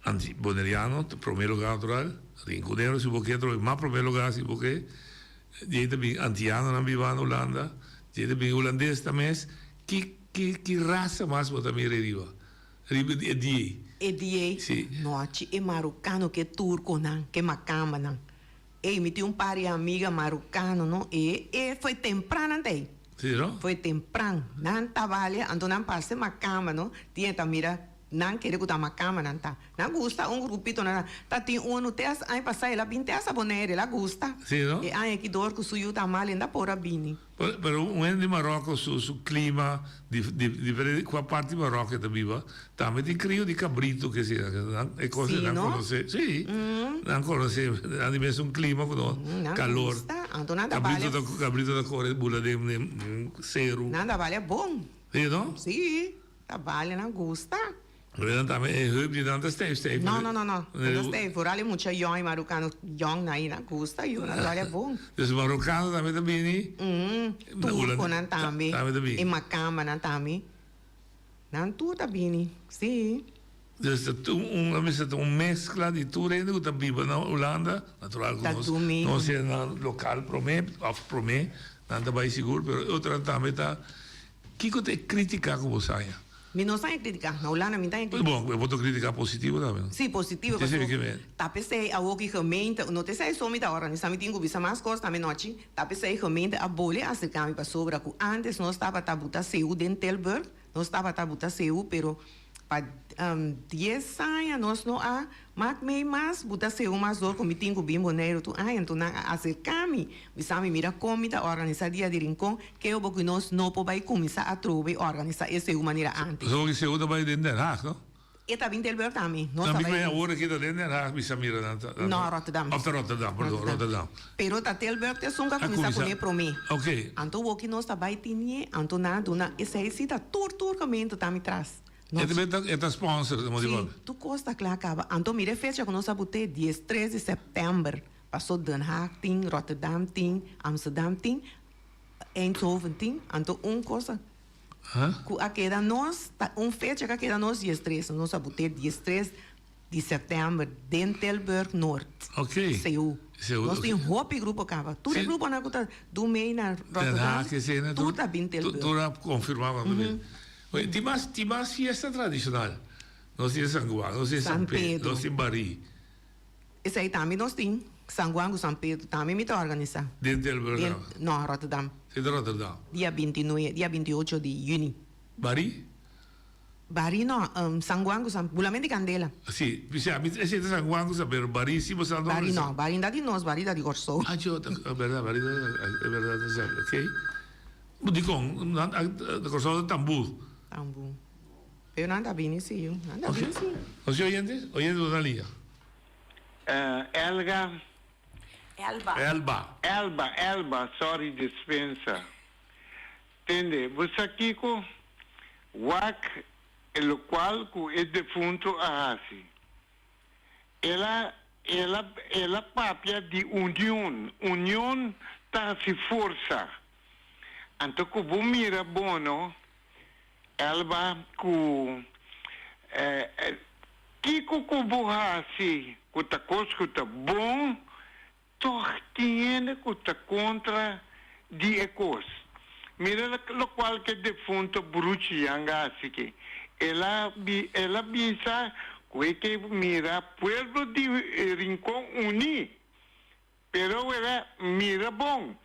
Anti Boneriano ta prome lugar natural, Rinconero si bo ke trobe mas prome lugar si bo ke, djei ta bin Antianonan biba na Hulanda, djei ta bin Hulandes ta mes, ki ki ki rasa mas bo ta mira riba riba e dia ei? E dia ei? Si. Nochi e Marokano ke Turkonan, ke Makambanan. Ey, mi tin un par di amiga marokano no, e e foi tempran nan ta ey. Si no? Foi tempran, nan ta balia, anto nan pasa e makamba no, tin e ta mira, nan kere ku ta makamba nan ta. Nan gusta un grupito nan ta, ta tin unu te as aña pasa el a bin te as a Bonaire, el a gusta. Si no? E aña aki dor ku su yu ta mal, el ta por a bini. Pero un hende di Maròko su su klima diferente kua parti di Maròko e ta biba tambe tin krio di kabritu ke asina nan e kos Sí nan no? konosé sí nan konosé nan di mesun klima ku nos Nan kalor gusta anto nan ta kabritu balia ta kabritu ta kore bula den den seru nan ta balia bon sí no? Sí ta balia nan gusta. Pero nan tambe e heup di nan ta stijf stijf. No, no, no, no. Nan ta stijf. Vooral e mucha yong, e marokano yong nan nan gusta yu, nan ta bon. Dus marokano tambe ta bini? Mm, turkonan tambe. Tambe ta bini. E makambanan tambe. Nan tur ta bini, si. Dus ta tur un, a bisa ta un mezcla di tur hende ku ta biba na Hulanda, natural ku nos, nos e nan lokal prome, of prome, nan ta bai sigur, pero e otronan tambe ta, kiko ta e kritika ku bo sa haña? Mi no sa e critica. Na Hulanda mi ta e critica. Bon, e por ta critica positivo tambe, no? Sí, positivo, Te paso sirbi ke ta p'esei awor ki gemeente, no ta esei so mi ta organisa, mi tin ku bisa mas kos tambe nochi, ta p'esei gemeente a bole aserka mi pasobra ku antes nos tabata buta seu den Tilburg, nos tabata buta seu, pero pa dies aña nos no a mak mei mas buta seu mas dor ku mi tin ku bin Boneiru tur aña, enton nan a aserka mi, bisa mi mira kon mi ta organisa dia di Rincon, Keo bo ku nos no por bai kuminsá atrobe organisá e seu manera antes. Pasobra ku seu ta bai den Den Haag, no? E ta bin Tilburg tambe. Nos ta Tambe bai. ku awor aki ta den Den Haag, bisa mira nan ta. No, Rotterdam. Of ta Rotterdam, perdon, Rotterdam. Pero ta Tilburg ta esun ku a A kuminsá kuminsá. kuné promé. Oké. Anto woki nos ta bai tinié, anto nan a duna esei si ta tur tur gemeente ta mi tras. E ta ta e ta sponsor, como di Sí, papia. tur kos ta kla kaba. Anto mira e fecha ku nos a bot'é, diestres di sèptèmber. Pasó Den Haag tin, Rotterdam tin, Amsterdam tin. Eindhoven tin, anto un cosa cu a keda nos, ta un fecha cu a keda nos diestres, nos a bute diestres di september den Tilburg Noord, Ok. CU. CU, Nos tin ok. hopi grupo caba, tur e Sí. gruponan cu ta do mee na Den Rotterdam, Haag esena, tur ta bin tur Tilburg. tur a confirma cuando bin. Oye, tin mas, tin mas fiesta tradicional. Nos tin San Juan, nos tin San San Pedro, Pedro. nos tin Barí. Esei tambe nos tin. San Juan ku San Pedro tambe mi ta organisá. Den Tilburg Den, tambe? no, Rotterdam. Si ta Rotterdam. Dia bintinue, dia bintiocho di yüni. Barí? Barí no, San Juan ku San, Bulament di Kandela. Si, si ami esei ta San Juan ku San Pedro, Barí si bo sa no Barí organisá. no, Barí ta di nos, Barí ta di Kòrsou. Ah, yo, ta bèrdat, Barí ta, e bèrdat, ta sèr, okey. Dikon? Nan, Kòrsou ta tambú. Tambú. Pero nan ta bini si yu. Nan ta bini si. Nos tin oyente? Oyente bo ta lia. Elga. Elba. Elba. Elba, Elba, sorry dispensa. Tende, bo sa kiko? Wak e lokual ku e defunto a hasi. El a, el a, el a papia di union. Union ta hasi forsa. Anto ku bo mira bono, Elba, ku kiko ku bo hasi ku ta kos ku ta bon, tòg tin hende ku ta kontra di e kos. Mira lokual ku e defunto Bruchi Yanga hasi ke. El a el a bisa ku e ke mira pueblo di Rincon uní. Pero wera mira bon,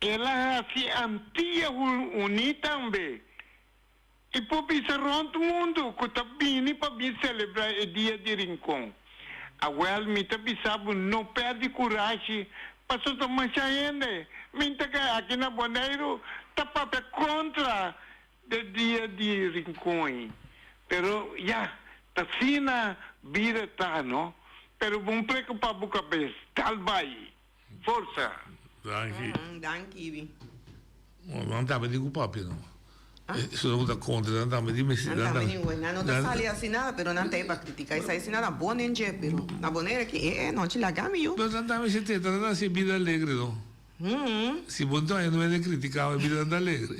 el a hasi Antia uní tambe. I por bisa rònt mundu ku ta bini pa bin selebrá e Dia di Rincon. Awèl, mi ta bisa bo no pèrdè kurashi, pasobra ta masha hende min ta kai aki na Boneiru ta papia kontra de Dia di Rincon. Pero ya, ta asina bida ta, no? Pero bon preocupa bo cabes, dal bay! Forsa! Danki. Danki, Ibi. Nan tambe tin cu papia no. Esun cu ta contra nan tambe tin mester. Nan tambe tin nan no ta sali haci nada pero nan ta e pa critica esai si nada bon den dje pero na Bonaire aki e e nochi laga mi yu. Pero nan tambe si tenta nan haci bida alegre no. Si bo no no hende critica bo e bida nan ta alegre.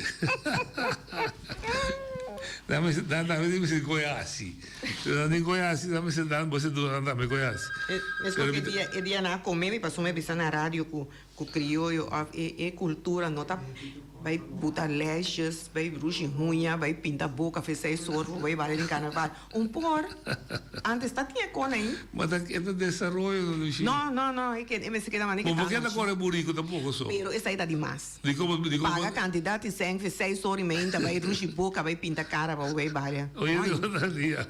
Nan mester nan tambe tin mester koe haci. Si nan tin koe haci nan mester nan bo mester duna nan tambe koe haci. Meskos ku e dia e dia nan a kome mi pasobra mi a bisa na radio ku ku krioyo òf e e kultura no ta bai buta lashes, bai brushi huña, bai pinta boka fesei sorbo, bai bala den karnaval. Un por antes ta tin e kon ahi. Ma ta e ta desaroyo no Lushi. No no no e e mester keda mane ke ta anochi. Bo por keda kore buriku tampoco so. Pero esei ta dimas. Di como di como. Paga kantidat di sèn fe seis ora i meinta bai rushi boka bai pinta kara pa bo bai balia. Oye di otro dia.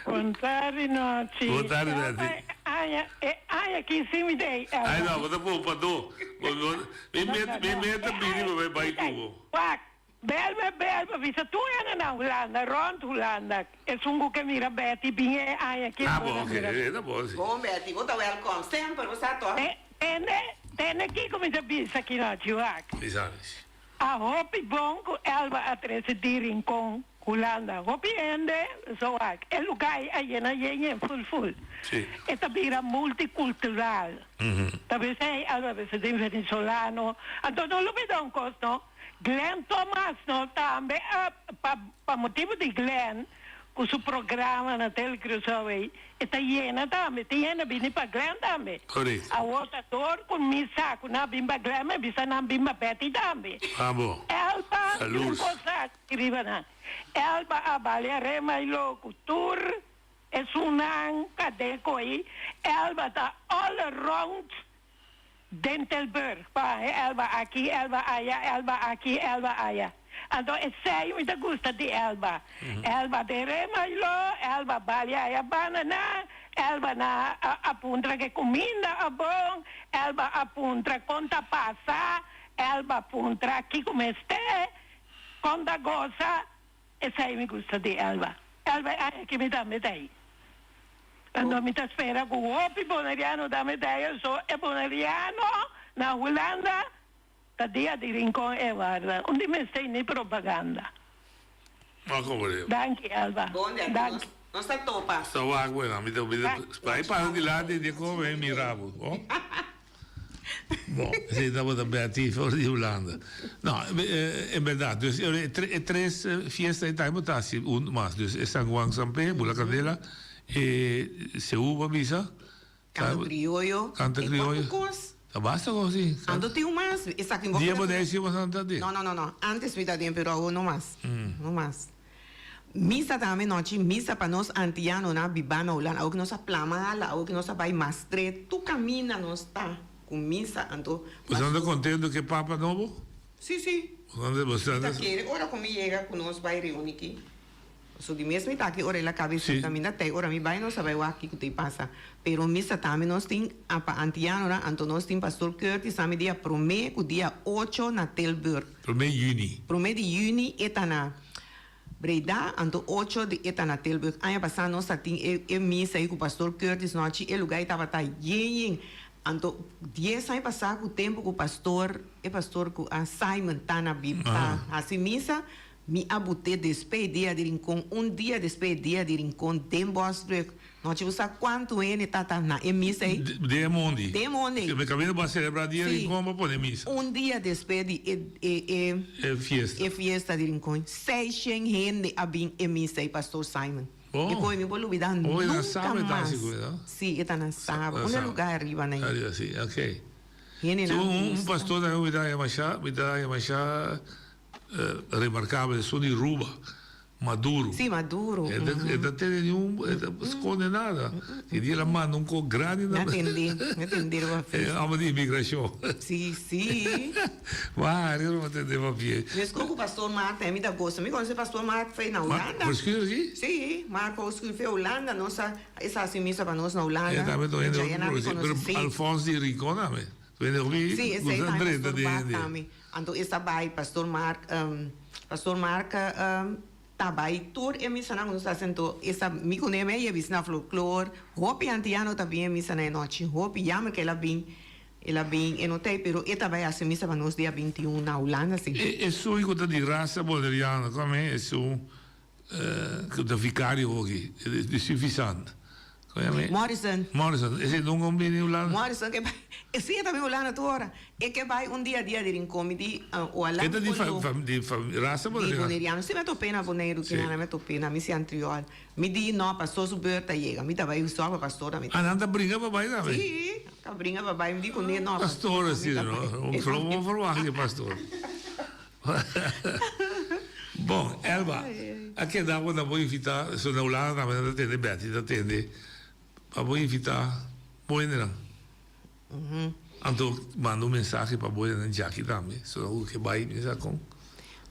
Bon tardi nochi. Bon tardi Betty. Aña e aña ki si mi dei Elba. Ay no bo ta pompa do. Mi meta mi meta bini pa bai bai ku bo. Wak Belma Belma bisa tur hende na Hulanda rond Hulanda esun ku ke mira Betty bin e aña ki Ah bon oke e ta bon si. Bon Betty bo ta welkom semper bo sa toch. Tende tende kiko mi ta bisa aki nochi wak. Bisa mi. A hopi bon ku Elba a trese di Rincon Hulanda hopi hende so wak e luga ei a yena yen yen ful ful e ta bira multicultural ta bisa ei Elba bisa den venezolano anto no lubida un kos no. Glenn Thomas no tambe a pa pa motibu di Glenn ku su programa na Tele Curaçao ei e ta yena tambe tin hende bini pa Glenn tambe Correcto. awor ta dor ku mi sa ku nan a bin pa Glenn mi a bisa nan bin pa Betty tambe Ah bo. Elba tin un Salurs. kos aki riba nan Elba a balia rema i loku tur esunnan kadeko ei Elba ta all around Den Tilburg, pa e Elba aki, Elba aya, Elba aki, Elba aya. Anto esei mi ta gusta di Elba. Elba den Remailo, Elba balia aya banda na, Elba na a puntra ke kuminda a bon, Elba a puntra kon ta pasa, Elba puntra kiko mester, kon ta gosa. Esei mi gusta di Elba. Elba e aña aki mi tambe ta ei. Anto mi ta spera ku hopi boneriano tambe ta ei so e boneriano na Hulanda ta dia di Rincon e warda. Un di mester ni propaganda. Ma como de. Danki Elba. Bon dia Danki. Nos ta topa. Sa wak bueno mi ta mi ta bai pasa dilanti di come mira bo. Bon, esei tabata Betty for di Hulanda. No, en berdad, dus e tres fiesta ei tambe bo ta hasi un mas. Dus e San Juan San Pe, Bula Candela, e Seú bo a bisa. Canto Crioyo. Canto Crioyo. E cuanto cos. Ta basta cos, si. Anto tin un mas. Esaki bo Dia bo dei si bo ta den? No, no, no, no. Antes mi ta den, pero awor no mas. No mas. Misa tambe nochi, misa pa nos antianonan biba na Hulanda. Awor ki nos a plama hala, awor ki nos a bai Maastricht, tur kaminda nos ta ku misa. Anto. Boso anda kontento ku e papa nobo? Si, si. Boso anda. Mi ta kere ora ku mi yega ku nos bai reuni aki. Paso di mes mi ta aki ora el a kaba e sita, mi ta tei ora mi bai nos a bai wak kiko ta e pasa. Pero misa tambe nos tin a pa antianonan, anto nos tin Pastor Curtis tambe dia prome ku dia ocho na Tilburg. Prome juni. Prome di juni e ta na. Breda, anto ocho di e ta na Tilburg. Aña pasá nos ta tin e e misa ei ku pastor Curtis nochi, e lugá ei tabata yen yen. Anto dies aña pasá ku tempu ku pastor e pastor ku a Simon ta na bib ta hasi misa, mi a but'é despé e dia di Rincon, un dia despé e dia di Rincon den Bosbrug. Nochi bo sa kuantu hende ta ta na e misa ei? Den e mondi. Den e mondi ei. Mi kaminda bo a selebrá dia di Rincon bo a pone misa. Un dia despues di e e e. E fiesta. E fiesta di Rincon. Seishent hende a bin e misa ei Pastor Simon. Oh. E koe mi por lubida Oh, e nunka na Saba e ta mas. hasi koe, no? Si, e ta na Saba. Na Un Saba. lugar ariba na ei. Ariba, si, ok. Hendenan Un un gusta. pastor tambe mi ta haña masha mi ta haña masha remarkabel esun di Ruba. Maduro. Sí, Maduro. E ta, e ta tene ni un, e ta sconde nada. E dia el a manda un co grandi na. Na tende, na tende riba E Facebook. homber di inmigracion. Sí, sí. Waar, yo no tende papia. Mesco cu Pastor Mark tambe mi ta gosta. Mi conoce Pastor Mark fe na Hulanda. Mar Verschuur si? Sí, Marco Verschuur fe Hulanda. Nos a, e sa haci misa pa nos na Hulanda. E tambe ta hende Djaya nan mi pero conoce, sí. Alphonse di Rincon tambe. Tu hende hopi Sí, esey gusta tambe drenta Pastor den Mark hende. tambe. Anto e sa bai Pastor Mark, Pastor Mark ta bai tur e misanan ku nos ta hasi anto e sa mi kuné mi a yebis na folklor hopi antiano ta bin e misa na e nochi hopi jammer ku el a bin el a bin e no ta ei pero e ta bai hasi misa pa nos dia 21 na Hulanda si. E esun ku ta di rasa boneriano kome esun Ku ta vicario hoki di Suffisant. Kon yama e? Morrison. Morrison. Esei nunka un bini Hulanda? Morrison ke bai, e si e ta bin Hulanda tur ora. E ke bai un dia dia di Rincon mi di oala E ta di ku lo. di rasa Di boneriano? boneriano. Si mi a top'é na Boneiru Si. kina mi a top'é na mi siantriol. Mi di no, pastor su beurt a yega. Mi ta bai zorg pa pastor tambe. Ah, nan ta bringa pa bai tambe? Si, ta bringa pa bai. Mi di kuné no, Pastor mi asina ta no. bai. Un bon verwagt di pastor. Bon, Elba, a keda bo na bo invita, so na Hulanda tambe nan ta tende, Betty ta tende, pa bo invita bo hendenan. Anto manda un mensahe pa bo hendenan djaki tambe, so nan ku ke bai, mi sa kon.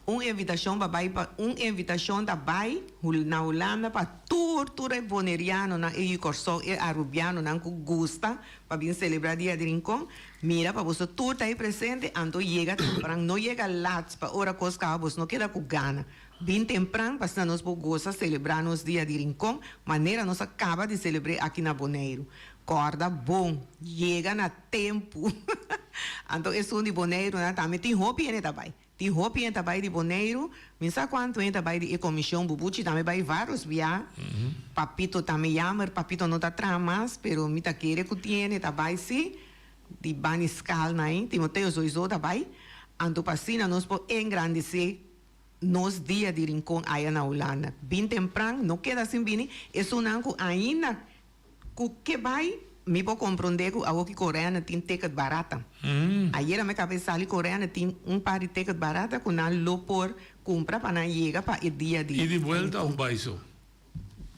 Un invitashon pa bai pa un invitashon ta bai na Hulanda pa tur tur e bonerianonan, e yu Kòrsou, e arubianonan ku gusta pa bin selebrá Dia di Rincon. Mira pa boso tur ta ei presente, anto yega tempran, no yega lat pa ora kos kaba boso no keda ku gana. Bin tempran pa asina nos por gosa selebrá nos Dia di Rincon manera nos a kaba di selebr'é aki na Boneiru. Kòrda bon, yega na tempu. Anto esun di Boneirunan tambe tin hopi hende ta bai. Tin hopi hende ta bai di Boneiru, mi sa kuantu hende ta bai di e komishon, Bubuchi tambe bai vários bia, Papito tambe jammer, Papito no ta traha mas, pero mi ta kere ku tin hende ta bai si, di Bani Skal na ei, Timoteo soiso ta bai, anto pa asina nos por engrandesé nos dia di Rincon aya na Hulanda. Bin tempran, no keda sin bini, esunnan ku ainda Ku ke bai, mi por komprondé ku awoki Koreana tin ticket barata. Ayera mi kaba e sali Koreana tin un par di ticket barata ku nan lo por kumpra pa nan yega pa e dia di. I di buelta of bai so?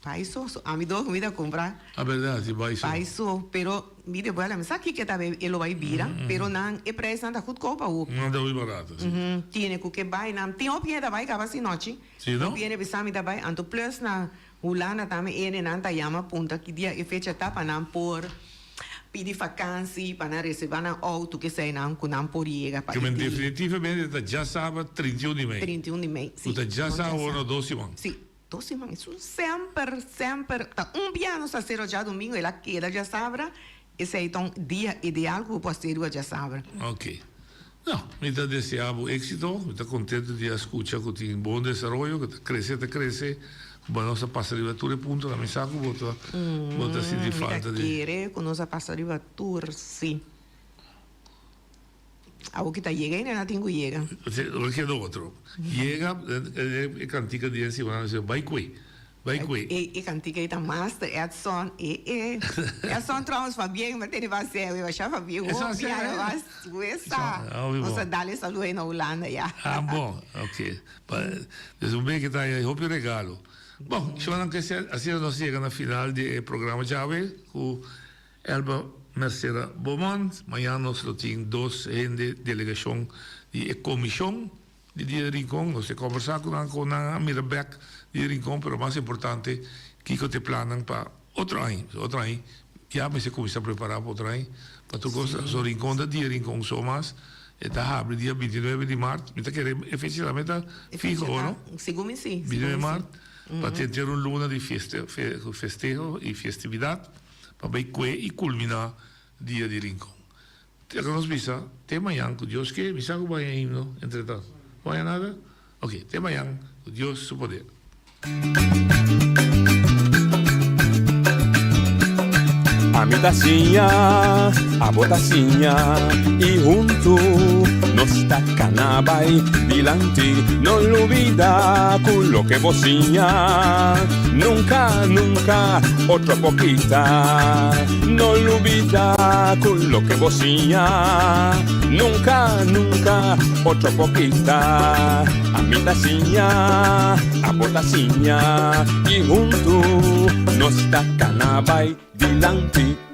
Bai so, so ami dor ku mi ta kumpra. A berdad, si bai so. Bai so, pero mi di buelta mi sa kiko ta e lo bai bira, pero nan e preisnan ta goedkoop awoki. Nan ta hopi barata, si. Tiene ku ke bai nan tin hopi hende ta bai kaba sinochi. Si no? Hopi hende bisa mi ta bai, anto plus na. Hulanda tambe ene nan ta yama punta ki dia e fecha ta pa nan por pidi fakansi pa nan reserva nan auto kesei nan ku nan por yega pa e Kimen dia. definitivamente ta djasabra 31 di mei. 31 di mei, si. Ku ta djasabra Djasabra. no dos siman. Si, dos siman. Esun semper, semper ta un bia nos ta sero djadumingu el a keda djasabra, esei ta un dia ideal ku bo por sero djasabra. Ok. No, mi ta desea bo éxito, mi ta contento di a scucha cu tin bon desaroyo, cu ta crece, ta crece, cu bo nos a pasa riba tur e puntonan, mi sa cu bo ta, bo ta sinti falta di. Mi ta kere cu nos a pasa riba tur, si. Awor ki ta yega y nan a tin cu yega. Si, lo keda otro. Yega, e cantica di e siman, bai cue. Bai kue. E e kantika ei ta master Edson e e Edson trouwens Fabien mi a tene ba sè mi basha Fabien Edson hopi sè a ba suesa Ah hopi nos bon. a dal e saludo ei na Hulanda ya. Ah bon ok pa des un beke ta haya hopi regalo. Bon shownan ke sè asina nos yega na final di e programa djawe ku Elba Mercera Beaumont mañana nos lo tin dos hende delegashon di e komishon Di dia di Rincon, nos e kombersá ku nan kon nan a mira bèk di Rincon, pero mas importante kiko ta e plannan pa otro aña. Pasobra otro aña ya mester kuminsá prepará pa otro aña pa tur kos. So Rincon ta dia Rincon so mas. E ta habri dia 29 di mart. Mi ta kere e fecha tambe ta fiho, no? Segun mi si. 29 di mart pa tin un luna di festeho y festividad pa bay cue y culmina Dia di Rincon. Te nos bisa te mañan cu Dios ke. Mi sa cu baña himno entre tanto. No baña nada? Ok, te mañan cu Dios su poder. Ami ta siña, abo ta siña, i huntu nos ta kana bai dilanti. No lubida ku loke bo siña, nunka, nunka otro por kita. No lubida ku loke bo siña, nunka, nunka otro por kita. Ami ta siña, abo ta siña, i huntu nos ta kana bai dilanti.